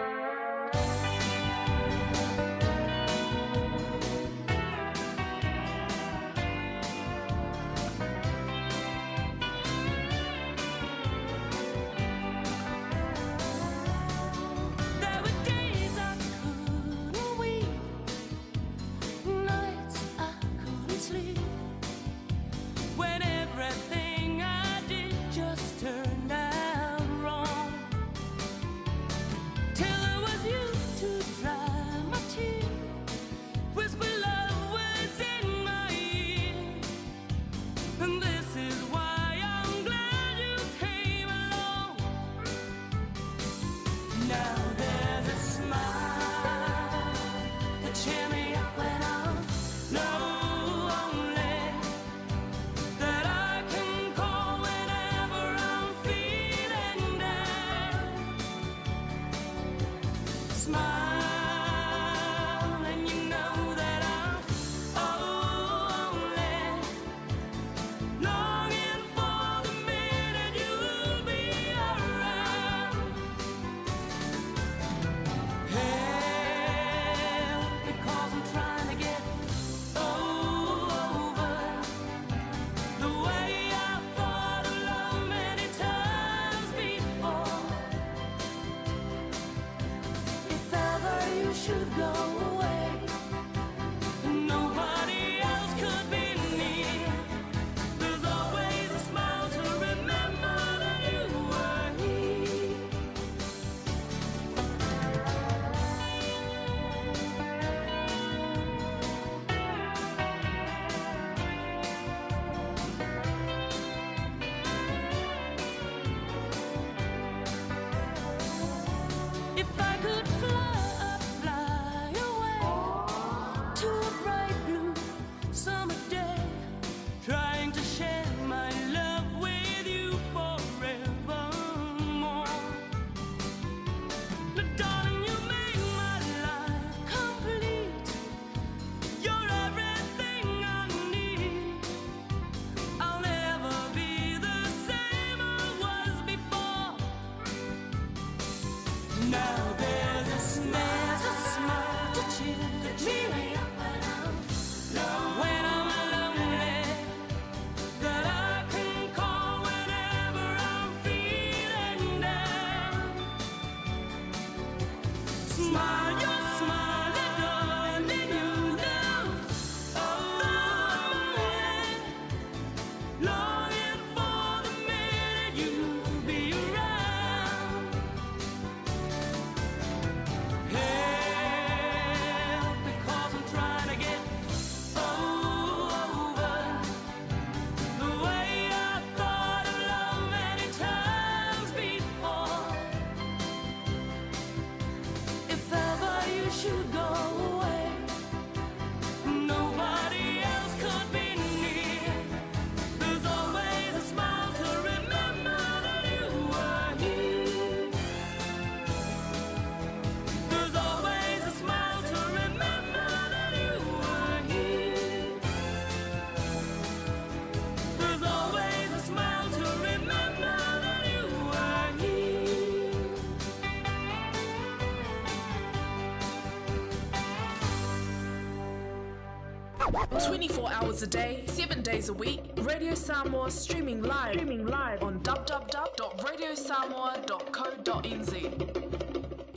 24 hours a day, 7 days a week, Radio Samoa streaming live, streaming live on www.radiosamoa.co.nz.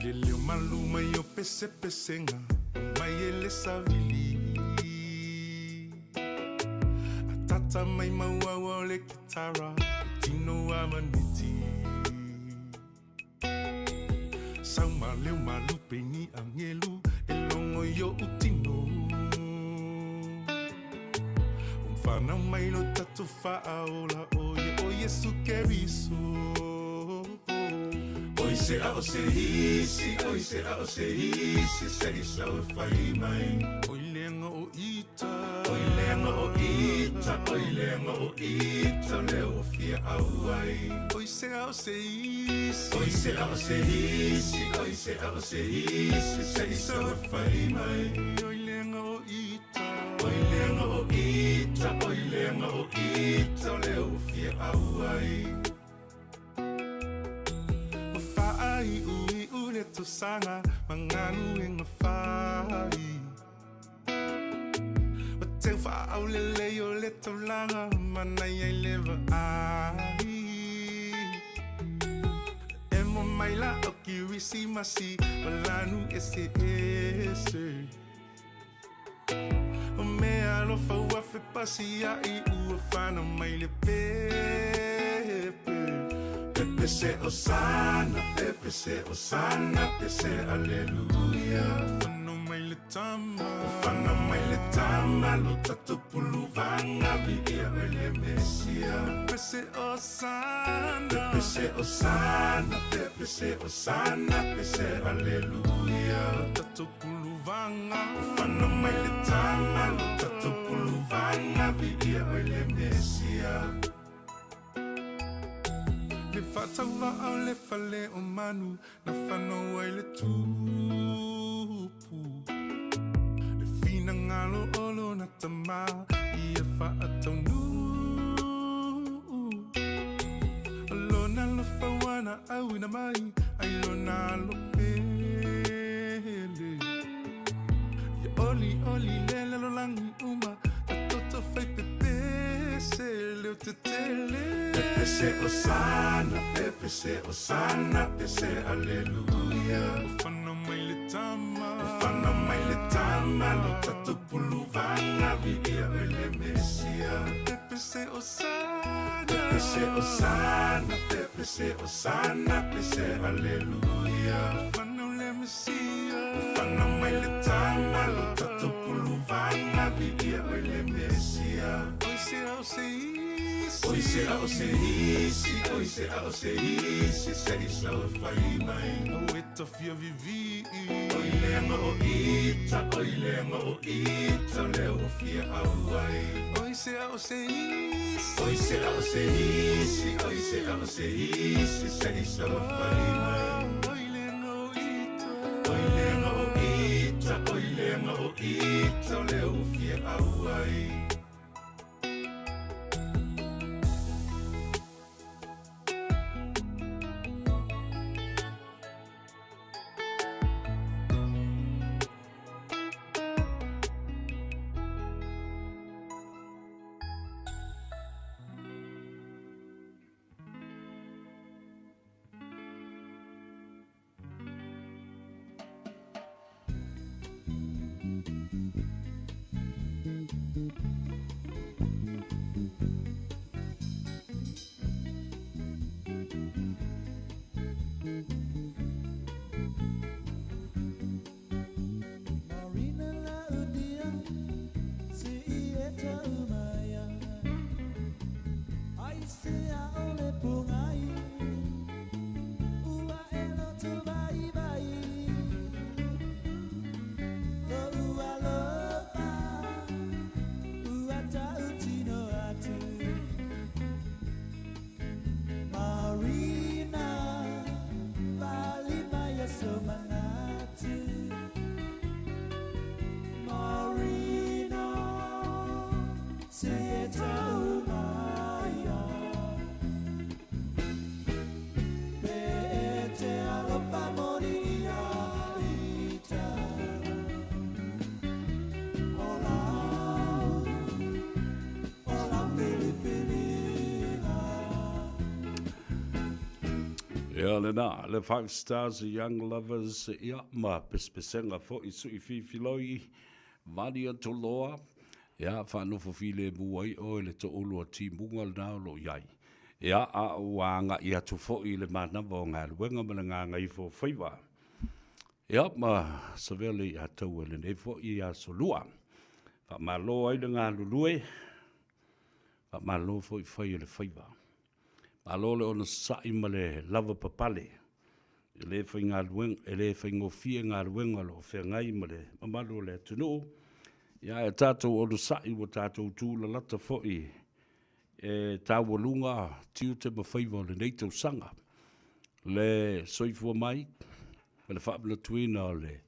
Le leo malu mai o pesepesega mai e le savili Atata mai mauaua o le kitara e tino a maneti Sau ma leo malupe ni angelu e logo i o'u tino Whanau mai lo tatou faaola o ia o Iesu Keriso. Oi se a o se isi, oi se a o se isi, se i sau e fai mai. Oi leaga o ita, oi leaga o ita, oi leaga o ita, lea ua fia auai. Oi se a o se isi, oi se a o se isi, oi se a o se isi, se i sau e fai mai. Oi leaga o ita, oi leaga o ita, oi leaga o ita, lea ua fia auai. Ua faaiuiu le tausaga ma galuega fai. Ua teu faaaulelei o le taulaga manaia i le vaai. Emo mai la o Kirisimasi ma lanu eseese. O meaalofa ua fepasia'i ua fanau mai le pepe. Pepe se Osana, pepe se Osana, pe se Aleluia. Fanau mai le tama, fanau mai le tama, lo tatou puluvaga viia oe le Mesia. Pepe se Osana, pepe se Osana, pepe se Osana, pe se Aleluia. Lo tatou puluvaga, fanau mai le tama, lo tatou puluvaga viia oe le Mesia. Le faatauvaa o le fale o manu na fanau ai le tupu. Le finagalo o lona Tama ia faataunuu. O lona alofa ua na auina mai ai lona Alo pele. Ia olioli le lalolagi uma ta toto fai pepese leo tetele. Pepe se Osana, pepe se Osana, pe se Aleluia. Ua fanau mai le tama, ua fanau mai le tama, lo tatou puluvaga viia oe le Mesia. Pepe se Osana, pepe se Osana, pepe se Osana, pe se Aleluia. Ua fanau le Mesia, ua fanau mai le tama, lo tatou puluvaga viia oe le Mesia. Oi se a o se isi, oi se a o se isi, oi se a o se isi, se i sau e fai mai. Ua e tafia vivii. Oi leaga o ita, oi leaga o ita, lea ua fia auai. Oi se a o se isi, oi se a o se isi, oi se a o se isi, se i sau e fai mai. Oi leaga o ita, oi leaga o ita, oi leaga o ita, lea ua fia auai.
Ia lena, le Five Stars Young Lovers, ia, ma pesepesega foi sui fifiloi, Valia Toloa, ia, faanofo filemu ai oe le toulu o timuga lena o lo o i ai. Ia, a ua agai atu foi i le manava o galuega ma le gagaifo o faiva. Ia, ma savea le iataua i lenei foi aso lua. Faamalo ai le galulue, faamalo foi fai o le faiva. Malo le onosai ma le lavapapale. E le faigaluega, e le faigofie galuega o lo o feagai ma le mamalu o le atunuu. Ia ae tatou onosai ua tatou tulalata foi e taualuga tiute ma faiva o lenei tausaga. Le soifua mai ma le faamanatuina o le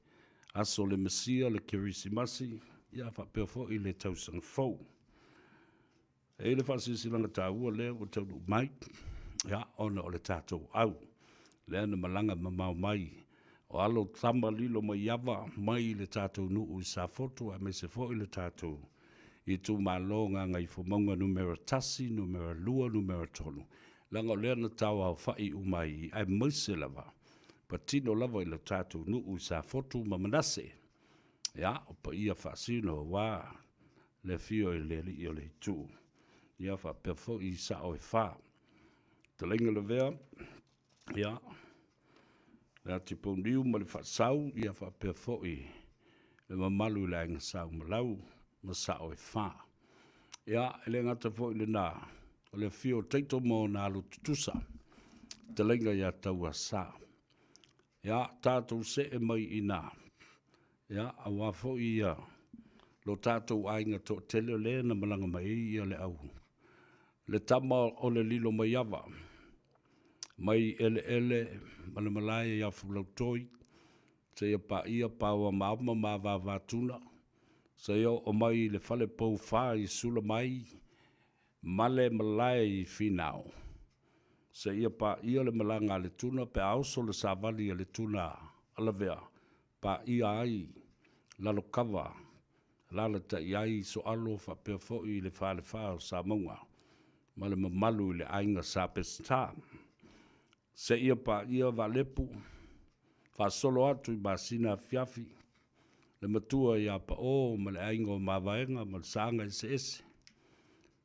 aso o le Mesia, le Kerisimasi, ia faapea foi le tausaga fou. E i ai le faasilasilaga taua lea ua taunuu mai, ia, ona o le tatou au, lea na malaga mamao mai o alo tama lilo maiava mai le tatou nuu i Safotu aemaise foi le tatou itumalo Gagaifomauga Nu.1, Nu.2, Nu.3, leaga o lea na tauaofa'i uma ai i i, aemaise lava patino lava i le tatou nuu i Safotu ma Manase. Ia, o paia faasino aua le afio i le Alii o le Itu, ia faapea foi i sao e fa. Fetalaiga Lavea, ia, le Atipouniu ma le Faasau, ia faapea foi le mamalu i le Aiga Saumalau ma sao e fa. Ia, e le gata foi i lena, o le afio o Taito ma ona alo tutusa, fetalaiga ia Tauasa. Ia, tatou see mai i ina, ia, aua foi ia lo tatou aiga toatele lea na malaga mai ai ia le au, le tama o le lilo maiava, mai eleele ma le malae ia Fulautoi, seia paia Paoamaama ma Avaavatuna, seia oo mai i le fale poufa i Sulamai ma le malae i Finao, seia paia le malaga a le Tuna pe a oso le savali a le Tuna a Lavea, paia ai Lalokava, alaalatai ai Soalo faapea foi le Falefa o Samauga ma le mamalu i le Aiga Sa Peseta, seia paia Vaalepu, faasolo atu i Masina afiafi, le matua ia Pao ma le aiga o Mavaega ma le Saaga Eseese,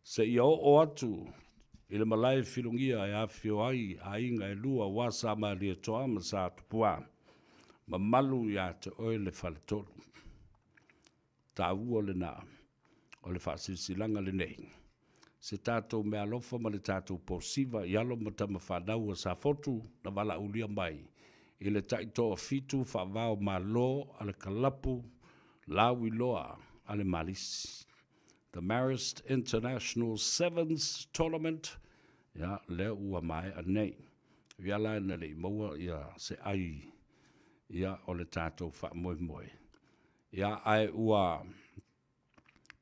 seia oo atu i le malae filogia e afifio ai aiga e lua aua Sa Malietoa ma Sa Tupua, mamalu ia te oe le Faletolu. Taua lena o le faasilasilaga lenei, se tatou meaalofa ma le tatou posiva i alo ma tama fanau a Safotu na valaaulia mai i le taitoafitu faava o Malo a le Kalapu Lauiloa a le Malisi, The Marist International Sevens Tournament, ia, lea ua maea nei. Ia la ina le i maua ia se ai ia o le tatou faamoemoe. Ia, ae ua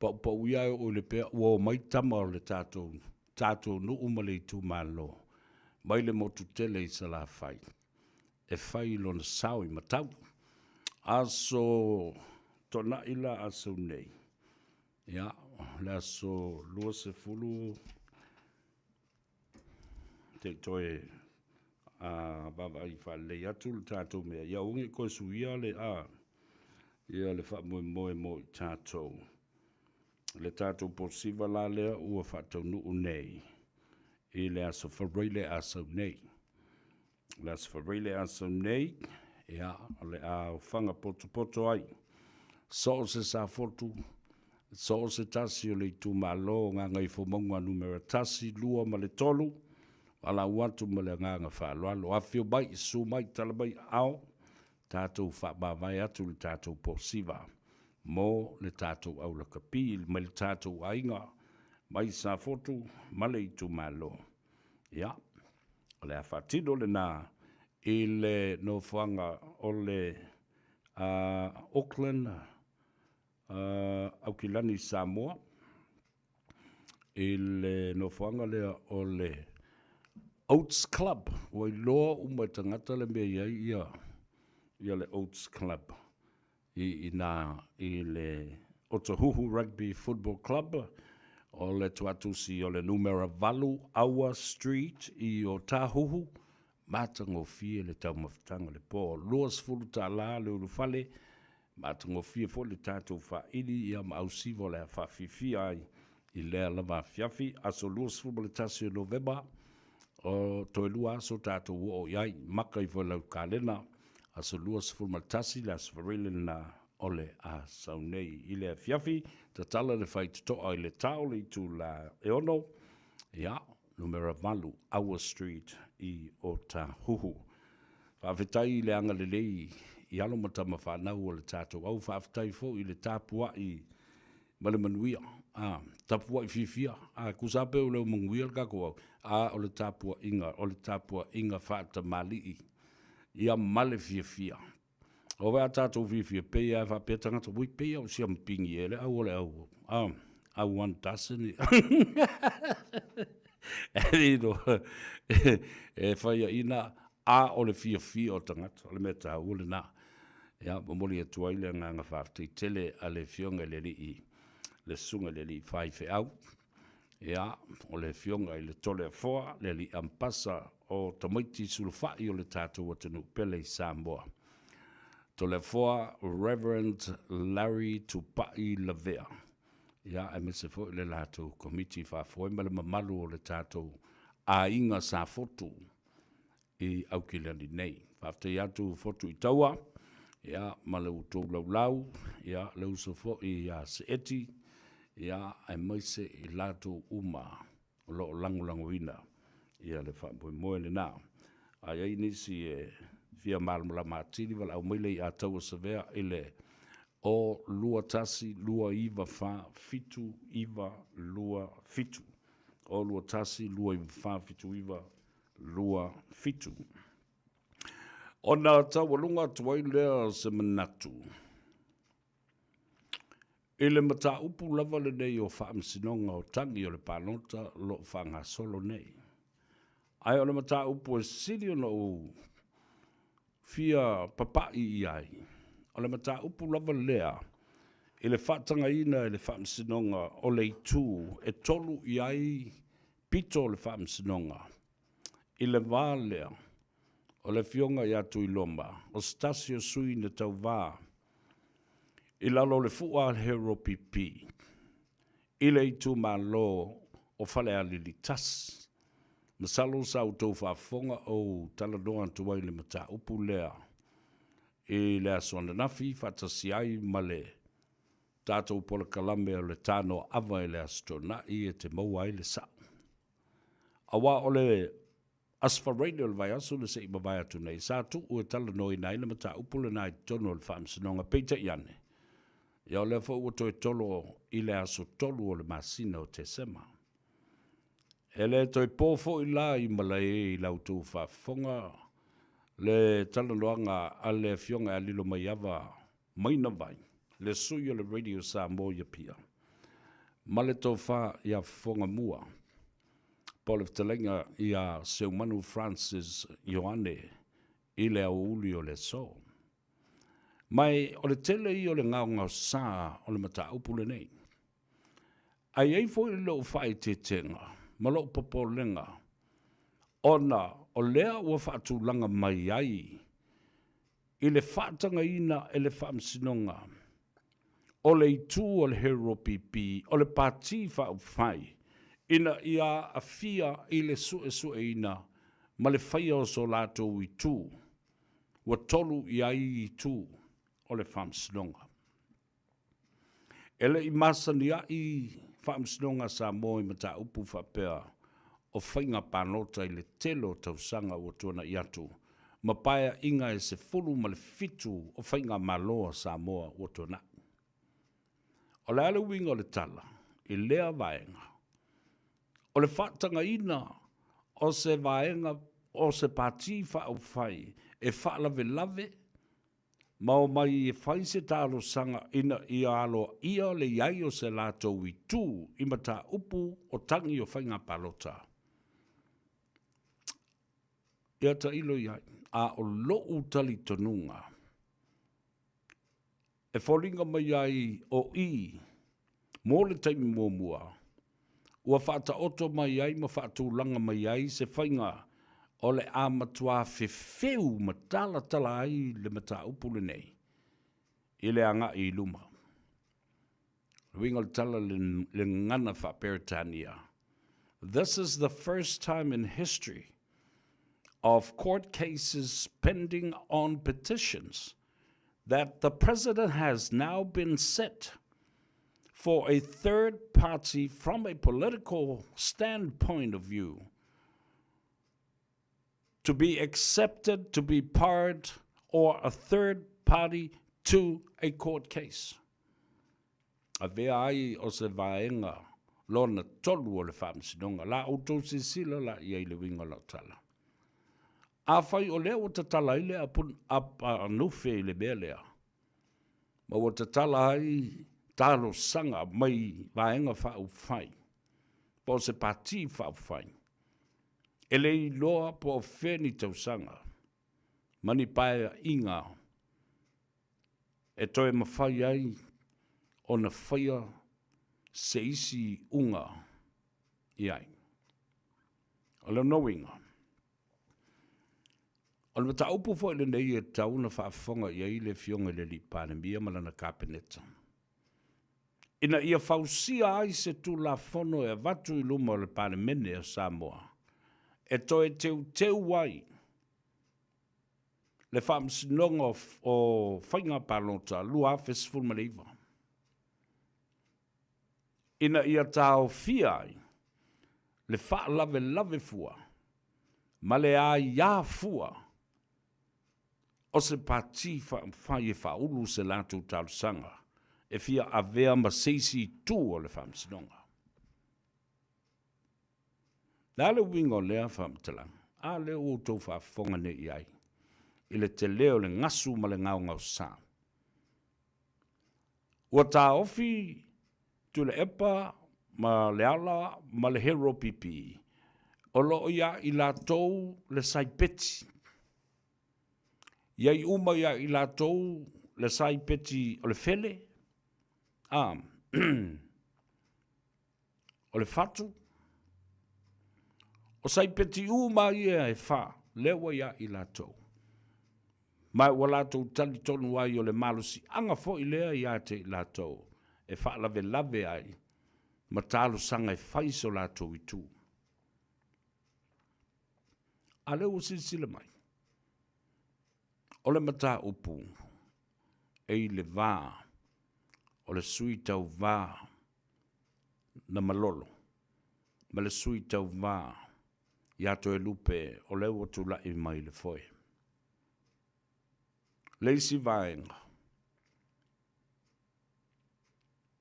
paupauia e oo i le pea ua omai tama o le tatou, tatou nuu ma le itumalo mai le motu tele i Salafai e fai lona sao i Matau. Aso Toonai la aso nei, ia, le aso 20 te i toe a vaavaai faalelei atu le tatou mea, ia aua ne i toe suia le a ia le faamoemoe mo i tatou. Le tatou posiva la lea ua faataunuu nei i le aso Faraile a sau nei. Le aso Faraile a sau nei, ia, o le a ofaga potopoto ai so o se Safotu, so o se tasi o le itumalo o Gagaifomauga numera 1, 2 ma le 3, valaau atu ma le agaga faaaloalo, afifio mai, susu mai, tala mai aao, tatou faamavae atu le tatou posiva mo le tatou aulakapi mai le tatou aiga mai Safotu ma le itumalo. Ia, o le a faatino lena i le nofoaga o le Auckland, Aukilani, Samoa, i le nofoaga lea o le Oats Club. Ua iloa uma e tagata le mea e i ai ia, ia le Oats Club i ina i le Otahuhu Rugby Football Club, o le tuatusi o le numera 8 Aua Street i Otahuhu. Matagofie le taumafataga i le po. $20 le ulufale, matagofie foi le tatou faaili ia ma ausiva o le a faafiafia ai i lea lava afiafi, aso 21 o Novema, o toe 2 aso tatou oo i ai, maka ifo i lau kalena, aso 21 le Aso Faraile lena o le a sau nei. I le afiafi, tatala le faitotoa i le tao le itula e 6, ia, numera 8, Aua Street i Otahuhu. Faafetai i le agalelei i alo ma tama fanau o le tatou au, faafetai foi i le tapuai ma le manuia, a, tapuai fiafia, a, tusa lava pe ua le manuia le tatou au, a o le tapuaiga, o le tapuaiga faatamalii ia ma le fiafia. O a tatou fiafia, pei lava e faapea tagata, ui, pei lava o siamupini ea le au o le au, a, au one dozen. E faiaina, a o le fiafia o tagata, o le mea taua lena. Ia, momoli atu ai le agaga faafetai tele a le Afioga i le Alii, le Susuga i le Alii Faifeau, ia, o le Afioga i le Toleafoa, le Alii Ampasa o tamaiti sulufai o le tatou atunuu pele i Samoa. Toleafoa Reverend Larry Tupai Lavea, ia, aemaise foi le latou Komiti Faafoe ma le mamalu o le tatou aiga Safotu i Aukilani nei. Faafetai atu Fotu i Taua, ia, ma le outou laulau, ia, le uso foi ia Seeti, ia, aemaise i latou uma o lo o lagolagoina ia le faamoemoe lena. A i ai nisi e fia malamalama atili, valaau mai le ia Taua Savea i le 0 2 1 2 9 4 7 9 2 7. 0 2 1 2 9 4 7 9 2 7. Ona taualuga atu ai lea o se manatu i le mataupu lava lenei o faamasinoga o tagi o le palota o lo o faagasolo nei. Ae o le mataupu e sili ona ou fia papai i ai, o le mataupu lava lea i le faatagaina e le faamasinoga o le itu e 3 i ai pito o le faamasinoga i le va lea o le Afioga ia Tuiloma, o se tasi o sui na tauva i lalo o le fua a le HRPP i le itumalo o Falealili 1. Masalo sa outou faafofoga ou talanoa atu ai i le mataupu lea i le aso ananafi faatasi ai ma le tatou polokalame o le Tanoa Ava i le Aso Toonai e te maua ai le sao. Aua o le Aso Faraile o le vaiaso na se i mavae atu nei, sa tuu e talanoaina ai le mataupu lena i totonu o le Faamasinoga, peitai ane, ia o lea foi ua toe tolo i le aso 3 o le masina o Tesema. E le toe po foi la i malae i la outou faafofoga le talanoaga a le Afioga ia Lilomaiava Mainavai, le sui o le Radio Samoa i Apia, ma le tofa ia Fofogamua, po o le fetalaiga ia Seumanu Francis Ioane i le aoauli o le aso. Ma o le tele ia o le gaogaosa o le mataupu lenei. Ae i ai foi lou faaeteetega ma lou popolega ona o lea ua faatulaga mai ai i le faatagaina e le Faamasinoga o le itu o le HRPP o le Pati Faaupufai ina ia aafia i le suesueina ma le faia o so latou itu, ua 3 i ai itu o le Faamasinoga. E le i masaniai Faamasinoga a Samoa i mataupu faapea o faiga palota i le tele o tausaga ua tuanai atu ma paeaiga e 17 o faigamalo a Samoa ua tuanai. O le a le uiga o le tala i lea vaega? O le faatagaina o se vaega o se Pati Faaupufai e faalavelave ma omai e fai se talosaga ina ia aloaia le i ai o se latou itu i mataupu o tagi o faiga palota. Ia tailo i ai, a o lou talitonuga, e foliga mai ai o i mo le taimi muamua, ua faataoto mai ai ma faatulaga mai ai se faiga o le a matuā fefeu ma talatala ai le mataupu lenei i le agai i luma. O le uiga o le tala i le gagana faa-Peretania, This is the first time in history of court cases pending on petitions that the president has now been set for a third party from a political standpoint of view to be accepted to be part or a third party to a court case. Avea ai o se vaega lona tolu o le Faamasinoga. La outou silasila la i ai i le uiga o lau tala. Afai o lea ua tatala ai le apanufe i le mea lea, ma ua tatala ai talosaga mai Vaega Faaupufai, po o se Pati Faaupufai, e le iloa po o fea ni tausaga ma ni paeaiga e toe mafai ai ona faia se isi iuga i ai. O lona uiga, o le mataupu foi lenei e tatau ona faafofoga i ai le Afioga i le Palemia ma lana Kapeneta, ina ia fausia ai se Tulafono e avatu i luma o le Palemene o Samoa e toe teuteu ai le Faamasinoga o Faiga Palota 2019, ina ia taofia ai le faalavelave fua ma le aia fua o se pati faaupufai e faaulu se latou talosaga e fia avea ma se isi itu o le Faamasinoga. O le a le uiga o lea faamatalaga? A lea ua outou faafofoga nei i ai i le tele o le gasu ma le gaogaosa. Ua taofi Tuilaepa ma Leala ma le Hero PP, o lo o iā i latou le saipeti. Iai uma iā i latou le saipeti o le fele, a, o le fatu, o saipeti uma ia e fa, lea ua iā i latou. Ma ua latou talitonu ai o le malosiaga foi lea ia te i latou e faalavelave ai ma talosaga e fai so latou itu. A lea ua silasila mai, o le mataupu e i le va o le sui tauva na malolo ma le sui tauva ia Toelupe o lea ua tulai mai le foe. Le isi vaega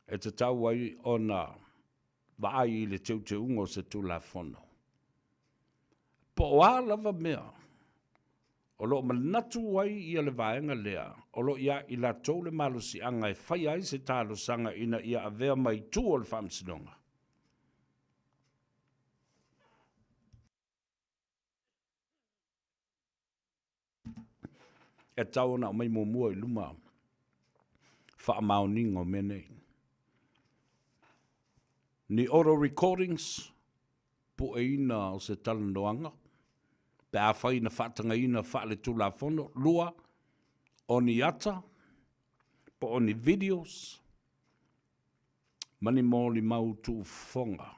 e tatau ai ona vaai i le teuteuga o se Tulafono, po o a lava mea o lo o manatu ai ia le vaega lea, o lo o iā i latou le malosiaga e faia ai se talosaga ina ia avea mai tua o le Faamasinoga. E tatau ona aumai muamua i luma faamaoniga o mea nei. Ni auto recordings, pueina o se talanoaga, pe afai na faatagaina faaletulafono. Lua, o ni ata, po o ni videos, ma ni molimau tuufofoga,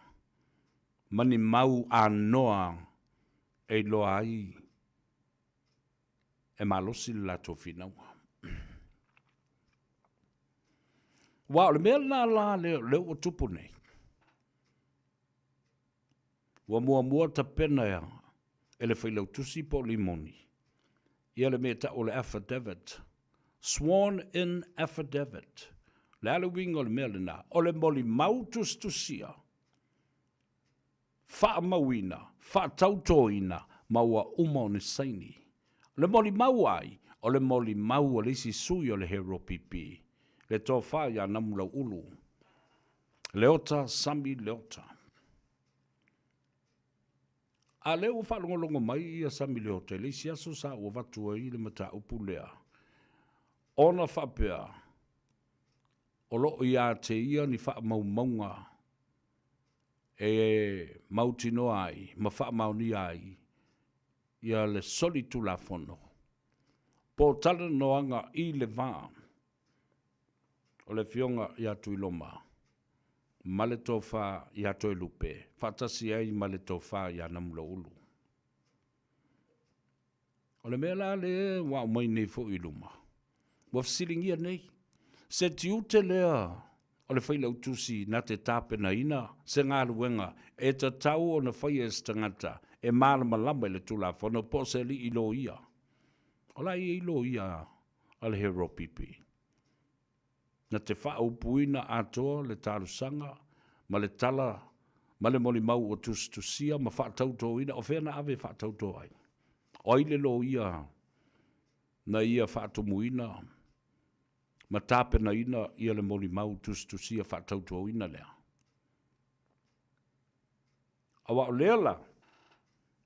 ma ni mau anoa e iloa ai e malosi le latou finauga. Aua o le mea lena la lea ua tupu nei, ua muamua tapena e le Failautusi po o Limoni ia le mea e tau o le affidavit, sworn in affidavit. O le a le uiga o le mea lena? O le molimau tusitusia faamauina, faatautoina ma ua uma ona saini. O le molimau a ai? O le molimau a le isi sui o le Hero PP, le Tofa ia Namulauulu Leota Sami Leota. A lea ua faalogologo mai ia Sami Leota i le isi aso sa ou avatu ai le mataupu lea, ona faapea, o lo o ia te ia ni faamaumauga e mautinoa ai ma faamaonia ai. ia le solitulafono po o talanoaga i le va o le Afioga ia Tuiloma ma le Tofa ia Toelupe faatasi ai ma le Tofa ia Namulauulu. O le mea la lea ua aumai nei foi i luma, ua fesiligia nei, se tiute lea o le Failautusi na te tapenaina se galuega e tatau ona faia e se tagata e malamalama i le Tulafono po o se alii loia. O la e i ai loia a le HRPP na te faaupuina atoa le talosaga ma le tala ma le molimau ua tusitusia ma faatautoina, o fea na ave e faatauto ai? O ai le loia na ia faatumuina ma tapenaina ia le molimau tusitusia faatautoina lea? Aua o lea la,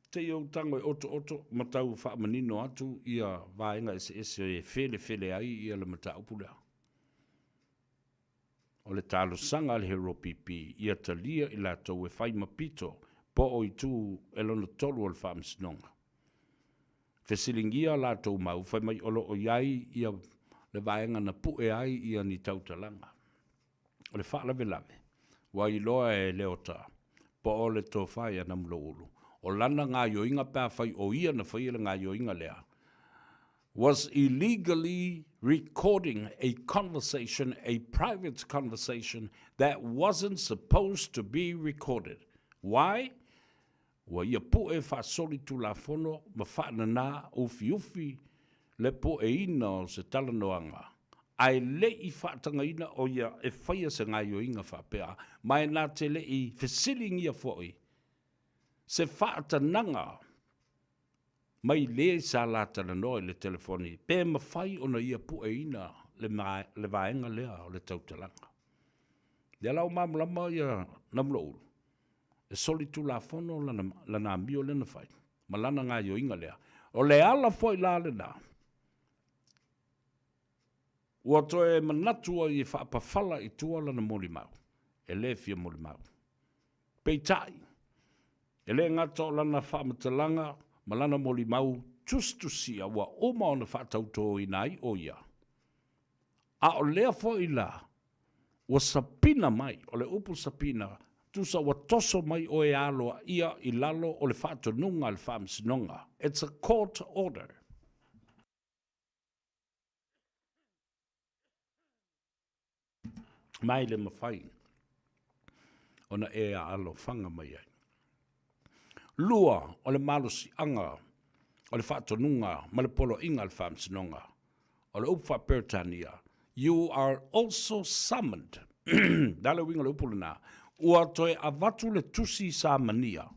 te i ou tago e otooto ma tau faamanino atu ia vaega eseese e felefele ai ia le mataupu lea. O le talosaga a le HRPP ia talia i latou e fai ma pito po o itu e lona tolu o le Faamasinoga. Fesiligia latou mau fai mai o lo o i ai ia le vaega na pue ai ia ni tautalaga. O le faalavelave, ua iloa e Leota po o le Tofa ia Namulauulu, o lana gaioiga pe afai o ia na faia le gaioiga lea, was illegally recording a conversation, a private conversation that wasn't supposed to be recorded. Why? Ua ia pu'e faasolitulafono ma faananā ufiufi le pu'eina o se talanoaga, ae le i faatagaina o ia e faia se gaoioiga faapea, ma e na te le i fesiligia foi se faatanaga mai le sa la talanoa i le telefoni pe mafai ona ia pu'eina le vaega lea o le tautalaga. Lea la ua malamalama ia Namulauulu, e solitulafono lana, lana amio lea na fai, ma lana gaoioiga lea. O le ala foi la lena, ua toe manatu ai e faapafala i tua lana molimau, e le fia molimau. Peitai, e le gata o lana faamatalaga ma lana molimau tusitusia ua uma ona faatautoina ai o ia, a o lea foi la ua sapina mai, o le upu sapina, tusa ua toso mai oe aloaia i lalo o le faatonuga a le Faamasinoga, it's a court order. Ma e le mafai ona e alofaga mai ai. Lua, o le malosiaga o le faatonuga ma le poloaiga a le Faamasinoga. O le upu faa-Peretania, you are also summoned. Le a le uiga o le upu lena? Ua toe avatu le tusi samania.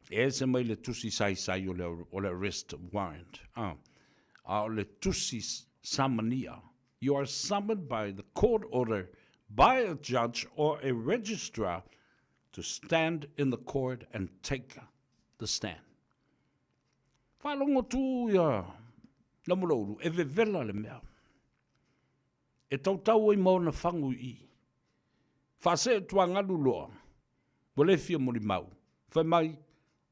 E ese mai le tusi saisai o le, o le arrest warrant. Ah. A o le tusi samania. You are summoned by the court order by a judge or a registrar to stand in the court and take the stand. Faalogo tu ia Namulauulu, e vevela le mea. E tautau ai ma ona fagu i i. Faasee tuagalu loa, ua le fia molimau. Fai mai,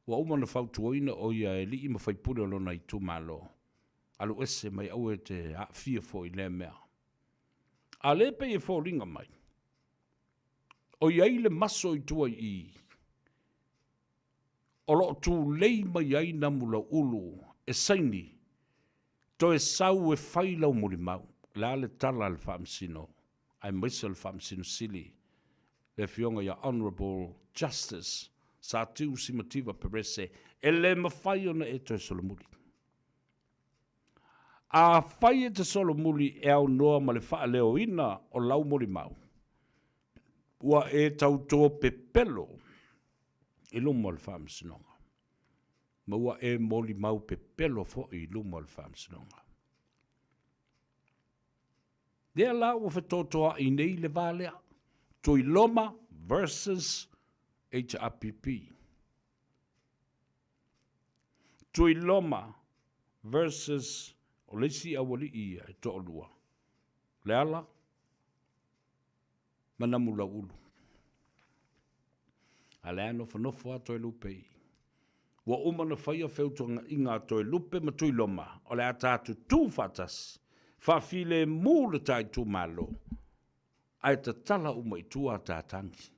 ua uma ona fautuaina o ia e alii ma faipule o lona itumalo. Alu ese mai aua e te aafia foi i lea mea. A lea e pei e foliga mai, o i ai le maso i tua i i, o lo o tulei mai ai Namulauulu e saini, toe sau e fai lau molimau. O le a le tala a le Faamasino, aemaise o le Faamasino Sili, le Afioga ia Honourable Justice Satiu Simativa Perese, e le mafai ona e toe solomuli. Afai e te solomuli e aunoa ma le faaleoina o lau molimau, ua e tauto pepelo i luma o le Faamasinoga, ma ua e molimau pepelo foi i luma o le Faamasinoga. Lea la ua fetotoai nei le va lea, Tuiloma versus HRPP. Tuiloma versus o le isi aualii ia e toalua, Leala ma Namulauulu. A lea nofonofo a Toelupe i. Ua uma ona faia feutuaga'iga a Toelupe ma Tuiloma o le a tatou tu faatasi, faafilemu le ta itumalo, ae tatala uma i tua a ta tagi.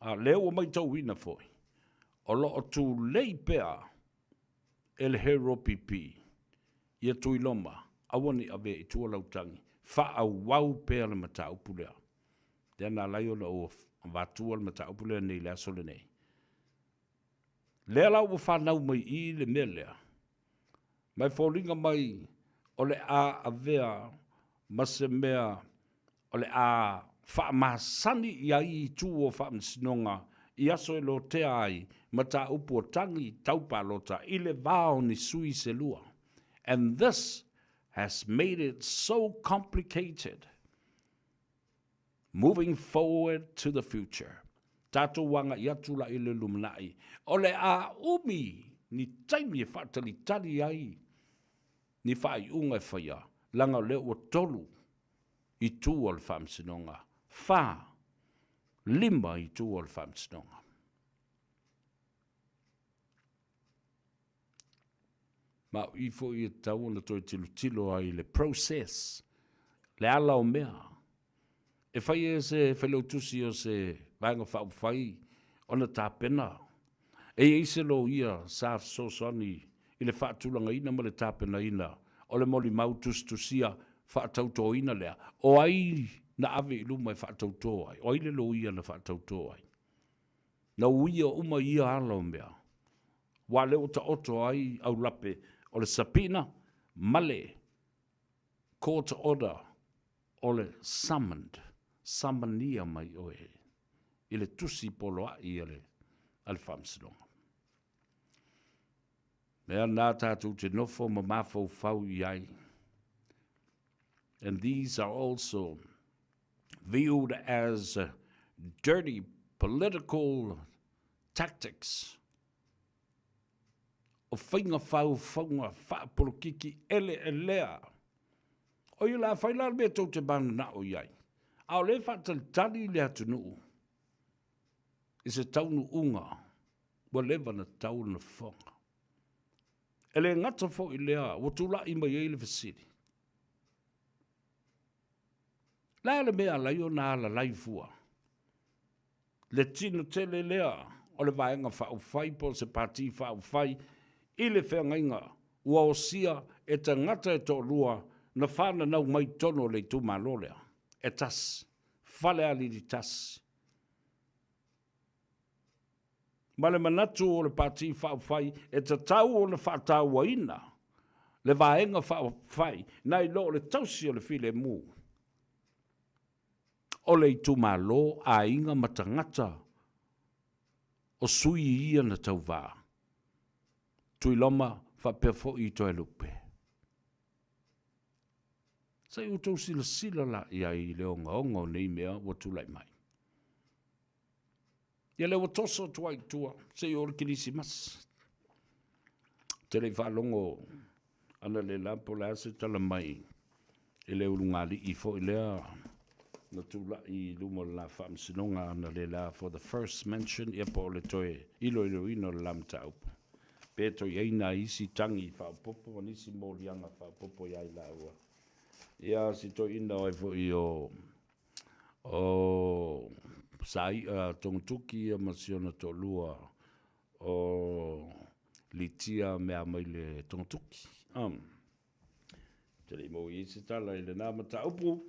A o lea ua maitauina foi, o lo o tulei pea e le HRPP ia Tuiloma, aua ne i avea i tua lau tagi, faaauau pea le mataupu lea. Lea na ala ai ona ou avatua le mataupu lea nei i le aso lenei. Lea la ua fanau mai i i le mea lea, ma e foliga mai o le a avea ma se mea o le a faamasani i ai itu o faamasinoga i aso e lotea ai mataupu o tagi tau palota i le va o ni sui se lua. And this has made it so complicated Moving forward to the future. Tatou agai atu la i le lumanai, o le a umi ni taimi e faatalitali ai ni faaiuga e faia, leaga o lea ua tolu itu o le Faamasinoga, fa, lima itu o le Faamasinoga. Ma o i foi e tatau ona toe tilotilo ai i le process, le ala o mea. E fai e se Failautusi o se Vaega Faaupufai ona tapena. E i ai se loia sa fesoasoani i le faatulagaina ma le tapenaina o le molimau tusitusia faatautoina lea. O ai na ave i luma e faatauto ai? O ai le loia na faatauto ai? Na uia uma ia ala o mea, aua o lea ua taoto ai aulape o le subpoena ma le court order o le summoned, samania mai oe i le tusi poloai a le Faamasinoga. Mea na tatou te nofo ma mafaufau i ai. And these are also viewed as dirty political tactics. O faiga faufauga faapolokiki eleelea. O ia la fai la le mea tou te mananao i ai. A o lea e faatalitali le atunuu i se taunuuga ua leva ona tatau ona fofoga. E le gata foi i lea, ua tulai mai ai le fesili, Le a le mea e ala ai ona alalai fua le tino tele lea o le Vaega Faaupufai po o se Pati Faaupufai i le feagaiga ua osia e tagata e toalua na fananau mai totonu o le itumalo lea e tasi, Falealili 1. Ma le manatu o le Pati Faaupufai e tatau ona faatauaina le Vaega Faaupufai nai lo le tausi o le filemu o le itumalo, aiga ma tagata o sui ia na tauva, Tuiloma faapea foi i Toelupe. Se i outou silasila la i ai i le ogaoga o nei mea ua tulai mai. Ia lea ua toso atu ai i tua se i oo le Kerisimasi. Ou te le i faalogo analeila po o le a se tala mai i le ulugalii foi lea na tulai i luma o le la Faamasinoga analeila for the first mention, ia po o le toe iloiloina o le la mataupu. Pe toe i ai nai isi tagi faaopoopo ma nisi moliaga faaopoopo ia i laua. Ia si toeaina o ai foi o o Sai'a Togatuki ia ma si ona toalua o Litia Meamaile Togatuki. Ou te le i maua i ai se tala i lena mataupu,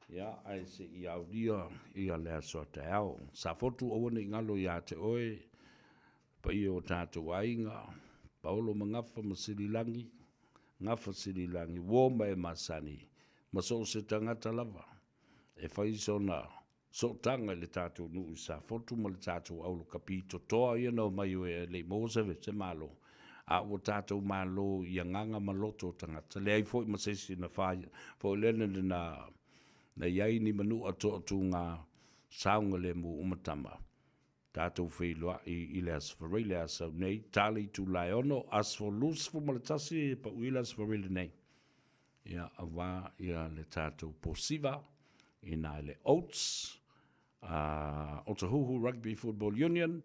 ia, ae se i aulia ia le aso a taeao. Safotu aua ne i galo ia te oe, paia o tatou aiga, Paolo ma Gafa ma Sililagi, Gafa Sililagi, uo ma e masani, ma so o se tagata lava e fai sona sootaga i le tatou nuu i Safotu ma le tatou aulakapi totoa ia na omai e le i maua se Malo, a ua tatou Malo i agaga ma loto o tagata. Leai foi ma se isi na fai foi lele na na i ai ni manua toatuga saogalemu uma tama. Tatou feiloai i le Aso Faraile a sau nei, ta le itula e 6, aso 21 e paui le Aso Faraile nei. Ia, aua ia le tatou posiva ina i le Oats, Otahuhu Rugby Football Union,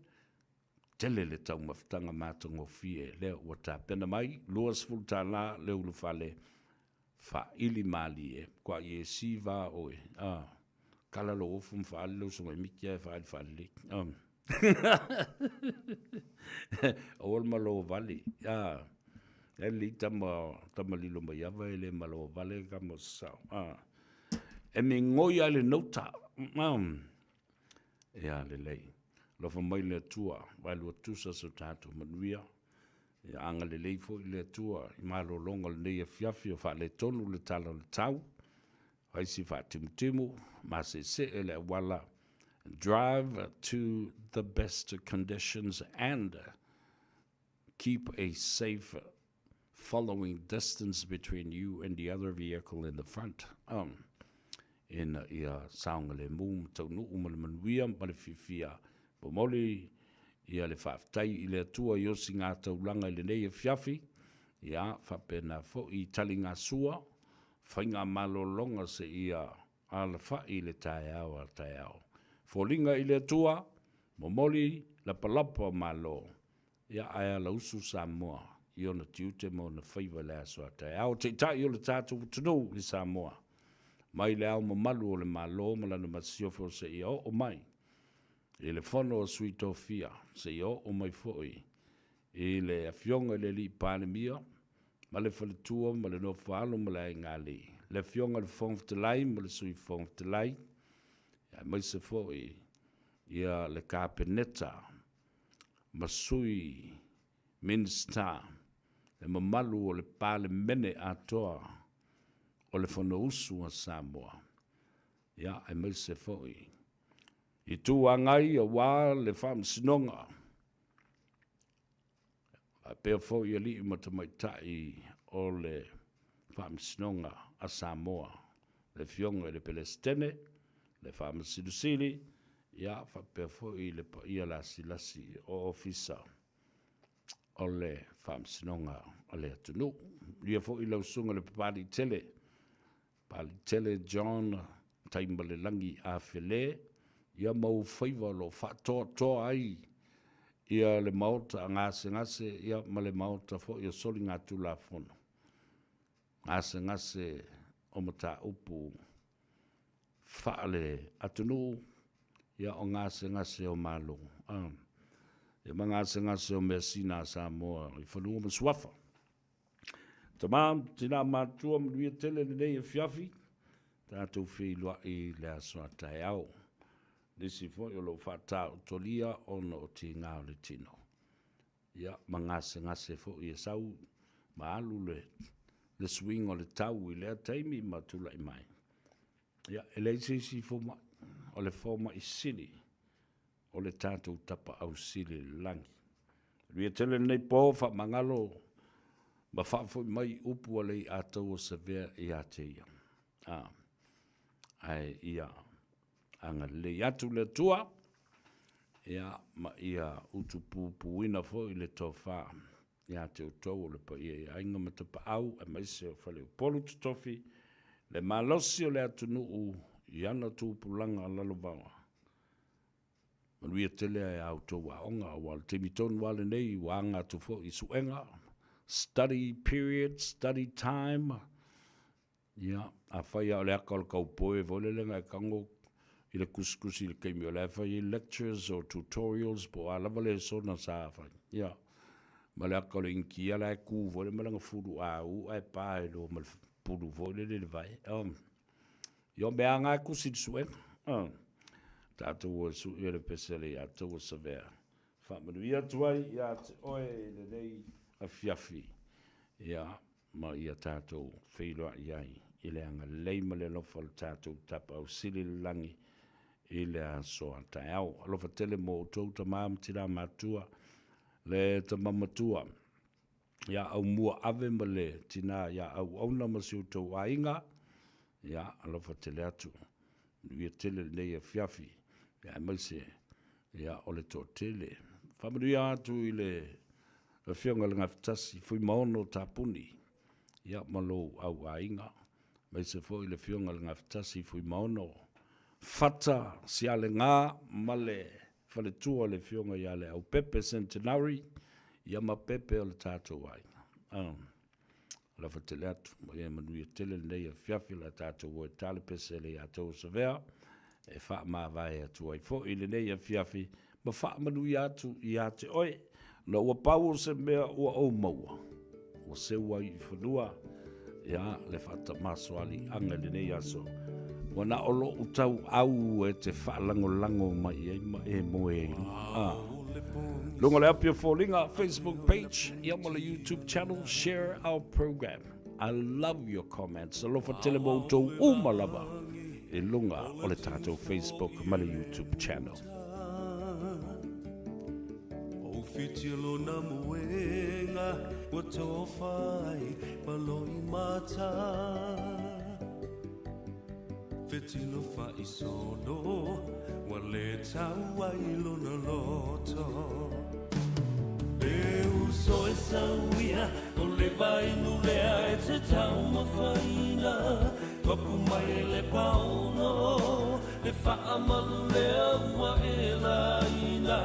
Tele le taumafataga matagofie lea ua tapena mai, $20 le ulufale, faaili malie, matua esi va oe, a, kala lou ofu ma faaali le usoga i miti ae faaali faalelei, a. Aua le malo vale, a, e lelei tama, tama lilo maiava e le malo vale kama o sasao, a. E migoi lava i le nota, a. Ia lelei. Alofa mai le Atua, vaelua tusa so tatou manuia. Ia agalelei foi le Atua i malologa o lenei afiafi o faaletonu le tala o le tau. Fai si faatimutimu, maseesee le auala. Drive to the best conditions and keep a safe following distance between you and the other vehicle in the front. Um, ina ia saogalemu ma taunuu ma le manuia ma le fiafia. Momoli ia le faafetai i le Atua i osigataulaga i lenei afiafi, ia faapena foi i taligasua, faigamalologa seia alafai i le taeao a taeao. Foliga i le Atua, momoli lapalapa o malo, Ia, ae alausu Samoa i ona tiute ma ona faiva i le aso a taeao. Taitai o le tatou atunuu i Samoa, mai le Ao Mamalu o le Malo ma lana Masiofo seia oo mai i le Fono a Sui Tofia, seia oo mai foi i le Afioga i le Alii Palemia ma le Faletua ma le Nofo-a-alo ma le Aiga-alii, le Afioga i le Fofoga Fetalai ma le Sui Fofoga Fetalai, aemaise foi ia le Kapeneta ma Sui Minisita, le mamalu o le Palemene atoa o le Fonousu a Samoa, ia, aemaise foi Itu Agai aua le Faamasinoga, faapea foi alii ma tamaitai o le Faamasinoga a Samoa, le Afioga i le Peresetene, le Faamasino Sili, ia faapea foi le paia lasilasi o Ofisa o le Faamasinoga a le atunuu. Manuia foi lau Susuga i le Papaliitele, Papaliitele John Taimalelagi Afele, ia ma ou faiva o lo o faatoatoa ai ia le Maota gasegase ia ma le Maota foi o Soligatulafono, gasegase o mataupu faale-atunuu, ia o gasegase o Malo, a, ia ma gasegase o measina a Samoa i fanua ma suafa. Tama ma tina matutua, manuia tele lenei afiafi, tatou feiloai i le aso a taeao. Nisi foi o lo o faataotolia ona o tiga o le tino. Ia, ma gasegase foi e sau ma alu le, le suiga o le tau i lea taimi ma tulai mai. Ia, e leai se isi fomai, o le fomai sili o le tatou Tapaau Sili i le lagi. Manuia tele lenei po, faamagalo ma faafoi mai upu a le iataua Savea ia te ia. A, ae ia agalelei atu le Atua, ia, ma ia utupupuina foi le tofa ia te outou o le paia i aiga ma tapaau, aemaise o Faleupolu Totofi, le malosi o le atunuu i ana tupulaga lalovaoa. Manuia tele a outou aoga, aua o le taimi tonu lava lenei ua aga atu foi i suega, study period, study time. Ia, afai lava o le aka o le kaupoe foi lele na e tago i le tusitusi i le taimi o la e fai ai lectures o tutorials po o a lava lesona sa fai, ia, ma le aka o le Initia la e tu foi lele ma lana fulu au ae pa ai loa ma le pulu foi lele i le vae. Ia o mea lava na e tusi i le suega. Tatou o e sui le pese a le iataua Savea. Faamanuia atu ai ia te oe i lenei afiafi. Ia, ma ia tatou feiloai ai i le agalelei ma le alofa o le tatou Tapaau Sili i le lagi i le aso a taeao. Alofa tele mo outou tama ma tina matua, le tama matua ia Aumua Ave ma le tina ia Auauna ma si outou aiga, ia alofa tele atu. Manuia tele lenei afiafi, ia aemaise ia o le toatele. Faamanuia atu i le Afioga i le Gafatasi Fuimaono Tapuni, ia ma lou au aiga, aemaise foi le Afioga i le Gafatasi Fuimaono Fata Sialega ma le. faletua le Afioga ia Leaupepe Centenary, ia ma Pepe o le tatou aiga. Ah, alofa tele atu, ma ia manuia tele lenei afiafi o le a tatou o e ta le pese le ia tou Savea, e faamavae atu ai foi lenei afiafi ma faamanuia atu ia te oe, ona ua pau o se mea ua ou maua, ua seu ai i fanua, ia, le faatamasoaliiaga i lenei aso, ua na o lou tauau e te faalagolago mai i ai ma e moe ai. Ah. Luga o le Api o Foliga, Facebook page, ia ma le YouTube channel, share our program. I love your comments. Alofa tele mo outou uma lava i luga o le tatou Facebook ma le YouTube channel.
O whiti lona moenga ua tofa ai ma loi mata Fetilo faisolo ua le tau ai lona loto Le uso e sauia o le vainu lea e te taumafaina Papu mai le paono le faamalu lea ua e laina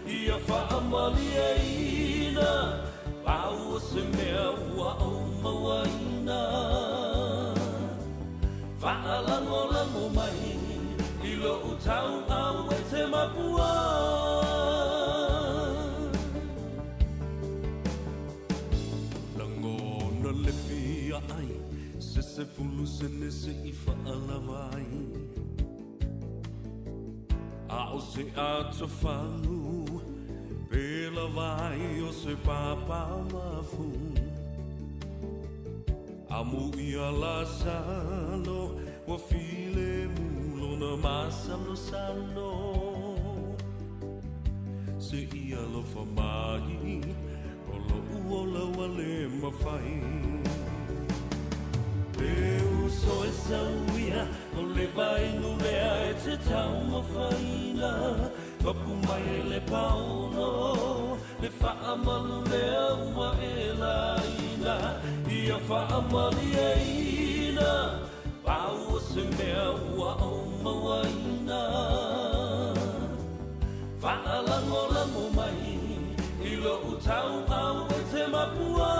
Ia faamalieina pau o se mea ua ou mauaina Faalagolago mai i lou tauau e te mapua Lagona le fia ai se 10 sene se i faalava ai A o se atofagu pe lava ai o se papaumafu Amu ia Lasalo ua filemu lona masalosalo Se i alofa mai o lo'u ola ua le mafai Le uso e sauia o le vainu lea e te taumafaina Papu mai le paono le faamalu lea ua e laina Ia faamalieina pau o se mea ua ou mauaina Faalagolago mai i lou tauau e te mapua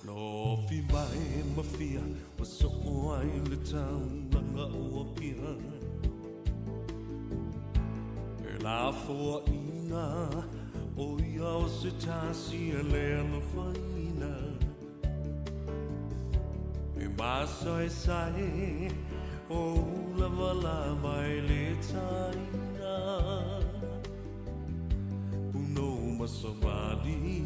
Lofi mai ma fia ua soo ai le taulaga o Apia E lafoaiga o ia o se tasi e le alofaina E masaesae o ulavalava e le taina Punou ma savali.